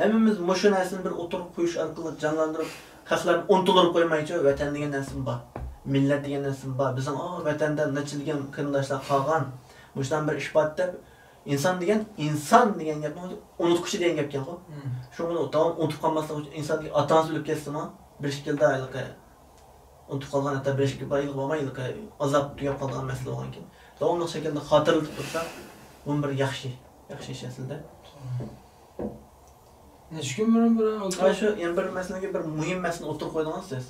ھەممىمىز مۇشۇ نەرسىنى بىر ئوتتۇرىغا قويۇش ئارقىلىق جانلاندۇرۇپ، خەقلەرنى ئۇنتۇلدۇرۇپ قويمايچۇ، ۋەتەن دېگەن نەرسىمۇ بار، مىللەت دېگەن نەرسىمۇ بار. بىزنىڭ، ئا، ۋەتەندە نەچچىلىگەن قېرىنداشلار قالغان، مۇشۇنداق بىر ئىش بار دەپ، ئىنسان دېگەن، ئىنسان دېگەن گەپنىڭ ئۆزى ئۇنتقۇچى دېگەن گەپكەنغۇ. مم. شۇڭا ئۇنى داۋام ئۇنتۇپ قالماسلىق ئۈچۈن ئىنسان دېگەن ئاتا-ئانىسى ئۆلۈپ كەتسىمۇ، بىر شەكىلدە ھېلىقى ئۇنتۇپ قالغان، ھەتتا بىر شەكىل بار، ھېلىقى بولماي، ھېلىقى ئازاب تۈگەپ قالىدىغان مەسىلە بولغانكىن، داۋاملىق شەكىلدە خاتىرىلىتىپ تۇرسا، بۇمۇ بىر ياخشى، ياخشى ئىش ئەسلىدە. نەچچە كۈن بۇرۇن بىر ئولتۇرۇپ، ھە، شۇ يەنە بىر مەسىلىگە بىر مۇھىم مەسىلىنى ئوتتۇرىغا قويدىڭىز سىز.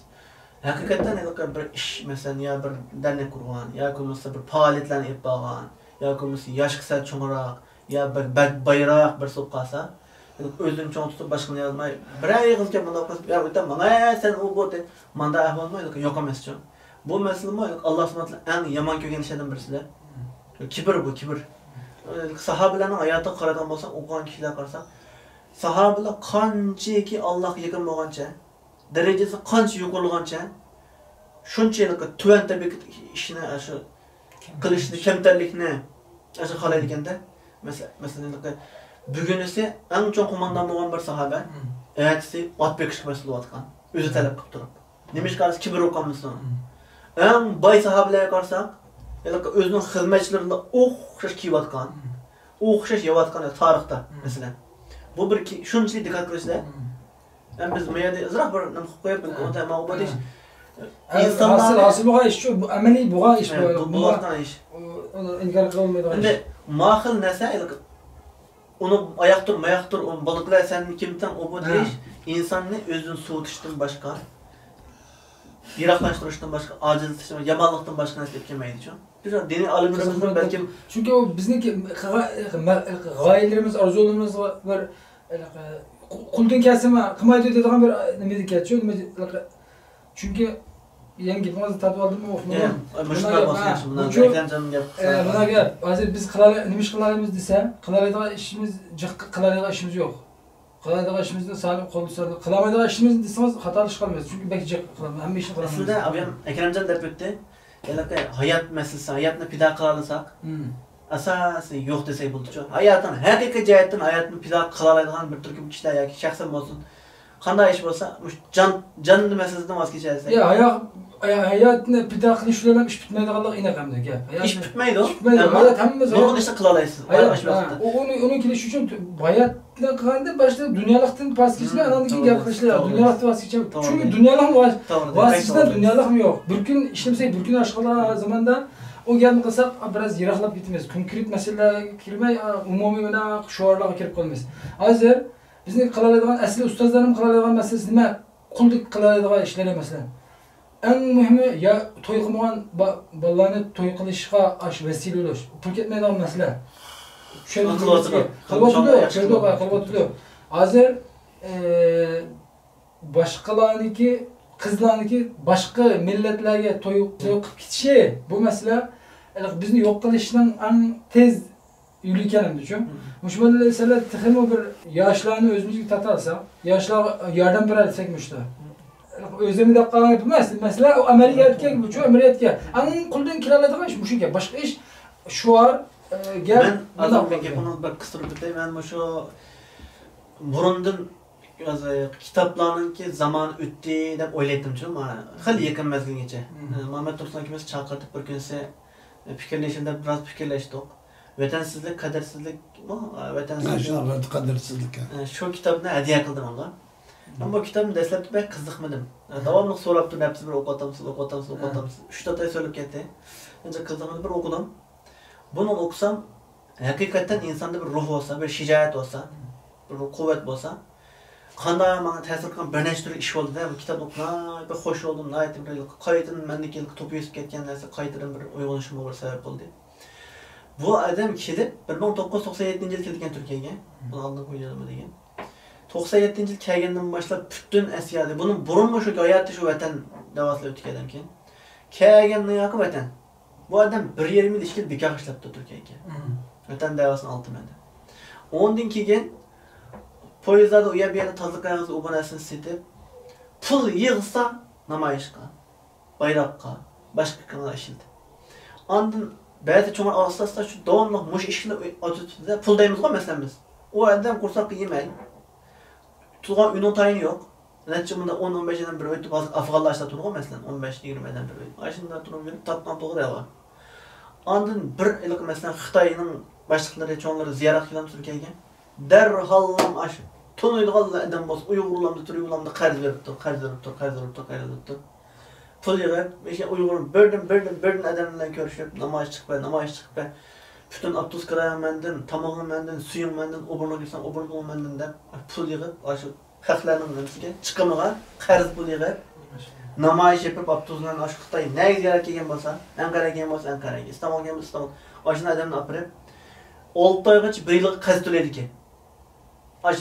ھەقىقەتەن ھېلىقى بىر ئىش، مەسىلەن، يا بىر دەرنەك قۇرغان، ياكى بولمىسا بىر پائالىيەتلەرنى ئېلىپ بارغان، ياكى بولمىسا ياشقا سەل چوڭراق، يا بەك، بەك بايراق بىرسى بولۇپ قالسا، ئۆزىنى چوڭ تۇتۇپ باشقىنى ئالماي، بىرەر ئېغىز گەپ مۇنداق قىلسا، يا ئۆتە ماڭا، سەن ئۇ بۇ دە، مانداق ئەھۋالمۇ يوق ئەمەسچۇ. بۇ مەسىلىمۇ ئاللا سۇبھانەھۇ ۋە تائالا ئەڭ يامان كۆرگەن ئىشلارنىڭ بىرسىدە. كىبىر بۇ، كىبىر. ساھابىلەرنىڭ ھاياتىغا قارىغان بولساق، ئوقۇغان كىشىلەرگە قارىساق، ساھابىلەر قانچىكى ئاللاغا يېقىن بولغانچە، دەرىجىسى قانچە يۇقىرىلىغانچە، شۇنچە ھېلىقى تۆۋەن تەبىئەت ئىشىنى، شۇ قىلىشنى، كەمتەرلىكنى، شۇ خالايدىكەندە. مەسە-، مەسىلەن، ھېلىقى بۈگۈنىسى ئەڭ چوڭ قوماندان بولغان بىر ساھابە، ئەتىسى ئات بېقىشقا مەسئۇل بولۇۋاتقان. ئۆزى تەلەپ قىلىپ تۇرۇپ. نېمىشقا دېسە، كىبىر بولۇپ قالمىسۇن. ئەڭ باي ساھابىلەرگە قارىساق، ھېلىقى ئۆزىنىڭ خىزمەتچىلىرىنى ئوخشاش كىيىۋاتقان، ئوخشاش يەۋاتقان تارىختا، مەسىلەن. بۇ بىر كى-، شۇنچىلىك دىققەت قىلىشتا. مم. ھەم بىز ما يەردە ئازراق بىر نېمە قىلىپ قويۇپ، بىر ھە. كومېنتار ماڭا بۇ دېيىش. ھە. ھە، ئىنسانلارنى ھاسىل، ھاسىل بولغان ئىش شۇ، بۇ ئەمەلىي بولغان ئىش ھە، بۇ. بۇ، بۇ بۇ بولۇۋاتقان ئىش. ئۇ، ئۇنى ئىنكار قىلالمايدىغان ئىش. ئەمدى ما خىل نەرسە، ھېلىقى ئۇنى ئاياقتۇر، ماياقتۇر، ئۇ بولدى بىلەن سەن كىمتىڭ، ئۇ بۇ ھە. دېيىش ئىنساننى ئۆزىدىن سوۋۇتۇشتىن باشقا، يىراقلاشتۇرۇشتىن باشقا، ئاجىزلىتىشتىن، يامانلىقتىن باشقا نەرسە ئېلىپ كەلمەيدىچۇ. بىز دىنىي ئالىملىرىمىزدىن بەلكىم چۈنكى ئۇ بىزنىڭكى غا-، غا-، غايىلىرىمىز، ئارزۇلىرىمىز بىر، قۇ-، قولدىن كەلسىمۇ قىلمايدۇ دەيدىغان بىر نېمىدىكەنچۇ، نېمە، چۈنكى يەنە گېپىڭىزنى تارتىپ ئالدىممۇ، ئۇقمىدىم. يا، مۇشۇنداق بولسا ياخشى، مۇنداق بۇچۇ-، ئەكرەمجان گەپ ئە، قىلسا. مۇنداق گەپ. ھازىر بىز قىلالاي-، نېمە ئىش قىلالايمىز دېسە، قىلالايدىغان ئىشىمىز جىق، قىلالايدىغان ئىشىمىز يوق. قىلالايدىغان ئىشىمىزنى سالىم قولدا سالىم، قىلالمايدىغان ئىشىمىزنى دېسىڭىز خاتالىشىپ قالىمىز. چۈنكى بەك جىق قىلىمىز. ھەممە ئىشنى قىلالمايمىز. ئەسلىدە ئابىيام ئەكرەمجان دەپ ئۆتتى. ھېلىقى ھايات مەسىلىسى، ھاياتنى پىدا قىلالىساق، مم. ئاساسىي يوق دېسەك بولىدىچۇ. ھاياتنى ھەقىقىي جەھەتتىن ھاياتنى پىدا قىلالايدىغان بىر تۈركۈم كىشىلەر ياكى شەخسەن بولسۇن، قانداق ئىش بولسا، مۇشۇ جان، جان مەسىلىسىدىن ۋاز كېچەلىسەك. يا، ھايا-، ھايا-، ھاياتنى پىدا قىلىش بىلەن ئىش پۈتمەيدىغانلىقى ئېنىق ئەمدى گەپ. ھاياتنى ئىش پۈتمەيدۇ. ئىش پۈتمەيدۇ. ئەمما ھايات ھەممە نۇرغۇن ئىشنى قىلالايسىز. ھايات، ئاشۇ ھە، ۋاقىتتا. ئۇ، ئۇنى، ئۇنى كېلىش ئۈچۈن ھاياتنى قىلغاندا باشتا دۇنيالىقتىن ۋاز كېچىش، مم، ئاندىن كېيىن توغرا، گەپ قىلىش، توغرا. دۇنيالىقتىن ۋاز كېچىش. توغرا. چۈنكى دۇنيالىق ۋاز، توغرا، ۋاز بەك كېچىشتە توغرا. دۇنيالىقمۇ يوق. بىر كۈن ئىشلىمىسەك، بىر كۈن ئاشقىلار زاماندا ئۇ گەپنى قىلساق، بىراز يىراقلاپ كېتىمىز. كونكرېت مەسىلىلەرگە كىرمەي، ئومۇمىي مۇنداق شوئارلارغا كىرىپ قالىمىز. ھازىر بىزنىڭ قىلالايدىغان، ئەسلى ئۇستازلارنىڭ قىلالايدىغان مەسىلىسى نېمە؟ قۇلدەك قىلالايدىغان ئىشلىرى مەسىلەن. ئەڭ مۇھىمى، يا توي قىلمىغان با-، بالىلارنى توي قىلىشقا ئاشۇ ۋەسىلە بولۇش. پۇل كەتمەيدىغان مەسىلە. شۇ يەردە قىلىۋاتىدۇ. قىلىۋاتىدۇ، قىلىۋاتىدۇ، قىلىۋاتىدۇ. ھازىر، ئى، باشقىلارنىڭكى، قىزلارنىڭكى باشقا مىللەتلەرگە توي، توي قىلىپ كېتىشى، بۇ مەسىلە، ھېلىقى بىزنى يوق قىلىشنىڭ ئەڭ تېز يولى ئىكەن ئەمدىچۇ. مم. مۇشۇ مەسىلىلەر تېخىمۇ بىر ياشلارنى ئۆزىمىزگە تارتالىساق، ياشلارغا ياردەم بېرەلىسەك مۇشۇدا. مم. ئۆزۈمنى دەپ قالغان گەپ ئەمەس. مەسىلە ئۇ ئەمەلىيەتكە، مۇشۇ ئەمەلىيەتكە. ئەڭ قولدىن كېلەلەيدىغان ئىش مۇشۇ گەپ. باشقا ئىش شوئار، ئە، گەپ. مەن ھازىر بۇنداق بىر گەپنى بىر قىستۇرۇپ ئۆتەي. مەن مۇشۇ بۇرۇندىن ھازىر كىتابلارنىڭكى زامانى ئۆتتى دەپ ئويلايتتىمچۇ، مانا خېلى يېقىن مەزگىلگىچە. مم. ئە، مامەت تۇرسۇن ئاكىمىز چاقىرتىپ بىر كۈنسى، ئە، پىكىرلىشىڭ دەپ بىراز پىكىرلەشتۇق. ۋەتەنسىزلىك، قەدىرسىزلىكمۇ؟ ئە، ۋەتەنسىزلىك. ھە، شۇنداق، قەدىرسىزلىك. ئە، شۇ كىتابنى ھەدىيە قىلدىم ئۇنىڭغا. مم. ئەمما بۇ كىتابنى دەسلەپتە بەك قىزىقمىدىم. ئە، مم. داۋاملىق سوراپتۇ، نەپسى بىر ئوقۇۋاتامسىز، ئوقۇۋاتامسىز، ھە. ئوقۇۋاتامسىز. ئۈچ تۆت ئاي سۆرەپ كەتتى. ئانچە قىزىقمىدى، بىر ئوقۇدۇم. بۇنى ئوقۇسام، ھەقىقەتەن ئىنساندا بىر روھ بولسا، بىر شىجائەت بولسا، بىر قۇۋۋەت بولسا، قانداق ماڭا تەسىر قىلغان بىر نەچچە تۈرلۈك ئىش بولدى-دە، بۇ كىتابنى ئوقۇغان، بەك خوش بولدۇم، ناھايىتى بىر قايتىدىن مەندىكى توپا ئۆسۈپ كەتكەن نەرسە قايتىدىن بىر ئويغىنىشىمغا بىر سەۋەب بولدى. بۇ ئادەم كېلىپ، بىر مىڭ توققۇز يۈز توقسان يەتتىنچى يىلى كەلگەن تۈركىيەگە. بۇنىڭ ئالدىنقى ۋىدىيولىرىمدا دېگەن. توقسان يەتتىنچى يىل كەلگەندىن باشلاپ پۈتۈن ئەسلىيەدە، بۇنىڭ بۇرۇنمۇ شۇ ھاياتى شۇ ۋەتەن دەۋاسىدا ئۆتكەن ئادەمكەن. كەلگەندىن ياقى ۋەتەن. بۇ ئادەم بىر يېرىم يىل، ئىككى يىل بىكارغا ئىشلەپتۇ تۈركىيەگە. مم. ۋەتەن دەۋاسىنى ئالتە مەندە. ئۇنىڭدىن كېيىن پويىزلاردا ئۇ يەر بۇ يەردە تازىلىق قىلغان ئۇ بۇ نەرسىنى سېتىپ، پۇل يىغسا نامايىشقا، بايراققا، باشقا كىمگە ئىشلىتىپ. ئاندىن بەزى چوڭلار ئاستا-ئاستا شۇ داۋاملىق مۇشۇ ئىشنى ئاچىتىپتۇ-دە، پۇل دەيمىزغۇ مەسىلەن بىز. ئۇ ئادەم قورساققا يېمەي، تۇرغان ئۆينىڭ تايىنى يوق. نەچچە مۇنداق ئون، ئون بەش ئادەم بىر ئۆيدە، ھازىر ئافغانلار ئاشۇنداق تۇرىدىغۇ، مەسىلەن، ئون بەش، يىگىرمە ئادەم بىر ئۆيدە. ئاشۇنداق تۇرۇپ يۈرۈپ تاپقان پۇلغا دەۋا. ئاندىن بىر ھېلىقى، مەسىلەن، خىتاينىڭ باشلىقلىرى، چوڭلىرى زىيارەتكە كېلىپ تۈركىيەگە. دەرھاللا ئاشۇ تونۇيدىغانلا ئادەم بولسا، ئۇيغۇرلارمۇ، تۈركلەرمۇ قەرز بېرىپتۇ، قەرز بېرىپتۇ، قەرز بېرىپتۇ، قەرز بېرىپتۇ. پۇل يىغىپ، ئۇيغۇر بىردىن، بىردىن، بىردىن ئادەم بىلەن كۆرۈشۈپ، نامايىش چىقىپ، نامايىش چىقىپ، پۈتۈن ئاپتوبۇس كىرايىڭ مەندىن، تامىقىڭ مەندىن، سۈيۈڭ مەندىن، ئوبوروڭغا كىرسەڭ ئوبوروڭ مەندىن دەپ، پۇل يىغىپ، ئاشۇ خەقلەرنىڭ نېمىسىگە، چىقىمىغا قەرز پۇل يىغىپ، نامايىش يېپىپ، ئاپتوبۇس بىلەن ئاشۇ خىتاي نەگە زىيارەتكە كەلگەن بولسا، ئەنقەرەگە كەلگەن بولسا، ئەنقەرەگە، ئىستانبۇلغا كەلگەن بولسا، ئىستانبۇل. ئاشۇنداق ئادەمنى ئاپىرىپ، ئالتە ئايغىچە، بىر يىلغا قەرز تۆلەيدىكەن. ئاش،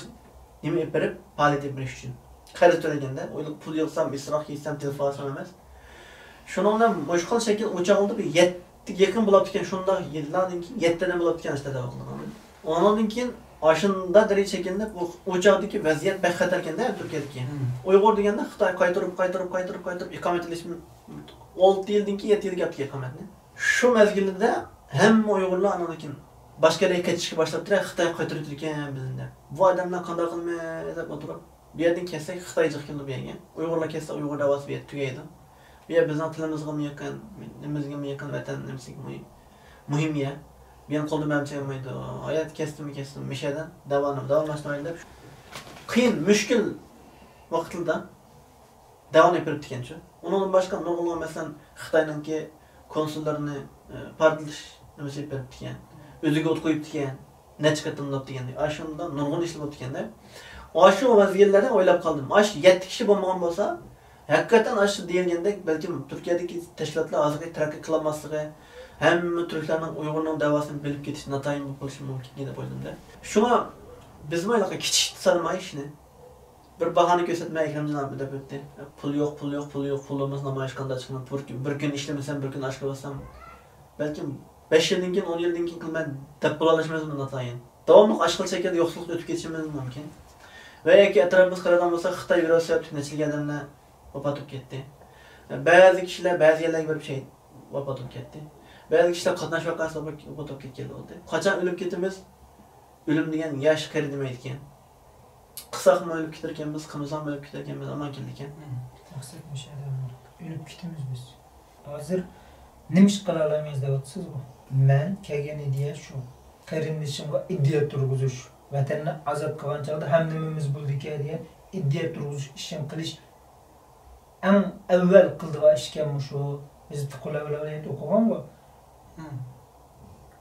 نېمە ئېلىپ بېرىپ، پائالىيەت ئېلىپ بېرىش ئۈچۈن. قەرز تۆلىگەندە، ئويلاپ پۇل يىغسام، ئىسراپ يېسەم، تېلېفون ئالسام ئەمەس. شۇنىڭ بىلەن مۇشۇ خىل شەكىل ئۇ چاغلىدا بىر يەتتە يېقىن بولاپتىكەن، شۇنداق يىللاردىن كېيىن يەتتە ئادەم بولاپتىكەن ئاشۇ دەۋا قىلىدىغان. ئۇنىڭدىن كېيىن ئاشۇنداق دەرىجە شەكىللىنىپ، ئۇ، ئۇ چاغدىكى ۋەزىيەت بەك خەتەركەندە تۈركىيەدىكى. مم. ئۇيغۇر دېگەندە خىتاي قايتۇرۇپ، قايتۇرۇپ، قايتۇرۇپ، قايتۇرۇپ ئىقامەت ئېلىش ئالتە يىلدىن كېيىن يەتتە يىلگە ئاپتىكەن ئىقامەتنى. شۇ مەزگىلدە ھەممە ئۇيغۇرلار ئاندىن كېيىن باشقا يەرگە كېتىشكە باشلاپتۇ، خىتاي قايتۇرۇۋېتىدىكەن بىزنى دەپ. بۇ ئادەملەر قانداق قىلىمىز دەپ ئولتۇرۇپ، بۇ يەردىن كەتسەك خىتاي جىق كېلىدۇ بۇ يەرگە. ئۇيغۇرلار كەتسە ئۇيغۇر دەۋاسى بۇ يەردە تۈگەيدۇ. بۇ يەر بىزنىڭ تىلىمىزغىمۇ يېقىن، نېمىمىزگىمۇ يېقىن، ۋەتەن نېمىسىگە مۇھىم، مۇھىم يەر. مېنىڭ قولدا مەمچە يانمايدۇ، ھاياتى كەستىمۇ كەستىم، مىشەدىن دەۋانى داۋاملاشتۇرمايلى دەپ، قىيىن، مۈشكۈل ۋاقىتلىردا دەۋانى ئېلىپ بېرىپتىكەنچۇ. ئۇنىڭدىن باشقا نۇرغۇنلىغان، مەسىلەن، خىتاينىڭكى كونسۇللىرىنى، ئە، پارتلىتىش نېمىسى ئېلىپ بېرىپتىكەن. ئۆزىگە ئوت قويۇپتىكەن. نەچچە قېتىملاپ دېگەندەك. ئاشۇنداق نۇرغۇن ئىشلار بوپتىكەندە. ئاشۇ مەزگىللەردە ئويلاپ قالدىم. ئاشۇ يەتتە كىشى بولمىغان بولسا، ھەقىقەتەن ئاشۇ دېيىلگەندەك، بەلكىم تۈركىيەدىكى تەشكىلاتلار ھازىرقى تەرەققىي قىلالماسلىقى، ھەممە تۈركلەرنىڭ ئۇيغۇرنىڭ دەۋاسىنى بىلىپ كېتىش ناتايىن بولۇپ قېلىشى مۇمكىنكەن دەپ ئويلىدىمدە. شۇڭا بىزمۇ ھېلىقى كىچىك سانىماي ئىشنى. بىر باھانە كۆرسەتمە ئەكرەمجان ئابا دەپ ئۆتتى. پۇل يوق، پۇل يوق، پۇل يوق، پۇل بولمىسا نامايىش قانداق چىقىمەن؟ بىر، بىر كۈن ئىشلىمىسەم، بىر كۈن ئاشقا بارسام، بەلكىم بەش يىلدىن كېيىن، ئون يىلدىن كېيىن قىلىمەن دەپ بولالىشىمىزمۇ ناتايىن. داۋاملىق ئاشقىلى چەككەندە يوقسۇلۇقتا ئۆتۈپ كېتىشىمىز مۇمكىن. ۋە ياكى ئەتراپىمىزغا قارايدىغان بولساق، خىتاي ۋىرۇسى سەۋەبلىك نەچچە ئادەملەر ۋاپات بولۇپ كەتتى. بەزى كىشىلەر بەزى يەرلەرگە بېرىپ شەھىت، ۋاپات بولۇپ كەتتى. بەزى كىشىلەر قاتناش ۋەقەسىدە ۋاپات بولۇپ كەتكەن بولدى. قاچان ئۆلۈپ كېتىمىز؟ ئۆلۈم دېگەن ياش قېرى دېمەيدىكەن. قىلساقمۇ ئۆلۈپ كېتىدىكەنمىز، قىلمىساقمۇ ئۆلۈپ كېتىدىكەنمىز، ئامان كېلىدىكەن. مەقسەت مۇشۇ ئادەملەر. ئۆلۈپ كېتىمىز بىز. ھازىر نېمە ئىش قىلالايمىز دەۋاتىسىزغۇ؟ مەن كەلگەن ئىدىيە شۇ. قېرىندىشىمغا ئىدىيە تۇرغۇزۇش. ۋەتەننى ئازاد قىلغان چاغدا ھەممىمىز بولىدىكەن دېگەن ئىدىيە تۇرغۇزۇش ئىشىنى قىلىش ئەڭ ئەۋۋەل قىلىدىغان ئىشكەن مۇشۇ. بىز پۇقۇلە ئوقۇغانغۇ.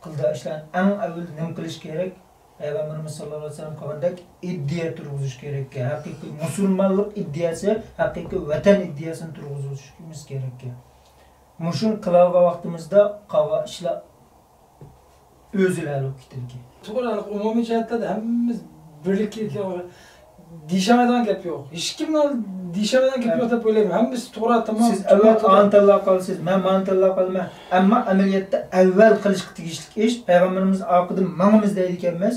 قىلىدىغان ئىشلارنى ئەڭ ئەۋۋەل نېمە قىلىش كېرەك؟ پەيغەمبىرىمىز ساللاللاھۇ ئەلەيھى ۋەسەللەم قىلغاندەك ئىدىيە تۇرغۇزۇش كېرەككەن. ھەقىقىي مۇسۇلمانلىق ئىدىيەسى، ھەقىقىي ۋەتەن ئىدىيەسىنى تۇرغۇزۇشىمىز كېرەككەن. مۇشۇنى قىلالىغان ۋاقتىمىزدا قالغان ئىشلار ئۆزىلا ھەل بولۇپ كېتىدىكەن. توغرا، ئومۇمىي جەھەتتە ھەممىمىز بىرلىككە، دېيىشەلمەيدىغان گەپ يوق. ھېچكىمنىڭ دېيىشەلمەيدىغان گەپ يوق دەپ ئويلايمەن. ھەممىسى توغرا، تامام. سىز ئەۋۋەل ئانى تاللاپ قالىسىز، مەن مانى تاللاپ قالىمەن. ئەمما ئەمەلىيەتتە ئەۋۋەل قىلىشقا تېگىشلىك ئىش، پەيغەمبىرىمىز ئارقىدىن ماڭىمىز دەيدىكەنمىز.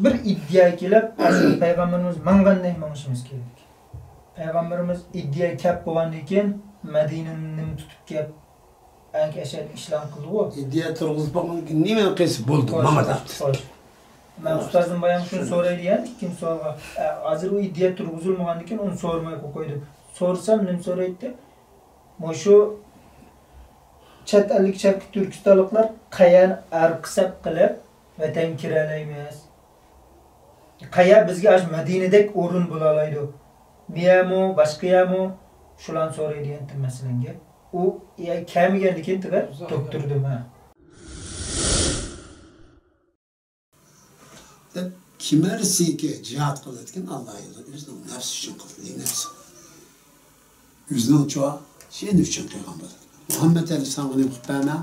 بىر ئىدىيە كېلىپ، ئەسلى پەيغەمبىرىمىز ماڭغاندەك مېڭىشىمىز كېرەك. پەيغەمبىرىمىز ئىدىيە كەپ بولغاندىن كېيىن، مەدىنىنى نېمە تۇتۇپ كەپ، ئەڭ ئەشەددىي ئىشلارنى قىلدىغۇ. ئىدىيە تۇرغۇزۇپ بولغاندىن كېيىن نېمىنى قىلسا بولدى، خوش، ماڭا دەپتۇ. خوش. مەن ئۇستازدىن بايام شۇنى سوراي دېگەن ئىككىنچى سوئالغا. ئە، ھازىر ئۇ ئىدىيە تۇرغۇزۇلمىغاندىن كېيىن ئۇنى سورىماي قويدۇم. سورىسام نېمە سورايتتى؟ مۇشۇ چەت ئەللىك شەرقىي تۈركىستانلىقلار قەيەرنى ئارقا سەپ قىلىپ ۋەتەنگە كىرەلەيمىز؟ قەيەر بىزگە ئاشۇ مەدىنىدەك ئورۇن بولالايدۇ؟ بۇ يەرمۇ، باشقا يەرمۇ؟ شۇلارنى سوراي دېگەنتىم مەسىلەن گەپ. ئۇ يە-، كەلمىگەندىكىن تېخى دوكتوردىم، ھە. دەپ، كىمەرسىكى جىھاد قىلىدىكەن، ئاللا يولىدا ئۆزىنىڭ نەپسى ئۈچۈن قىلىدۇ، نەپسى. ئۆزىنىڭچۇ جېنى ئۈچۈن قىلغان بولىدۇ. مۇھەممەد ئەلى ساڭا نېمە قىلىپ بەرمەڭ،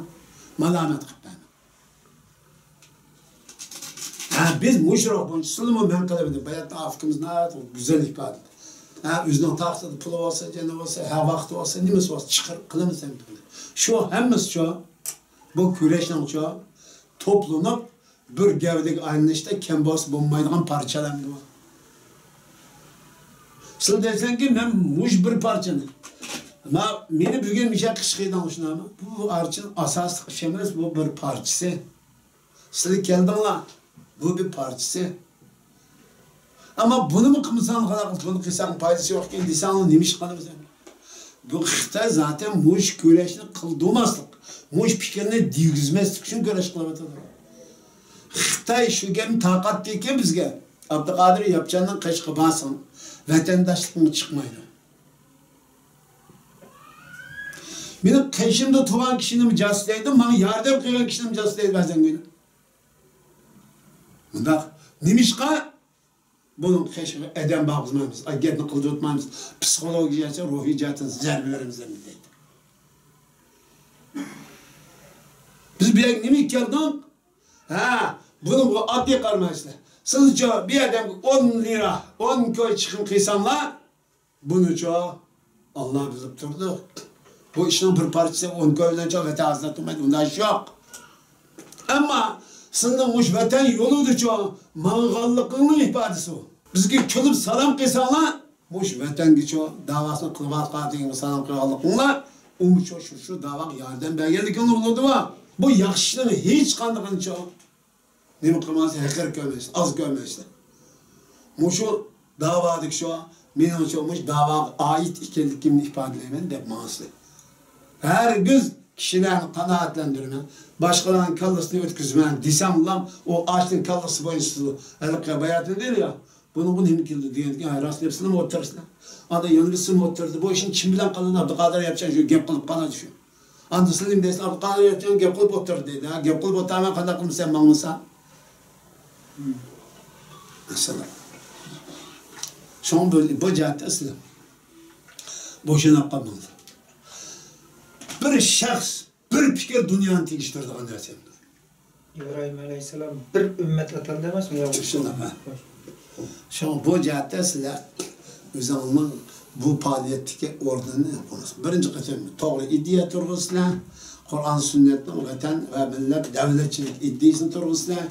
مالامەت قىلىپ بەرمەڭ. ھە، بىز مۇشۇ روھ بويىچە سىلىمۇ مەن قىلىۋىدى. باياتتا ئاكىمىز ناھايىتى گۈزەل ئىپادىلىدى. ھە، ئۆزىنىڭ تاختىدا پۇلى بولسا، جېنى بولسا، ھە، ۋاقتى بولسا، نېمىسى بولسا، چىقىرىپ قىلىمىز ھەم. شۇ ھەممىسىچۇ، بۇ كۈرەشنىڭچۇ، توپلىنىپ، بىر گەۋدىگە ئايلىنىشتا كەم بولسا بولمايدىغان پارچىلار ئەمدى بۇ. سىلەر دەيسەنكى، مەن مۇشۇ بىر پارچىنى. ما، مېنى بۈگۈن مىشە قىشقىدىڭ شۇنداقمۇ؟ بۇ پارچىنىڭ ئاساسلىق ئىشى ئەمەس، بۇ بىر پارچىسى. سىلەر كەلدىڭلار، بۇ بىر پارچىسى. ئەمما بۇنىمۇ قىلمىساڭ، قانداق قىلىپ بۇنى قىلساڭ پايدىسى يوقكەن دېسەڭ، نېمە ئىش قىلىمىز ئەمدى؟ بۇ خىتاي زاتەن مۇشۇ كۈرەشنى قىلدۇرماسلىق، مۇشۇ پىكىرنى دېگۈزمەسلىك ئۈچۈن كۈرەش قىلىۋاتىدۇ. خىتاي شۇ گەپنى تارقاتتىكەن بىزگە. ئابدۇقادىر ياپچاننىڭ قېشىغا بارساڭ، ۋەتەنداشلىقىڭ چىقمايدۇ. مېنىڭ قېشىمدا تۇرغان كىشىنىمۇ جاسۇس دەيدۇ، ماڭا ياردەم قىلغان كىشىنىمۇ جاسۇس دەيدۇ بەزەن مېنى. مۇنداق، نېمىشقا؟ بۇنىڭ قېشىغا ئادەم بارغۇزمايمىز، ئاي، گەپنى قىلدۇرتمايمىز، پسىخولوگىيەچە، روھىي جەھەتتىن زەربە بېرىمىز ئەمدى دەيدۇ. بىز بۇ يەرگە نېمىگە كەلدۇق؟ ھە، بۇنىڭغا ئاددىي قارىمايسىلەر. سىزچۇ بۇ ئادەمگە ئون لىرا، ئون كوي چىقىم قىلساڭلار، بۇنىچۇ ئاللا بىلىپ تۇرىدۇ. بۇ ئىشنىڭ بىر پارچىسى ئون كوي بىلەنچۇ ۋەتەن ئازاد قىلمايدۇ، ئۇنداق ئىش يوق. ئەمما سىلىنىڭ مۇشۇ ۋەتەن يولىدىچۇ ماڭغانلىقىڭنىڭ ئىپادىسى بۇ. بىزگە كۈلۈپ سالام قىلساڭلار، مۇشۇ ۋەتەنگىچۇ داۋاسىنى قىلىۋاتقانلىقىڭلار، سالام قىلغانلىقىڭلار، ئۇمۇچۇ شۇ، شۇ داۋاغا ياردەم بەرگەنلىكىڭلار بولىدۇ. بۇ ياخشى ئىشنىڭ ھېچقاندىقىنىچۇ نېمە قىلمايسىز، ھەقىر كۆرمەيسىز، ئاز كۆرمەيسىز. مۇشۇ داۋادىكى شۇ، مېنىڭچۇ مۇشۇ داۋاغا ئائىت ئىكەنلىكىمنى ئىپادىلەيمەن دەپ ماڭىسىلەر. ھەرگىز كىشىلەرنى قانائەتلەندۈرمەڭ، باشقىلارنىڭ كاللىسىنى ئۆتكۈزمەڭ دېسەڭلام، ئۇ ئاشتىن كاللىسى بويىچە سىزدۇ. ھېلىقى باياتىن دېدى يا، بۇنىڭغا نېمە كېلىدۇ دېگەندىكىن، ھاي، راست دەپسىلەرمۇ ئولتۇرىسىلەر. ئاندىن يەنە بىرسىمۇ ئولتۇردى. بۇ ئىشنى كىم بىلەن قىلىدۇ؟ ئابدۇقادىر ياپچان شۇ گەپ قىلىپ قالىدۇ شۇ. ئاندىن سىلىم دەيسىز، ئابدۇقادىر ياپچان گەپ قىلىپ ئولتۇردى دەيدۇ. ھە، گەپ قىلىپ ئولتۇرمەن، قانداق قىلىمسەن ماڭمىسا؟ مەسىلەن. شۇڭا بۇ، بۇ جەھەتتە سىلەر بوشىنىپ قالماڭلار. بىر شەخس، بىر پىكىر دۇنيانى تېگىشتۈرىدىغان نەرسە ئەمەس. ئىبراھىم ئەلەيھىسسالام بىر ئۈممەت ئاتالدى ئەمەسمۇ؟ ياق. شۇنداق، ھە. شۇڭا بۇ جەھەتتە سىلەر ئۆزۈڭنىڭ بۇ پائالىيەتتىكى ئورنىنى قۇرۇڭ. بىرىنچى قېتىم توغرا ئىدىيە تۇرغۇزىسىلەر. قۇرئان سۈننەتنىڭ ۋەتەن ۋە مىللەت دەۋلەتچىلىك ئىدىيىسىنى تۇرغۇزىسىلەر.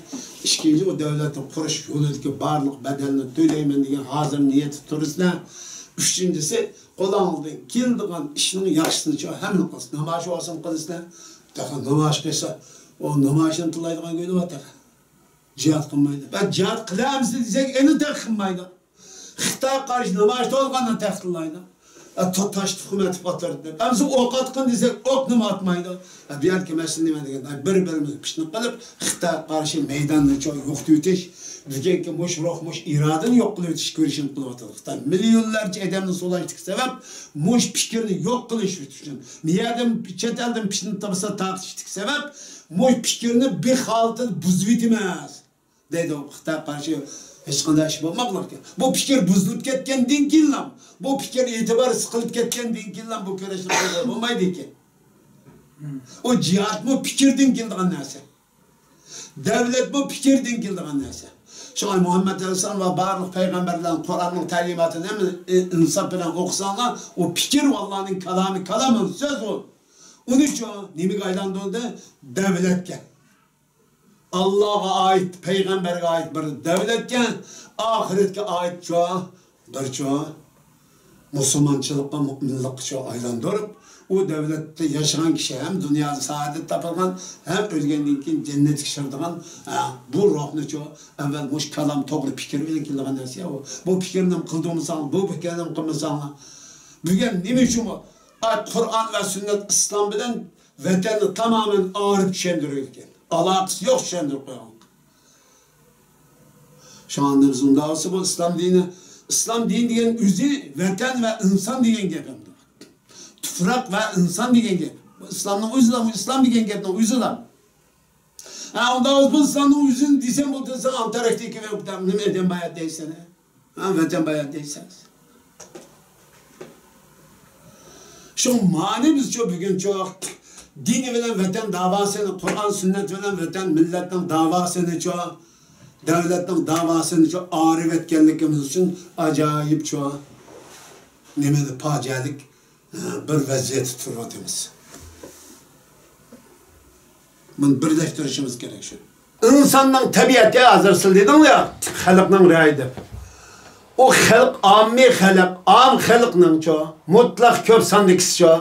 ئىككىنچى، ئۇ دەۋلەتنى قۇرۇش يولىدىكى بارلىق بەدەلنى تۆلەيمەن دېگەن ھازىر نىيەتتە تۇرىسىلەر. ئۈچىنچىسى، قولۇڭدىن كېلىدىغان ئىشنىڭ ياخشىسىنىچۇ ھەممىنى قىلىسىلەر. نامايىش بولسىمۇ قىلىسىلەر. تېخى نامايىش قىلسا، ئۇ نامايىشنى تىللايدىغان گۆلى بار تېخى. جىھاد قىلمايدۇ. بە جىھاد قىلامسىز دېسەك، ئەنە تېخى قىلمايدۇ. خىتايغا قارشى نامايىش بولغاندا تېخى تىللايدۇ. ئە، تو-، تاش تۇخۇم ئېتىپ ئاتىدۇ دەپ. ئەمسە ئوق ئاتقىن دېسەك، ئوقنىمۇ ئاتمايدۇ. ئە، بۇ يەردىكى مەسىلە نېمە دېگەندە، بىر-بىرىمىزگە پىتنە قىلىپ، خىتايغا قارشى مەيداننى چوڭ يوقىتىۋېتىش، بۈگۈنكى مۇش روھ، مۇش ئىرادىنى يوق قىلىۋېتىش كۈرىشىنى قىلىۋاتىدۇ. خىتاي مىليونلارچە ئادەمنى سولايدىكى سەۋەب مۇش پىكىرنى يوق قىلىش ئۈچۈن. مۇ يەردىن، چەت ئەلدىن پىتنە تاپسا تارقىتىشتىكى سەۋەب مۇش پىكىرنى بىر ھالىتىدە بۇزۇۋېتىمىز. دەيدۇ، خىتايغا قارشى ھېچقانداق ئىش بولماقلىق ئىكەن. بۇ پىكىر بۇزۇلۇپ كەتكەندىن كېيىنلا، بۇ پىكىر ئېتىبار سىقىلىپ كەتكەندىن كېيىنلا بۇ كۈرەشنى قىلغىلى بولمايدىكەن. ئۇ جىھادمۇ پىكىردىن كېلىدىغان نەرسە. دەۋلەتمۇ پىكىردىن كېلىدىغان نەرسە. شۇڭا مۇھەممەد ئەلەيھىسسالام ۋە بارلىق پەيغەمبەرلەرنىڭ قۇرئاننىڭ تەلىماتىنى ھەممە ئىنساپ بىلەن ئوقۇساڭلار، ئۇ پىكىر ئاللانىڭ كالامى، كالامى، سۆز ئۇ. ئۇنىچۇ نېمىگە ئايلاندۇردى؟ دەۋلەتكە. ئاللاغا ئائىت، پەيغەمبەرگە ئائىت بىر دەۋلەتكە، ئاخىرەتكە ئائىتچۇ بىرچۇ مۇسۇلمانچىلىققا، مۇئمىنلىققىچۇ ئايلاندۇرۇپ، ئۇ دەۋلەتتە ياشىغان كىشى ھەم دۇنيادا سائادەت تاپىدىغان، ھەم ئۆلگەندىن كېيىن جەننەتكە كىرىدىغان، ھە، بۇ روھنىچۇ ئەۋۋەل مۇشۇ كالام، توغرا پىكىر بىلەن كېلىدىغان نەرسە ئۇ. بۇ پىكىرنى قىلدۇرمىساڭ، بۇ پىكىرنى قىلمىساڭلار. بۈگۈن نېمە ئۈچۈن بۇ؟ ئاي، قۇرئان ۋە سۈننەت ئىسلام بىلەن ۋەتەننى تامامەن ئايرىپ چۈشەندۈرگەن. ئالاقىسى يوق، چۈشەندۈرۈپ قويغان. شۇڭا بىز ئۇنداق بولسا، بۇ ئىسلام دىنى، ئىسلام دىنى دېگەن ئۆزى ۋەتەن ۋە ئىنسان دېگەن گەپ ئەمدى. تۇپراق ۋە ئىنسان دېگەن گەپ. بۇ ئىسلامنىڭ ئۆزىلا، بۇ ئىسلام دېگەن گەپنىڭ ئۆزىلا. ھە، ئۇنداق بولسا، بۇ ئىسلامنىڭ ئۆزىنى دېسەم بولدى، سەن ئانتاركتىكا نېمە ئادەم بايات دەيسەن، ھە؟ ھە، ۋەتەن بايات دەيسەن. شۇ مانى بىزچۇ بۈگۈنچۇ دىنى بىلەن ۋەتەن داۋاسىنى، قۇرئان سۈننەت بىلەن ۋەتەن مىللەتنىڭ داۋاسىنىچۇ، دەۋلەتنىڭ داۋاسىنىچۇ ئايرىۋەتكەنلىكىمىز ئۈچۈن ئاجايىپچۇ نېمە پاجىئەلىك، ھە، بىر ۋەزىيەتتە تۇرۇۋاتىمىز. بۇنى بىرلەشتۈرۈشىمىز كېرەك شۇ. ئىنساننىڭ تەبىئىتى، ھازىر سىز دېدىڭلار يا، خەلقنىڭ رەيى دەپ. ئۇ خەلق، ئاممىي خەلق، ئام خەلقنىڭچۇ، مۇتلەق كۆپ ساندىكىسىچۇ،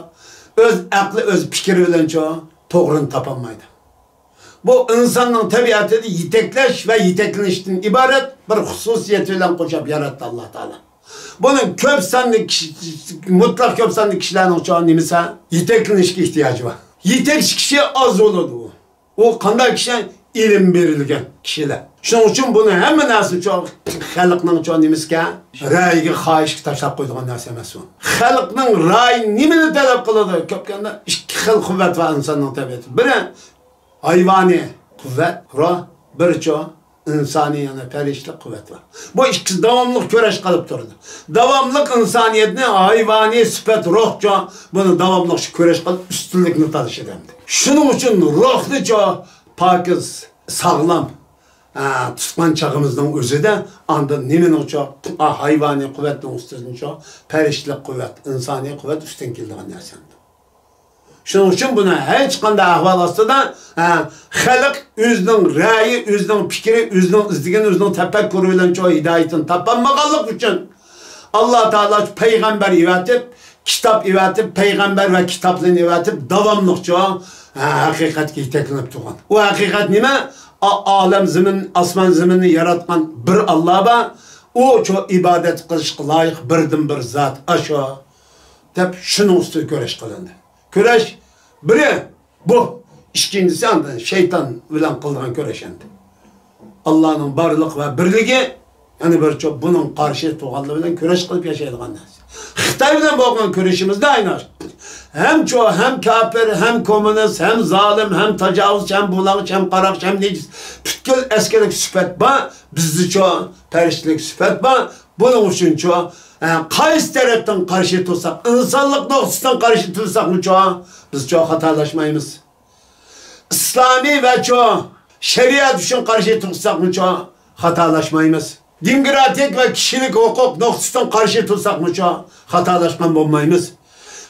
ئۆز ئەقلى، ئۆز پىكرى بىلەنچۇ توغرىنى تاپالمايدۇ. بۇ ئىنساننىڭ تەبىئىتىدە يېتەكلەش ۋە يېتەكلىنىشتىن ئىبارەت بىر خۇسۇسىيەت بىلەن قوشاپ ياراتتى ئاللا تائالا. بۇنىڭ كۆپ سانلىق كىشى، مۇتلەق كۆپ سانلىق كىشىلەرنىڭچۇ نېمىسى، يېتەكلىنىشكە ئېھتىياجى بار. يېتەكچى كىشى ئاز بولىدۇ. ئۇ قانداق كىشى؟ ئىلىم بېرىلگەن كىشىلەر. شۇنىڭ ئۈچۈن بۇنى ھەممە نەرسىچۇ خەلقنىڭچۇ نېمىسىگە، رەيىگە، خاھىشقا تاشلاپ قويىدىغان نەرسە ئەمەس ئۇ. خەلقنىڭ رەيى نېمىنى تەلەپ قىلىدۇ؟ كۆپ كەلگەندە ئىككى خىل قۇۋۋەت بار ئىنساننىڭ تەبىئىتىدە. بىرى ھايۋانىي قۇۋۋەت، روھ، بىرچۇ ئىنسانىي، يەنى پەرىشتىلىك قۇۋۋەت بار. بۇ ئىككىسى داۋاملىق كۈرەش قىلىپ تۇرىدۇ. داۋاملىق ئىنسانىيەتنى ھايۋانىي سۈپەت روھچۇ، بۇنى داۋاملىق شۇ كۈرەش قىلىپ ئۈستۈنلۈكنى تالىشىدۇ ئەمدى. شۇنىڭ ئۈچۈن روھنىچۇ پاكىز، ساغلام، ھە، تۇتقان چاغىمىزنىڭ ئۆزىدە ئاندىن نېمىنىڭچۇ، ھايۋانىي قۇۋۋەتنىڭ ئۈستىدىنچۇ پەرىشتىلىك قۇۋۋەت، ئىنسانىي قۇۋۋەت ئۈستۈن كېلىدىغان نەرسە ئەمدى. شۇنىڭ ئۈچۈن بۇنى ھېچقانداق ئەھۋال ئاستىدا، ھە، خەلق ئۆزىنىڭ رەيى، ئۆزىنىڭ پىكرى، ئۆزىنىڭ ئىزدىگىنى، ئۆزىنىڭ تەپەككۇرى بىلەنچۇ ھىدايىتىنى تاپالمىغانلىقى ئۈچۈن، ئاللا تائالا پەيغەمبەر ئەۋەتىپ، كىتاب ئەۋەتىپ، پەيغەمبەر ۋە كىتابلارنى ئەۋەتىپ، داۋاملىقچۇ، ھە، ھەقىقەتكە يېتەكلىنىپ تۇرغان. ئۇ ھەقىقەت نېمە؟ ئا-، ئالەم زېمىن، ئاسمان زېمىننى ياراتقان بىر ئاللا بار. ئۇچۇ ئىبادەت قىلىشقا لايىق بىردىنبىر زات ئاشۇ، دەپ شۇنىڭ ئۈستىدە كۈرەش قىلىندى. كۈرەش بىرى بۇ، ئىككىنچىسى ئاندىن شەيتان بىلەن قىلىدىغان كۈرەش ئەمدى. ئاللانىڭ بارلىق ۋە بىرلىكى، يەنە بىر چوڭ بۇنىڭ قارشى تۇرغانلىرى بىلەن كۈرەش قىلىپ ياشايدىغان نەرسە. خىتاي بىلەن بولغان كۈرىشىمىزدە ئايناش. ھەم چوڭ، ھەم كاپىر، ھەم كوممۇنىست، ھەم زالىم، ھەم تاجاۋۇزچى، ھەم بۇلاڭچى، ھەم قاراقچى، ھەم نىجىس. پۈتكۈل ئەسكەرلىك سۈپەت بار، بىزدىچۇ پەرىشتىلىك سۈپەت بار. بۇنىڭ ئۈچۈنچۇ، ھە، قايسى تەرەپتىن قارشى تۇرساق، ئىنسانلىق نۇقتىسىدىن قارشى تۇرساقمۇچۇ، بىزچۇ خاتالاشمايمىز. ئىسلامىي ۋەچۇ شەرىئەت ئۈچۈن قارشى تۇرساقمۇچۇ، خاتالاشمايمىز. دېموكراتىك ۋە كىشىلىك ھوقۇق نۇقتىسىدىن قارشى تۇرساقمۇچۇ، خاتالاشقان بولمايمىز.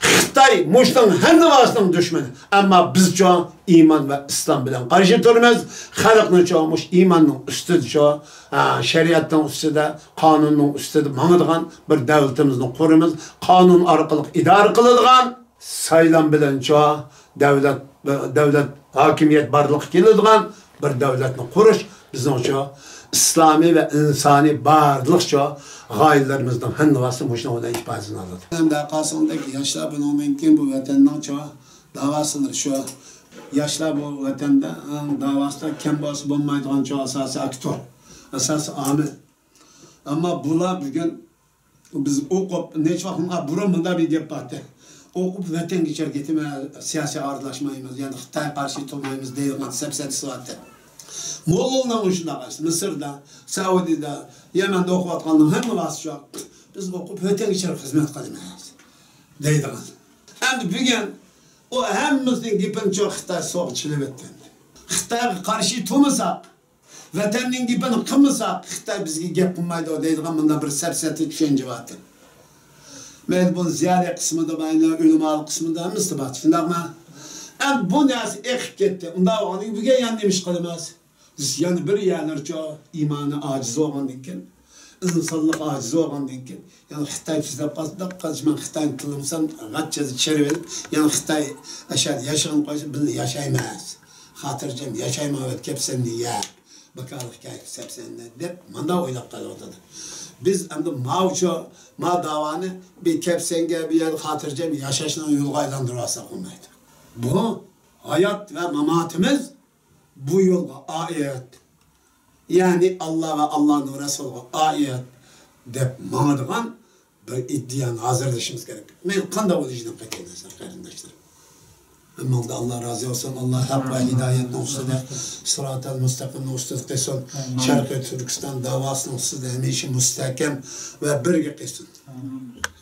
خىتاي مۇشۇنىڭ ھەممىۋاسىنىڭ دۈشمىنى. ئەمما بىزچۇ ئىمان ۋە ئىسلام بىلەن قارشى تۇرىمىز. خەلقنىچۇ مۇشۇ ئىماننىڭ ئۈستىدىچۇ، ھە، شەرىئەتنىڭ ئۈستىدە، قانۇننىڭ ئۈستىدە ماڭىدىغان بىر دۆلىتىمىزنى قۇرىمىز. قانۇن ئارقىلىق ئىدارە قىلىدىغان، سايلام بىلەنچۇ دۆلەت، دۆلەت ھاكىمىيەت بارلىققا كېلىدىغان بىر دۆلەتنى قۇرۇش بىزنىڭچۇ ئىسلامىي ۋە ئىنسانىي بارلىقچۇ غايىلىرىمىزنىڭ ھەممىۋاسى مۇشۇنىڭ بىلەن ئىپادىسىنى ئالىدۇ. ھەمدە قارىساڭدەك ياشلار بۇنىڭدىن كېيىن بۇ ۋەتەننىڭچۇ داۋاسىدۇر شۇ. ياشلار بۇ ۋەتەندە، ئىڭ، داۋاسىدا كەم بولسا بولمايدىغانچۇ ئاساسىي ئاكتور، ئاساسىي ئامىل. ئەمما بۇلار بۈگۈن بىز ئوقۇپ، نەچچە ۋاقىت بۇرۇن مۇنداق بىر گەپ بارتى. ئوقۇپ ۋەتەنگە ئىچەر كېتىمەن، سىياسىي ئارىلاشمايمىز، يەنى خىتايغا قارشى تۇرمايمىز دەيدىغان سەپسەتىسى بارتى. موللىلارنىڭ شۇنداق ئىشى، مىسىردا، سەئۇدىدا، يەمەندە ئوقۇۋاتقاننىڭ ھەممە ۋاسىچۇ، بىز ئوقۇپ ۋەتەنگە ئىچەر خىزمەت قىلىمىز دەيدىغان. ئەمدى بۈگۈن ئۇ ھەممىسىنىڭ گېپىنىچۇ خىتاي سوغا چېلىۋەتتى. خىتايغا قارشى تۇرمىساق، ۋەتەننىڭ گېپىنى قىلمىساق، خىتاي بىزگە گەپ قىلمايدۇ دەيدىغان مۇنداق بىر سەپسەتە چۈشەنچە بارتى. مەيلى بۇ زىيالىي قىسمىدا، مەيلى ئۆلىمالىق قىسمىدا ھەممىسىدە بار. شۇنداقمۇ؟ ئەمدى بۇ نەرسە ئېقىپ كەتتى. ئۇنداق بولغاندىن كېيىن بۈگۈن يەنە نېمە ئىش قىلىمىز؟ بىز يەنە بىر يەرلەرچە ئىمانى ئاجىز بولغاندىن كېيىن، ئىنسانلىق ئاجىز بولغاندىن كېيىن، يەنە خىتاي تۈزلەپ قالسا، بىر قانچە مەن خىتاينى تىللىمىسام، غاچچىسى چىرىۋېلىپ، يەنە خىتاي ئەشەدە ياشىغىنى قويسا، بىللە ياشايمىز. خاتىرجەم ياشايمەن، ئۆتكەپسەن يە. بىكارلىق كەيپ سەپسەندە دەپ مانداق ئويلاپ قېلىۋاتىدۇ. بىز ئەمدى ماۋۇچۇ، ما داۋانى بىر كەپسەنگە، بىر يەردە خاتىرجەم ياشاشنىڭ يولىغا ئايلاندۇرۇۋالساق بولمايدۇ. بۇ ھايات ۋە ماماتىمىز بۇ يولغا ئائىت، يەنى ئاللا ۋە ئاللانىڭ رەسۇلىغا ئائىت دەپ ماڭىدىغان بىر ئىدىيەنى ھازىرلىشىمىز كېرەك. مەيلى قانداق بولۇشىدىن قەتئىينەزەر، قېرىنداشلار. ھەممىڭلاردا ئاللا رازى بولسۇن. ئاللا ھەق ۋە ھىدايەتنىڭ ئۈستىدە، سىراتەل مۇستەقىمنىڭ ئۈستىدە قىلسۇن. شەرقىي تۈركىستان داۋاسىنىڭ ئۈستىدە ھەمىشە مۇستەھكەم ۋە بىرگە قىلسۇن.